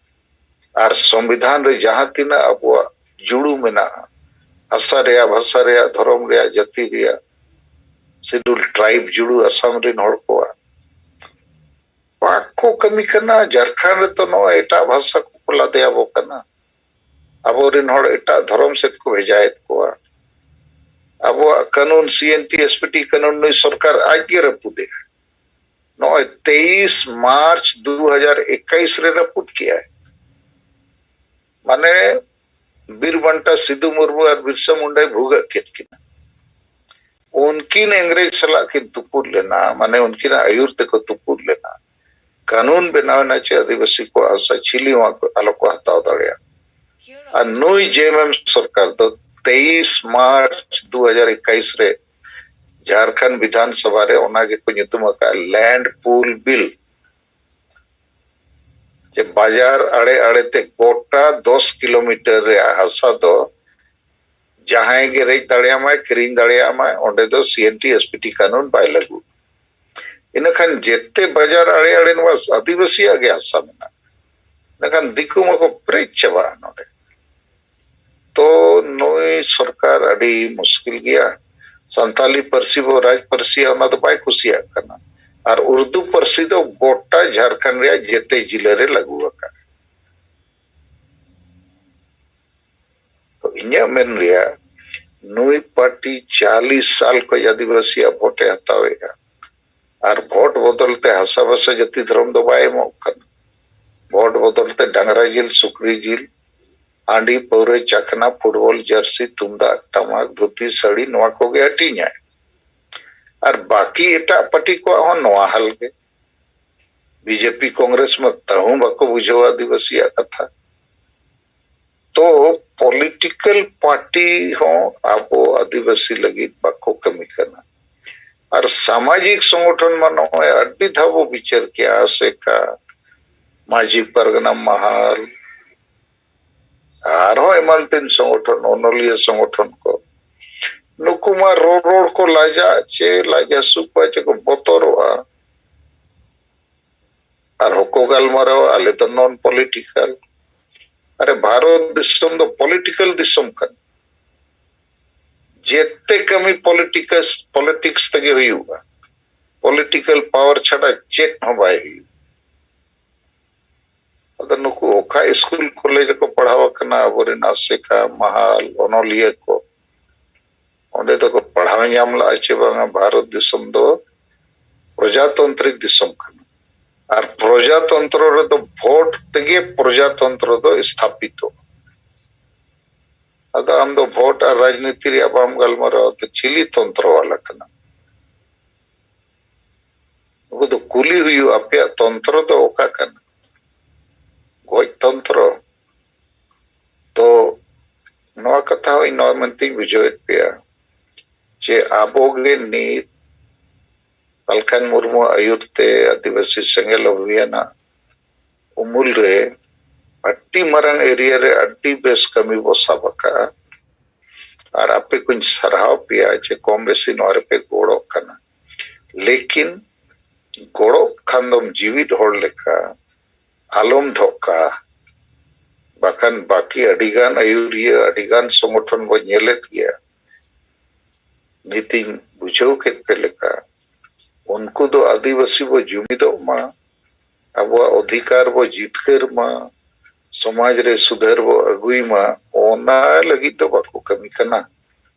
ᱟᱨ ᱥᱚᱝᱵᱤᱫᱷᱟᱱ ᱨᱮ ᱡᱟᱦᱟᱸ ᱛᱤᱱᱟᱹᱜ ᱟᱵᱚᱣᱟᱜ ᱡᱩᱲᱩ ᱢᱮᱱᱟᱜᱼᱟ, ᱦᱟᱥᱟ ᱨᱮᱭᱟᱜ, ᱵᱷᱟᱥᱟ ᱨᱮᱭᱟᱜ, ᱫᱷᱚᱨᱚᱢ ᱨᱮᱭᱟᱜ, ᱡᱟᱹᱛᱤ ᱨᱮᱭᱟᱜ, Scheduled Tribe ᱡᱩᱲᱩ ᱟᱥᱟᱢ ᱨᱮᱱ ᱦᱚᱲ ᱠᱚᱣᱟᱜ, ᱵᱟᱠᱚ ᱠᱟᱹᱢᱤ ᱠᱟᱱᱟ᱾ ᱡᱷᱟᱨᱠᱷᱚᱸᱰ ᱨᱮᱫᱚ ᱱᱚᱜᱼᱚᱭ ᱮᱴᱟᱜ ᱵᱷᱟᱥᱟ ᱠᱚᱠᱚ ᱞᱟᱫᱮ ᱟᱵᱚ ᱠᱟᱱᱟ᱾ ᱟᱵᱚᱨᱮᱱ ᱦᱚᱲ ᱮᱴᱟᱜ ᱫᱷᱚᱨᱚᱢ ᱥᱮᱫ ᱠᱚ ᱵᱷᱮᱡᱟᱭᱮᱫ ᱠᱚᱣᱟ᱾ ᱟᱵᱚᱣᱟᱜ ᱠᱟᱹᱱᱩᱱ, ᱥᱤ N T, S P T ᱠᱟᱹᱱᱩᱱ ᱱᱩᱭ ᱥᱚᱨᱠᱟᱨ ᱟᱡ ᱜᱮ ᱨᱟᱹᱯᱩᱫᱮᱜᱼᱟ᱾ ᱱᱚᱜᱼᱚᱭ ᱛᱮᱭᱤᱥ ᱢᱟᱨᱪ ᱫᱩ ᱦᱟᱡᱟᱨ ᱮᱠᱟᱭᱤᱥ ᱨᱮ ᱨᱟᱹᱯᱩᱫ ᱠᱮᱜᱼᱟᱭ᱾ ᱢᱟᱱᱮ ᱵᱤᱨ ᱵᱟᱱᱴᱟ ᱥᱤᱫᱩ ᱢᱩᱨᱢᱩ ᱟᱨ ᱵᱤᱨᱥᱟ ᱢᱩᱱᱰᱟᱭ ᱵᱷᱩᱜᱟᱹᱜ ᱠᱮᱫ ᱠᱤᱱᱟ᱾ ᱩᱱᱠᱤᱱ ᱤᱝᱨᱮᱡᱽ ᱥᱟᱞᱟᱜ ᱠᱤᱱ ᱛᱩᱯᱩᱫ ᱞᱮᱱᱟ, ᱢᱟᱱᱮ ᱩᱱᱠᱤᱱᱟᱜ ᱟᱹᱭᱩᱨ ᱛᱮᱠᱚ ᱛᱩᱯᱩᱫ ᱞᱮᱱᱟ᱾ ᱠᱟᱹᱱᱩᱱ ᱵᱮᱱᱟᱣ ᱮᱱᱟ ᱪᱮ ᱟᱹᱫᱤᱵᱟᱹᱥᱤ ᱠᱚᱣᱟᱜ ᱦᱟᱥᱟ ᱪᱤᱞᱤ ᱦᱚᱸ ᱟᱞᱚ ᱠᱚ ᱦᱟᱛᱟᱣ ᱫᱟᱲᱮᱭᱟᱜ᱾ ᱟᱨ ᱱᱩᱭ ᱡᱮ ᱮᱢ ᱮᱢ ᱥᱚᱨᱠᱟᱨ ᱫᱚ ᱛᱮᱭᱤᱥ ᱢᱟᱨᱪ ᱫᱩ ᱦᱟᱡᱟᱨ ᱮᱠᱟᱭᱤᱥ ᱨᱮ ᱡᱷᱟᱲᱠᱷᱚᱸᱰ ᱵᱤᱫᱷᱟᱱ ᱥᱚᱵᱷᱟ ᱨᱮ ᱚᱱᱟ ᱜᱮᱠᱚ ᱧᱩᱛᱩᱢ ᱟᱠᱟᱫ ᱞᱮᱱᱰ ᱯᱩᱞ ᱵᱤᱞ, ᱡᱮ ᱵᱟᱡᱟᱨ ᱟᱲᱮ ᱟᱲᱮ ᱛᱮ ᱜᱚᱴᱟ ᱫᱚᱥ ᱠᱤᱞᱳᱢᱤᱴᱟᱨ ᱨᱮᱭᱟᱜ ᱦᱟᱥᱟ ᱫᱚ ᱡᱟᱦᱟᱸᱭ ᱜᱮ ᱨᱮᱡ ᱫᱟᱲᱮᱭᱟᱜ ᱢᱟᱭ, ᱠᱤᱨᱤᱧ ᱫᱟᱲᱮᱭᱟᱜ ᱢᱟᱭ, ᱚᱸᱰᱮ ᱫᱚ ᱥᱤ N T S P T ᱠᱟᱹᱱᱩᱱ ᱵᱟᱭ ᱞᱟᱹᱜᱩ᱾ ᱤᱱᱟᱹᱠᱷᱟᱱ ᱡᱮᱛᱮ ᱵᱟᱡᱟᱨ ᱟᱲᱮ ᱟᱲᱮ ᱱᱚᱣᱟ ᱟᱹᱫᱤᱵᱟᱹᱥᱤᱭᱟᱜ ᱜᱮ ᱦᱟᱥᱟ ᱢᱮᱱᱟᱜᱼᱟ᱾ ᱤᱱᱟᱹᱠᱷᱟᱱ ᱫᱤᱠᱩ ᱢᱟᱠᱚ ᱯᱮᱨᱮᱡ ᱪᱟᱵᱟᱜᱼᱟ ᱱᱚᱰᱮ᱾ ᱛᱚ ᱱᱩᱭ ᱥᱚᱨᱠᱟᱨ ᱟᱹᱰᱤ ᱢᱩᱥᱠᱤᱞ ᱜᱮᱭᱟ᱾ ᱥᱟᱱᱛᱟᱞᱤ ᱯᱟᱹᱨᱥᱤ ᱵᱚ ᱨᱟᱡᱽ ᱯᱟᱹᱨᱥᱤᱭᱟ, ᱚᱱᱟ ᱫᱚ ᱵᱟᱭ ᱠᱩᱥᱤᱭᱟᱜ ᱠᱟᱱᱟ᱾ ᱟᱨ ᱩᱨᱫᱩ ᱯᱟᱹᱨᱥᱤ ᱫᱚ ᱜᱚᱴᱟ ᱡᱷᱟᱲᱠᱷᱚᱸᱰ ᱨᱮᱭᱟᱜ ᱡᱮᱛᱮ ᱡᱤᱞᱟᱹ ᱨᱮ ᱞᱟᱹᱜᱩ ᱟᱠᱟᱱᱟ᱾ ᱛᱚ ᱤᱧᱟᱹᱜ ᱢᱮᱱ ᱨᱮᱭᱟᱜ, ᱱᱩᱭ ᱯᱟᱨᱴᱤ ᱪᱟᱞᱤᱥ ᱥᱟᱞ ᱠᱷᱚᱱ ᱟᱹᱫᱤᱵᱟᱹᱥᱤᱭᱟᱜ ᱵᱷᱳᱴ ᱮ ᱦᱟᱛᱟᱣᱮᱫᱼᱟ᱾ ᱟᱨ ᱵᱷᱳᱴ ᱵᱚᱫᱚᱞ ᱛᱮ ᱦᱟᱥᱟ ᱵᱷᱟᱥᱟ ᱡᱟᱹᱛᱤ ᱫᱷᱚᱨᱚᱢ ᱫᱚ ᱵᱟᱭ ᱮᱢᱚᱜ ᱠᱟᱱᱟ᱾ ᱵᱷᱳᱴ ᱵᱚᱫᱚᱞ ᱛᱮ ᱰᱟᱝᱨᱟ ᱡᱤᱞ, ᱥᱩᱠᱨᱤ ᱡᱤᱞ, ᱦᱟᱺᱰᱤ, ᱯᱟᱹᱣᱨᱟᱹ, ᱪᱟᱠᱷᱱᱟ, ᱯᱷᱩᱴᱵᱚᱞ ᱡᱟᱹᱨᱥᱤ, ᱛᱩᱢᱫᱟᱜ, ᱴᱟᱢᱟᱠ, ᱫᱷᱩᱛᱤ, ᱥᱟᱹᱲᱤ, ᱱᱚᱣᱟ ᱠᱚᱜᱮ ᱦᱟᱹᱴᱤᱧᱟᱭ᱾ ᱟᱨ ᱵᱟᱹᱠᱤ ᱮᱴᱟᱜ ᱯᱟᱨᱴᱤ ᱠᱚᱣᱟᱜ ᱦᱚᱸ ᱱᱚᱣᱟ ᱦᱟᱞ ᱜᱮ᱾ ᱵᱤ ᱡᱮ ᱯᱤ, ᱠᱚᱝᱜᱨᱮᱥ ᱢᱟ ᱛᱟᱹᱦᱩ ᱵᱟᱠᱚ ᱵᱩᱡᱷᱟᱹᱣᱟ ᱟᱹᱫᱤᱵᱟᱹᱥᱤᱭᱟᱜ ᱠᱟᱛᱷᱟ᱾ ᱛᱚ ᱯᱚᱞᱤᱴᱤᱠᱟᱞ ᱯᱟᱨᱴᱤ ᱦᱚᱸ ᱟᱵᱚ ᱟᱹᱫᱤᱵᱟᱹᱥᱤ ᱞᱟᱹᱜᱤᱫ ᱵᱟᱠᱚ ᱠᱟᱹᱢᱤ ᱠᱟᱱᱟ᱾ ᱟᱨ ᱥᱟᱢᱟᱡᱤᱠ ᱥᱚᱝᱜᱚᱴᱷᱚᱱ ᱢᱟ ᱱᱚᱜᱼᱚᱭ ᱟᱹᱰᱤ ᱫᱷᱟᱣ ᱵᱚ ᱵᱤᱪᱟᱹᱨ ᱠᱮᱜᱼᱟ, ᱟᱥᱮᱠᱟ, ᱢᱟᱹᱡᱷᱤ ᱯᱟᱨᱜᱟᱱᱟ ᱢᱟᱦᱟᱞ, ᱟᱨᱦᱚᱸ ᱮᱢᱟᱱ ᱛᱮᱱ ᱥᱚᱝᱜᱚᱴᱷᱚᱱ, ᱚᱱᱚᱞᱤᱭᱟᱹ ᱥᱚᱝᱜᱚᱴᱷᱚᱱ ᱠᱚ, ᱱᱩᱠᱩ ᱢᱟ ᱨᱚᱲ ᱨᱚᱲ ᱠᱚ ᱞᱟᱡᱟᱜ ᱪᱮ ᱞᱟᱡ ᱦᱟᱹᱥᱩ ᱠᱚᱣᱟ ᱪᱮ ᱠᱚ ᱵᱚᱛᱚᱨᱚᱜᱼᱟ᱾ ᱟᱨ ᱦᱚᱸᱠᱚ ᱜᱟᱞᱢᱟᱨᱟᱣᱟ, ᱟᱞᱮ ᱫᱚ ᱱᱚᱱ ᱯᱚᱞᱤᱴᱤᱠᱟᱞ᱾ ᱟᱨᱮ, ᱵᱷᱟᱨᱚᱛ ᱫᱤᱥᱚᱢ ᱫᱚ ᱯᱚᱞᱤᱴᱤᱠᱟᱞ ᱫᱤᱥᱚᱢ ᱠᱟᱱᱟ᱾ ᱡᱮᱛᱮ ᱠᱟᱹᱢᱤ ᱯᱚᱞᱤᱴᱤᱠᱟᱞ, ᱯᱚᱞᱤᱴᱤᱠᱥ ᱛᱮᱜᱮ ᱦᱩᱭᱩᱜᱼᱟ᱾ ᱯᱚᱞᱤᱴᱤᱠᱟᱞ ᱯᱟᱣᱟᱨ ᱪᱷᱟᱰᱟ ᱪᱮᱫ ᱦᱚᱸ ᱵᱟᱭ ᱦᱩᱭᱩᱜᱼᱟ᱾ ᱟᱫᱚ ᱱᱩᱠᱩ ᱚᱠᱟ ᱥᱠᱩᱞ ᱠᱚᱞᱮᱡᱽ ᱨᱮᱠᱚ ᱯᱟᱲᱦᱟᱣ ᱟᱠᱟᱱᱟ ᱟᱵᱚᱨᱮᱱ ᱟᱥᱮᱠᱟ, ᱢᱟᱦᱟᱞ, ᱚᱱᱚᱞᱤᱭᱟᱹ ᱠᱚ, ᱚᱸᱰᱮ ᱫᱚᱠᱚ ᱯᱟᱲᱦᱟᱣ ᱧᱟᱢ ᱞᱟᱜᱼᱟ ᱪᱮ ᱵᱟᱝᱟ? ᱵᱷᱟᱨᱚᱛ ᱫᱤᱥᱚᱢ ᱫᱚ ᱯᱨᱚᱡᱟᱛᱚᱱᱛᱨᱤᱠ ᱫᱤᱥᱚᱢ ᱠᱟᱱᱟ᱾ ᱟᱨ ᱯᱨᱚᱡᱟᱛᱚᱱᱛᱨᱚ ᱨᱮᱫᱚ ᱵᱷᱳᱴ ᱛᱮᱜᱮ ᱯᱨᱚᱡᱟᱛᱚᱱᱛᱨᱚ ᱫᱚ ᱥᱛᱷᱟᱯᱤᱛᱚᱜᱼᱟ᱾ ᱟᱫᱚ ᱟᱢ ᱫᱚ ᱵᱷᱳᱴ ᱟᱨ ᱨᱟᱡᱽᱱᱤᱛᱤ ᱨᱮᱭᱟᱜ ᱵᱟᱢ ᱜᱟᱞᱢᱟᱨᱟᱣᱟ, ᱛᱚ ᱪᱤᱞᱤ ᱛᱚᱱᱛᱨᱚ ᱵᱟᱞᱟ ᱠᱟᱱᱟ? ᱩᱱᱠᱩ ᱫᱚ ᱠᱩᱞᱤ ᱦᱩᱭᱩᱜᱼᱟ, ᱟᱯᱮᱭᱟᱜ ᱛᱚᱱᱛᱨᱚ ᱫᱚ ᱚᱠᱟ ᱠᱟᱱᱟ? ᱜᱚᱡ ᱛᱚᱱᱛᱨᱚ? ᱛᱚ ᱱᱚᱣᱟ ᱠᱟᱛᱷᱟ ᱦᱚᱸ ᱤᱧ ᱱᱚᱣᱟ ᱢᱮᱱᱛᱮᱧ ᱵᱩᱡᱷᱟᱹᱣᱮᱫ ᱯᱮᱭᱟ ᱡᱮ ᱟᱵᱚ ᱜᱮ ᱱᱤᱛ ᱥᱟᱞᱠᱷᱟᱱ ᱢᱩᱨᱢᱩ ᱟᱹᱭᱩᱨ ᱛᱮ ᱟᱹᱫᱤᱵᱟᱹᱥᱤ ᱥᱮᱸᱜᱮᱞ ᱚᱵᱷᱤᱭᱟᱱᱟᱜ ᱩᱢᱩᱞ ᱨᱮ ᱟᱹᱰᱤ ᱢᱟᱨᱟᱝ ᱮᱨᱤᱭᱟ ᱨᱮ ᱟᱹᱰᱤ ᱵᱮᱥ ᱠᱟᱹᱢᱤ ᱵᱚ ᱥᱟᱵ ᱟᱠᱟᱫᱼᱟ᱾ ᱟᱨ ᱟᱯᱮ ᱠᱚᱧ ᱥᱟᱨᱦᱟᱣ ᱯᱮᱭᱟ ᱡᱮ ᱠᱚᱢ ᱵᱮᱥᱤ ᱱᱚᱣᱟ ᱨᱮᱯᱮ ᱜᱚᱲᱚᱜ ᱠᱟᱱᱟ᱾ ᱞᱮᱠᱤᱱ ᱜᱚᱲᱚᱜ ᱠᱷᱟᱱ ᱫᱚᱢ ᱡᱤᱣᱤᱫ ᱦᱚᱲ ᱞᱮᱠᱟ, ᱟᱞᱚᱢ ᱫᱷᱚᱠᱟ᱾ ᱵᱟᱠᱷᱟᱱ ᱵᱟᱹᱠᱤ ᱟᱹᱰᱤᱜᱟᱱ ᱟᱹᱭᱩᱨᱤᱭᱟᱹ, ᱟᱹᱰᱤᱜᱟᱱ ᱥᱚᱝᱜᱚᱴᱷᱚᱱ ᱵᱚ ᱧᱮᱞᱮᱫ ᱜᱮᱭᱟ᱾ ᱱᱤᱛᱤᱧ ᱵᱩᱡᱷᱟᱹᱣ ᱠᱮᱫ ᱯᱮ ᱞᱮᱠᱟ, ᱩᱱᱠᱩ ᱫᱚ ᱟᱹᱫᱤᱵᱟᱹᱥᱤ ᱵᱚ ᱡᱩᱢᱤᱫᱚᱜ ᱢᱟ, ᱟᱵᱚᱣᱟᱜ ᱚᱫᱷᱤᱠᱟᱨ ᱵᱚ ᱡᱤᱛᱠᱟᱹᱨ ᱢᱟ, ᱥᱚᱢᱟᱡᱽ ᱨᱮ ᱥᱩᱫᱷᱟᱹᱨ ᱵᱚ ᱟᱹᱜᱩᱭ ᱢᱟ, ᱚᱱᱟ ᱞᱟᱹᱜᱤᱫ ᱫᱚ ᱵᱟᱠᱚ ᱠᱟᱹᱢᱤ ᱠᱟᱱᱟ᱾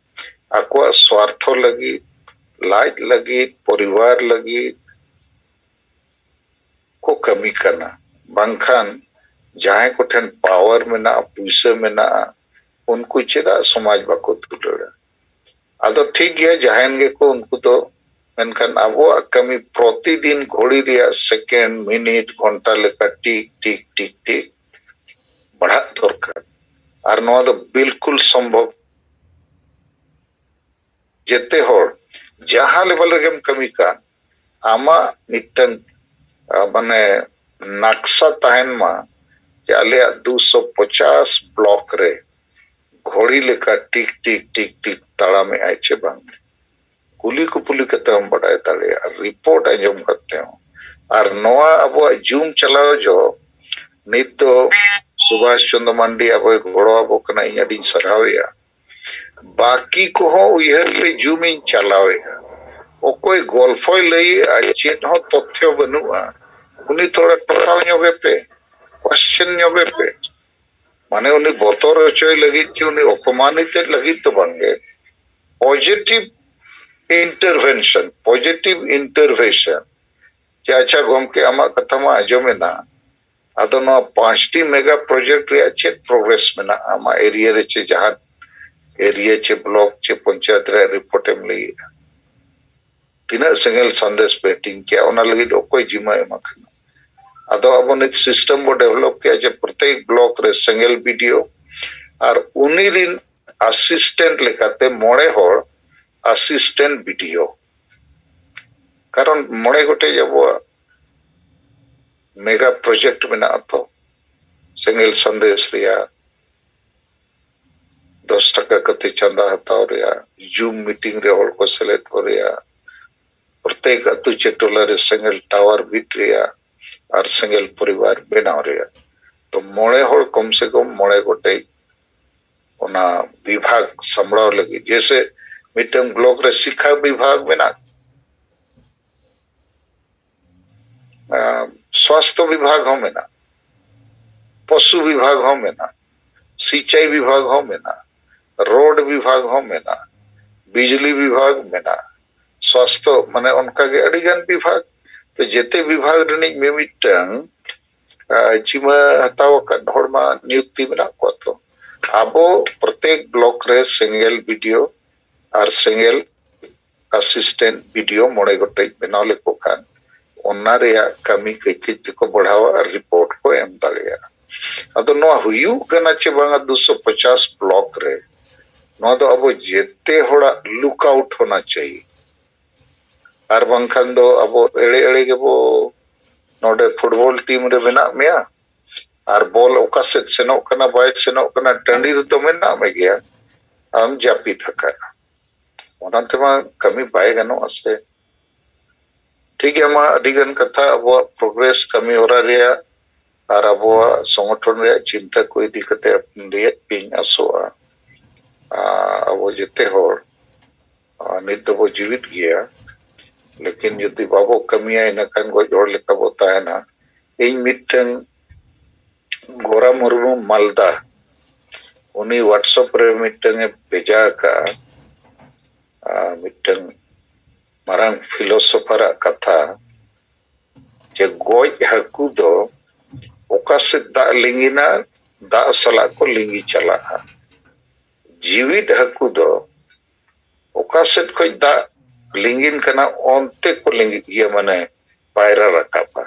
ᱟᱠᱚᱣᱟᱜ ᱥᱣᱟᱨᱛᱷᱚ ᱞᱟᱹᱜᱤᱫ, ᱞᱟᱡ ᱞᱟᱹᱜᱤᱫ, ᱯᱚᱨᱤᱵᱟᱨ ᱞᱟᱹᱜᱤᱫ ᱠᱚ ᱠᱟᱹᱢᱤ ᱠᱟᱱᱟ᱾ ᱵᱟᱝᱠᱷᱟᱱ ᱡᱟᱦᱟᱸᱭ ᱠᱚᱴᱷᱮᱱ ᱯᱟᱣᱟᱨ ᱢᱮᱱᱟᱜᱼᱟ, ᱯᱩᱭᱥᱟᱹ ᱢᱮᱱᱟᱜᱼᱟ, ᱩᱱᱠᱩ ᱪᱮᱫᱟᱜ ᱥᱚᱢᱟᱡᱽ ᱵᱟᱠᱚ ᱫᱩᱞᱟᱹᱲᱟ? ᱟᱫᱚ ᱴᱷᱤᱠ ᱜᱮᱭᱟ, ᱡᱟᱦᱟᱸᱭᱮᱱ ᱜᱮᱠᱚ ᱩᱱᱠᱩ ᱫᱚ, ᱢᱮᱱᱠᱷᱟᱱ ᱟᱵᱚᱣᱟᱜ ᱠᱟᱹᱢᱤ ᱯᱨᱚᱛᱤᱫᱤᱱ ᱜᱷᱚᱲᱤ ᱨᱮᱭᱟᱜ ᱥᱮᱠᱮᱱᱰ, ᱢᱤᱱᱤᱴ, ᱜᱷᱚᱱᱴᱟ ᱞᱮᱠᱟ ᱴᱤᱠ ᱴᱤᱠ ᱴᱤᱠ ᱴᱤᱠ ᱵᱟᱲᱦᱟᱜ ᱫᱚᱨᱠᱟᱨ᱾ ᱟᱨ ᱱᱚᱣᱟ ᱫᱚ ᱵᱤᱞᱠᱩᱞ ᱥᱚᱢᱵᱷᱚᱵ᱾ ᱡᱮᱛᱮ ᱦᱚᱲ ᱡᱟᱦᱟᱸ ᱞᱮᱵᱮᱞ ᱨᱮᱜᱮᱢ ᱠᱟᱹᱢᱤ ᱠᱟᱱ, ᱟᱢᱟᱜ ᱢᱤᱫᱴᱟᱝ, ᱟ, ᱢᱟᱱᱮ ᱱᱟᱠᱥᱟ ᱛᱟᱦᱮᱱ ᱢᱟ ᱡᱮ ᱟᱞᱮᱭᱟᱜ ᱫᱩᱥᱚ ᱯᱚᱪᱟᱥ ᱵᱞᱚᱠ ᱨᱮ ᱜᱷᱚᱲᱤ ᱞᱮᱠᱟ ᱴᱤᱠ ᱴᱤᱠ ᱴᱤᱠ ᱴᱤᱠ ᱛᱟᱲᱟᱢᱮᱜᱼᱟᱭ ᱪᱮ ᱵᱟᱝ᱾ ᱠᱩᱞᱤ ᱠᱩᱯᱩᱞᱤ ᱠᱟᱛᱮ ᱦᱚᱸᱢ ᱵᱟᱰᱟᱭ ᱫᱟᱲᱮᱭᱟᱜᱼᱟ, ᱨᱤᱯᱳᱨᱴ ᱟᱸᱡᱚᱢ ᱠᱟᱛᱮ ᱦᱚᱸ᱾ ᱟᱨ ᱱᱚᱣᱟ ᱟᱵᱚᱣᱟᱜ ᱡᱩᱢ ᱪᱟᱞᱟᱣ ᱡᱚᱦᱚᱜ ᱱᱤᱛ ᱫᱚ ᱥᱩᱵᱷᱟᱥ ᱪᱚᱸᱫᱽᱨᱚ ᱢᱟᱱᱰᱤ ᱟᱵᱚᱭ ᱜᱚᱲᱚ ᱟᱵᱚ ᱠᱟᱱᱟ, ᱤᱧ ᱟᱹᱰᱤᱧ ᱥᱟᱨᱦᱟᱣᱮᱭᱟ᱾ ᱵᱟᱹᱠᱤ ᱠᱚᱦᱚᱸ ᱩᱭᱦᱟᱹᱨ ᱯᱮ, ᱡᱩᱢᱤᱧ ᱪᱟᱞᱟᱣᱮᱫᱼᱟ᱾ ᱚᱠᱚᱭ ᱜᱚᱞᱯᱷᱚᱭ ᱞᱟᱹᱭᱮᱫᱼᱟ, ᱪᱮᱫ ᱦᱚᱸ ᱛᱚᱛᱷᱭᱚ ᱵᱟᱹᱱᱩᱜᱼᱟ, ᱩᱱᱤ ᱛᱷᱚᱲᱟ ᱴᱚᱴᱟᱣ ᱧᱚᱜᱮ ᱯᱮ, ᱠᱚᱥᱪᱮᱱ ᱧᱚᱜᱮ ᱯᱮ᱾ ᱢᱟᱱᱮ ᱩᱱᱤ ᱵᱚᱛᱚᱨ ᱦᱚᱪᱚᱭ ᱞᱟᱹᱜᱤᱫ ᱪᱮ ᱩᱱᱤ ᱚᱯᱚᱢᱟᱱᱤᱛ ᱞᱟᱹᱜᱤᱫ ᱫᱚ ᱵᱟᱝᱜᱮ, ᱯᱚᱡᱮᱴᱤᱵᱷ intervention, positive intervention, ᱡᱮ ᱟᱪᱪᱷᱟ ᱜᱚᱢᱠᱮ, ᱟᱢᱟᱜ ᱠᱟᱛᱷᱟ ᱢᱟ ᱟᱸᱡᱚᱢᱮᱱᱟ, ᱟᱫᱚ ᱱᱚᱣᱟ ᱯᱟᱸᱪᱴᱤ ᱢᱮᱜᱟ ᱯᱨᱚᱡᱮᱠᱴ ᱨᱮᱭᱟᱜ ᱪᱮᱫ ᱯᱨᱚᱜᱨᱮᱥ ᱢᱮᱱᱟᱜᱼᱟ ᱟᱢᱟᱜ ᱮᱨᱤᱭᱟ ᱨᱮ, ᱪᱮ ᱡᱟᱦᱟᱸ ᱮᱨᱤᱭᱟ ᱪᱮ ᱵᱞᱚᱠ ᱪᱮ ᱯᱚᱧᱪᱟᱭᱮᱛ ᱨᱮᱭᱟᱜ ᱨᱤᱯᱳᱨᱴ ᱮᱢ ᱞᱟᱹᱭᱮᱫᱼᱟ? ᱛᱤᱱᱟᱹᱜ ᱥᱮᱸᱜᱮᱞ ᱥᱟᱸᱫᱮᱥ ᱯᱮ ᱦᱟᱹᱴᱤᱧ ᱠᱮᱜᱼᱟ, ᱚᱱᱟ ᱞᱟᱹᱜᱤᱫ ᱚᱠᱚᱭ ᱡᱤᱢᱟᱹ ᱮᱢ ᱟᱠᱟᱱᱟ? ᱟᱫᱚ ᱟᱵᱚ ᱱᱤᱛ ᱥᱤᱥᱴᱮᱢ ᱵᱚ ᱰᱮᱵᱷᱞᱚᱯ ᱠᱮᱜᱼᱟ ᱡᱮ ᱯᱨᱚᱛᱮᱠ ᱵᱞᱚᱠ ᱨᱮ ᱥᱮᱸᱜᱮᱞ ᱵᱤᱰᱤᱳ ᱟᱨ ᱩᱱᱤ ᱨᱤᱱ ᱟᱥᱤᱥᱴᱮᱱᱴ ᱞᱮᱠᱟᱛᱮ ᱢᱚᱬᱮ ᱦᱚᱲ ᱟᱥᱤᱥᱴᱮᱱᱴ ᱵᱤᱰᱤᱳ᱾ ᱠᱟᱨᱚᱱ ᱢᱚᱬᱮ ᱜᱚᱴᱮᱡ ᱟᱵᱚᱣᱟᱜ ᱢᱮᱜᱟ ᱯᱨᱚᱡᱮᱠᱴ ᱢᱮᱱᱟᱜᱼᱟ ᱛᱚ, ᱥᱮᱸᱜᱮᱞ ᱥᱟᱸᱫᱮᱥ ᱨᱮᱭᱟᱜ, ᱫᱚᱥ ᱴᱟᱠᱟ ᱠᱟᱛᱮ ᱪᱟᱸᱫᱟ ᱦᱟᱛᱟᱣ ᱨᱮᱭᱟᱜ, ᱡᱩᱢ ᱢᱤᱴᱤᱝ ᱨᱮ ᱦᱚᱲ ᱠᱚ ᱥᱮᱞᱮᱫ ᱠᱚ ᱨᱮᱭᱟᱜ, ᱯᱨᱚᱛᱮᱠ ᱟᱹᱛᱩ ᱪᱮ ᱴᱚᱞᱟ ᱨᱮ ᱥᱮᱸᱜᱮᱞ ᱴᱟᱣᱟᱨ ᱵᱤᱫ ᱨᱮᱭᱟᱜ ᱟᱨ ᱥᱮᱸᱜᱮᱞ ᱯᱚᱨᱤᱵᱟᱨ ᱵᱮᱱᱟᱣ ᱨᱮᱭᱟᱜ᱾ ᱛᱚ ᱢᱚᱬᱮ ᱦᱚᱲ ᱠᱚᱢ ᱥᱮ ᱠᱚᱢ ᱢᱚᱬᱮ ᱜᱚᱴᱮᱡ ᱚᱱᱟ ᱵᱤᱵᱷᱟᱜᱽ ᱥᱟᱢᱵᱲᱟᱣ ᱞᱟᱹᱜᱤᱫ, ᱡᱮᱭᱥᱮ ᱢᱤᱫᱴᱟᱝ ᱵᱞᱚᱠ ᱨᱮ ᱥᱤᱠᱷᱟ ᱵᱤᱵᱷᱟᱜᱽ ᱢᱮᱱᱟᱜ, ᱟᱸ, ᱥᱣᱟᱥᱛᱷᱚ ᱵᱤᱵᱷᱟᱜᱽ ᱦᱚᱸ ᱢᱮᱱᱟᱜ, ᱯᱚᱥᱩ ᱵᱤᱵᱷᱟᱜᱽ ᱦᱚᱸ ᱢᱮᱱᱟᱜ, ᱥᱤᱪᱟᱭ ᱵᱤᱵᱷᱟᱜᱽ ᱦᱚᱸ ᱢᱮᱱᱟᱜ, ᱨᱳᱰ ᱵᱤᱵᱷᱟᱜᱽ ᱦᱚᱸ ᱢᱮᱱᱟᱜ, ᱵᱤᱡᱽᱞᱤ ᱵᱤᱵᱷᱟᱜᱽ ᱢᱮᱱᱟᱜ, ᱥᱣᱟᱥᱛᱷᱚ, ᱢᱟᱱᱮ ᱚᱱᱠᱟᱜᱮ ᱟᱹᱰᱤᱜᱟᱱ ᱵᱤᱵᱷᱟᱜᱽ᱾ ᱛᱚ ᱡᱮᱛᱮ ᱵᱤᱵᱷᱟᱜᱽ ᱨᱤᱱᱤᱡ ᱢᱤᱢᱤᱫᱴᱟᱝ, ᱟᱸ, ᱡᱤᱢᱟᱹ ᱦᱟᱛᱟᱣ ᱟᱠᱟᱫ ᱦᱚᱲ ᱢᱟ ᱱᱤᱭᱩᱠᱛᱤ ᱢᱮᱱᱟᱜ ᱠᱚᱣᱟ᱾ ᱛᱚ ᱟᱵᱚ ᱯᱨᱚᱛᱮᱠ ᱵᱞᱚᱠ ᱨᱮ ᱥᱮᱸᱜᱮᱞ ᱵᱤᱰᱤᱳ ᱟᱨ ᱥᱮᱸᱜᱮᱞ ᱟᱥᱤᱥᱴᱮᱱᱴ ᱵᱤᱰᱤᱳ ᱢᱚᱬᱮ ᱜᱚᱴᱮᱡ ᱵᱮᱱᱟᱣ ᱞᱮᱠᱚ ᱠᱷᱟᱱ ᱚᱱᱟ ᱨᱮᱭᱟᱜ ᱠᱟᱹᱢᱤ ᱠᱟᱹᱡ ᱠᱟᱹᱡ ᱛᱮᱠᱚ ᱵᱟᱲᱦᱟᱣᱟ ᱟᱨ ᱨᱤᱯᱳᱨᱴ ᱠᱚ ᱮᱢ ᱫᱟᱲᱮᱭᱟᱜᱼᱟ᱾ ᱟᱫᱚ ᱱᱚᱣᱟ ᱦᱩᱭᱩᱜ ᱠᱟᱱᱟ ᱪᱮ ᱵᱟᱝᱟ ᱫᱩᱥᱚ ᱯᱚᱪᱟᱥ ᱵᱞᱚᱠ ᱨᱮ, ᱱᱚᱣᱟ ᱫᱚ ᱟᱵᱚ ᱡᱮᱛᱮ ᱦᱚᱲᱟᱜ ᱞᱩᱠ ᱟᱣᱩᱴ ᱦᱳᱱᱟ ᱪᱟᱦᱤᱭᱮ᱾ ᱟᱨ ᱵᱟᱝᱠᱷᱟᱱ ᱫᱚ ᱟᱵᱚ ᱮᱲᱮ ᱮᱲᱮ ᱜᱮᱵᱚ ᱱᱚᱰᱮ ᱯᱷᱩᱴᱵᱚᱞ ᱴᱤᱢ ᱨᱮ ᱢᱮᱱᱟᱜ ᱢᱮᱭᱟ ᱟᱨ ᱵᱚᱞ ᱚᱠᱟ ᱥᱮᱫ ᱥᱮᱱᱚᱜ ᱠᱟᱱᱟ ᱵᱟᱭ ᱥᱮᱱᱚᱜ ᱠᱟᱱᱟ, ᱴᱟᱺᱰᱤ ᱨᱮᱫᱚ ᱢᱮᱱᱟᱜ ᱢᱮᱜᱮᱭᱟ, ᱟᱢ ᱡᱟᱹᱯᱤᱫ ᱟᱠᱟᱫᱼᱟ᱾ ᱚᱱᱟ ᱛᱮᱢᱟ ᱠᱟᱹᱢᱤ ᱵᱟᱭ ᱜᱟᱱᱚᱜᱼᱟ ᱥᱮ᱾ ᱴᱷᱤᱠ ᱜᱮᱭᱟ, ᱢᱟ ᱟᱹᱰᱤ ᱜᱟᱱ ᱠᱟᱛᱷᱟ ᱟᱵᱚᱣᱟᱜ ᱯᱨᱚᱜᱨᱮᱥ ᱠᱟᱹᱢᱤ ᱦᱚᱨᱟ ᱨᱮᱭᱟᱜ ᱟᱨ ᱟᱵᱚᱣᱟᱜ ᱥᱚᱝᱜᱚᱴᱷᱚᱱ ᱨᱮᱭᱟᱜ ᱪᱤᱱᱛᱟᱹ ᱠᱚ ᱤᱫᱤ ᱠᱟᱛᱮ ᱞᱟᱹᱭᱮᱫ ᱯᱮᱧ ᱟᱥᱚᱜᱼᱟ᱾ ᱟᱨ ᱟᱵᱚ ᱡᱮᱛᱮ ᱦᱚᱲ, ᱟᱨ ᱱᱤᱛ ᱫᱚᱵᱚ ᱡᱤᱣᱤᱫ ᱜᱮᱭᱟ, ᱞᱮᱠᱤᱱ ᱡᱩᱫᱤ ᱵᱟᱵᱚ ᱠᱟᱹᱢᱤᱭᱟ ᱤᱱᱟᱹᱠᱷᱟᱱ ᱜᱚᱡ ᱦᱚᱲ ᱞᱮᱠᱟ ᱵᱚ ᱛᱟᱦᱮᱱᱟ᱾ ᱤᱧ ᱢᱤᱫᱴᱟᱝ ᱜᱳᱨᱟ ᱢᱩᱨᱢᱩ ᱢᱟᱞᱫᱟ, ᱩᱱᱤ WhatsApp ᱨᱮ ᱢᱤᱫᱴᱟᱝ ᱮ ᱵᱷᱮᱡᱟ ᱟᱠᱟᱫᱼᱟ᱾ ᱟᱨ ᱢᱤᱫᱴᱟᱝ ᱢᱟᱨᱟᱝ ᱯᱷᱤᱞᱳᱥᱚᱯᱷᱟᱨᱟᱜ ᱠᱟᱛᱷᱟ, ᱡᱮ ᱜᱚᱡ ᱦᱟᱹᱠᱩ ᱫᱚ ᱚᱠᱟ ᱥᱮᱫ ᱫᱟᱜ ᱞᱤᱸᱜᱤᱱᱟ, ᱫᱟᱜ ᱥᱟᱞᱟᱜ ᱠᱚ ᱞᱤᱸᱜᱤ ᱪᱟᱞᱟᱜᱼᱟ᱾ ᱡᱤᱣᱤᱫ ᱦᱟᱹᱠᱩ ᱫᱚ ᱚᱠᱟ ᱥᱮᱫ ᱠᱷᱚᱡ ᱫᱟᱜ ᱞᱤᱸᱜᱤᱱ ᱠᱟᱱᱟ, ᱚᱱᱛᱮ ᱠᱚ ᱞᱤᱸᱜᱤ, ᱤᱭᱟᱹ, ᱢᱟᱱᱮ, ᱯᱟᱭᱨᱟ ᱨᱟᱠᱟᱵᱟ᱾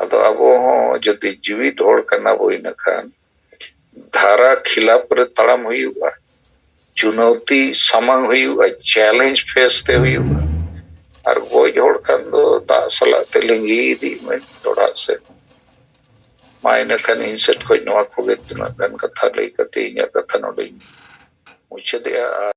ᱟᱫᱚ ᱟᱵᱚ ᱦᱚᱸ ᱡᱩᱫᱤ ᱡᱤᱣᱤᱫ ᱦᱚᱲ ᱠᱟᱱᱟ ᱵᱚ, ᱤᱱᱟᱹᱠᱷᱟᱱ ᱫᱷᱟᱨᱟ ᱠᱷᱤᱞᱟᱯ ᱨᱮ ᱛᱟᱲᱟᱢ ᱦᱩᱭᱩᱜᱼᱟ, ᱪᱩᱱᱟᱹᱣᱛᱤ ᱥᱟᱢᱟᱝ ᱦᱩᱭᱩᱜᱼᱟ, ᱪᱮᱞᱮᱧᱡᱽ ᱯᱷᱮᱥ ᱛᱮ ᱦᱩᱭᱩᱜᱼᱟ᱾ ᱟᱨ ᱜᱚᱡ ᱦᱚᱲ ᱠᱷᱟᱱ ᱫᱚ ᱫᱟᱜ ᱥᱟᱞᱟᱜ ᱛᱮ ᱞᱤᱸᱜᱤ ᱤᱫᱤᱜ ᱢᱮ ᱰᱚᱰᱷᱟᱜ ᱥᱮᱫ᱾ ᱢᱟ, ᱤᱱᱟᱹᱠᱷᱟᱱ ᱤᱧ ᱥᱮᱫ ᱠᱷᱚᱱ ᱱᱚᱣᱟ ᱠᱚᱜᱮ ᱛᱤᱱᱟᱹᱜ ᱜᱟᱱ ᱠᱟᱛᱷᱟ ᱞᱟᱹᱭ ᱠᱟᱛᱮ ᱤᱧᱟᱹᱜ ᱠᱟᱛᱷᱟ ᱱᱚᱰᱮᱧ ᱢᱩᱪᱟᱹᱫᱮᱜᱼᱟ᱾ ᱟᱨ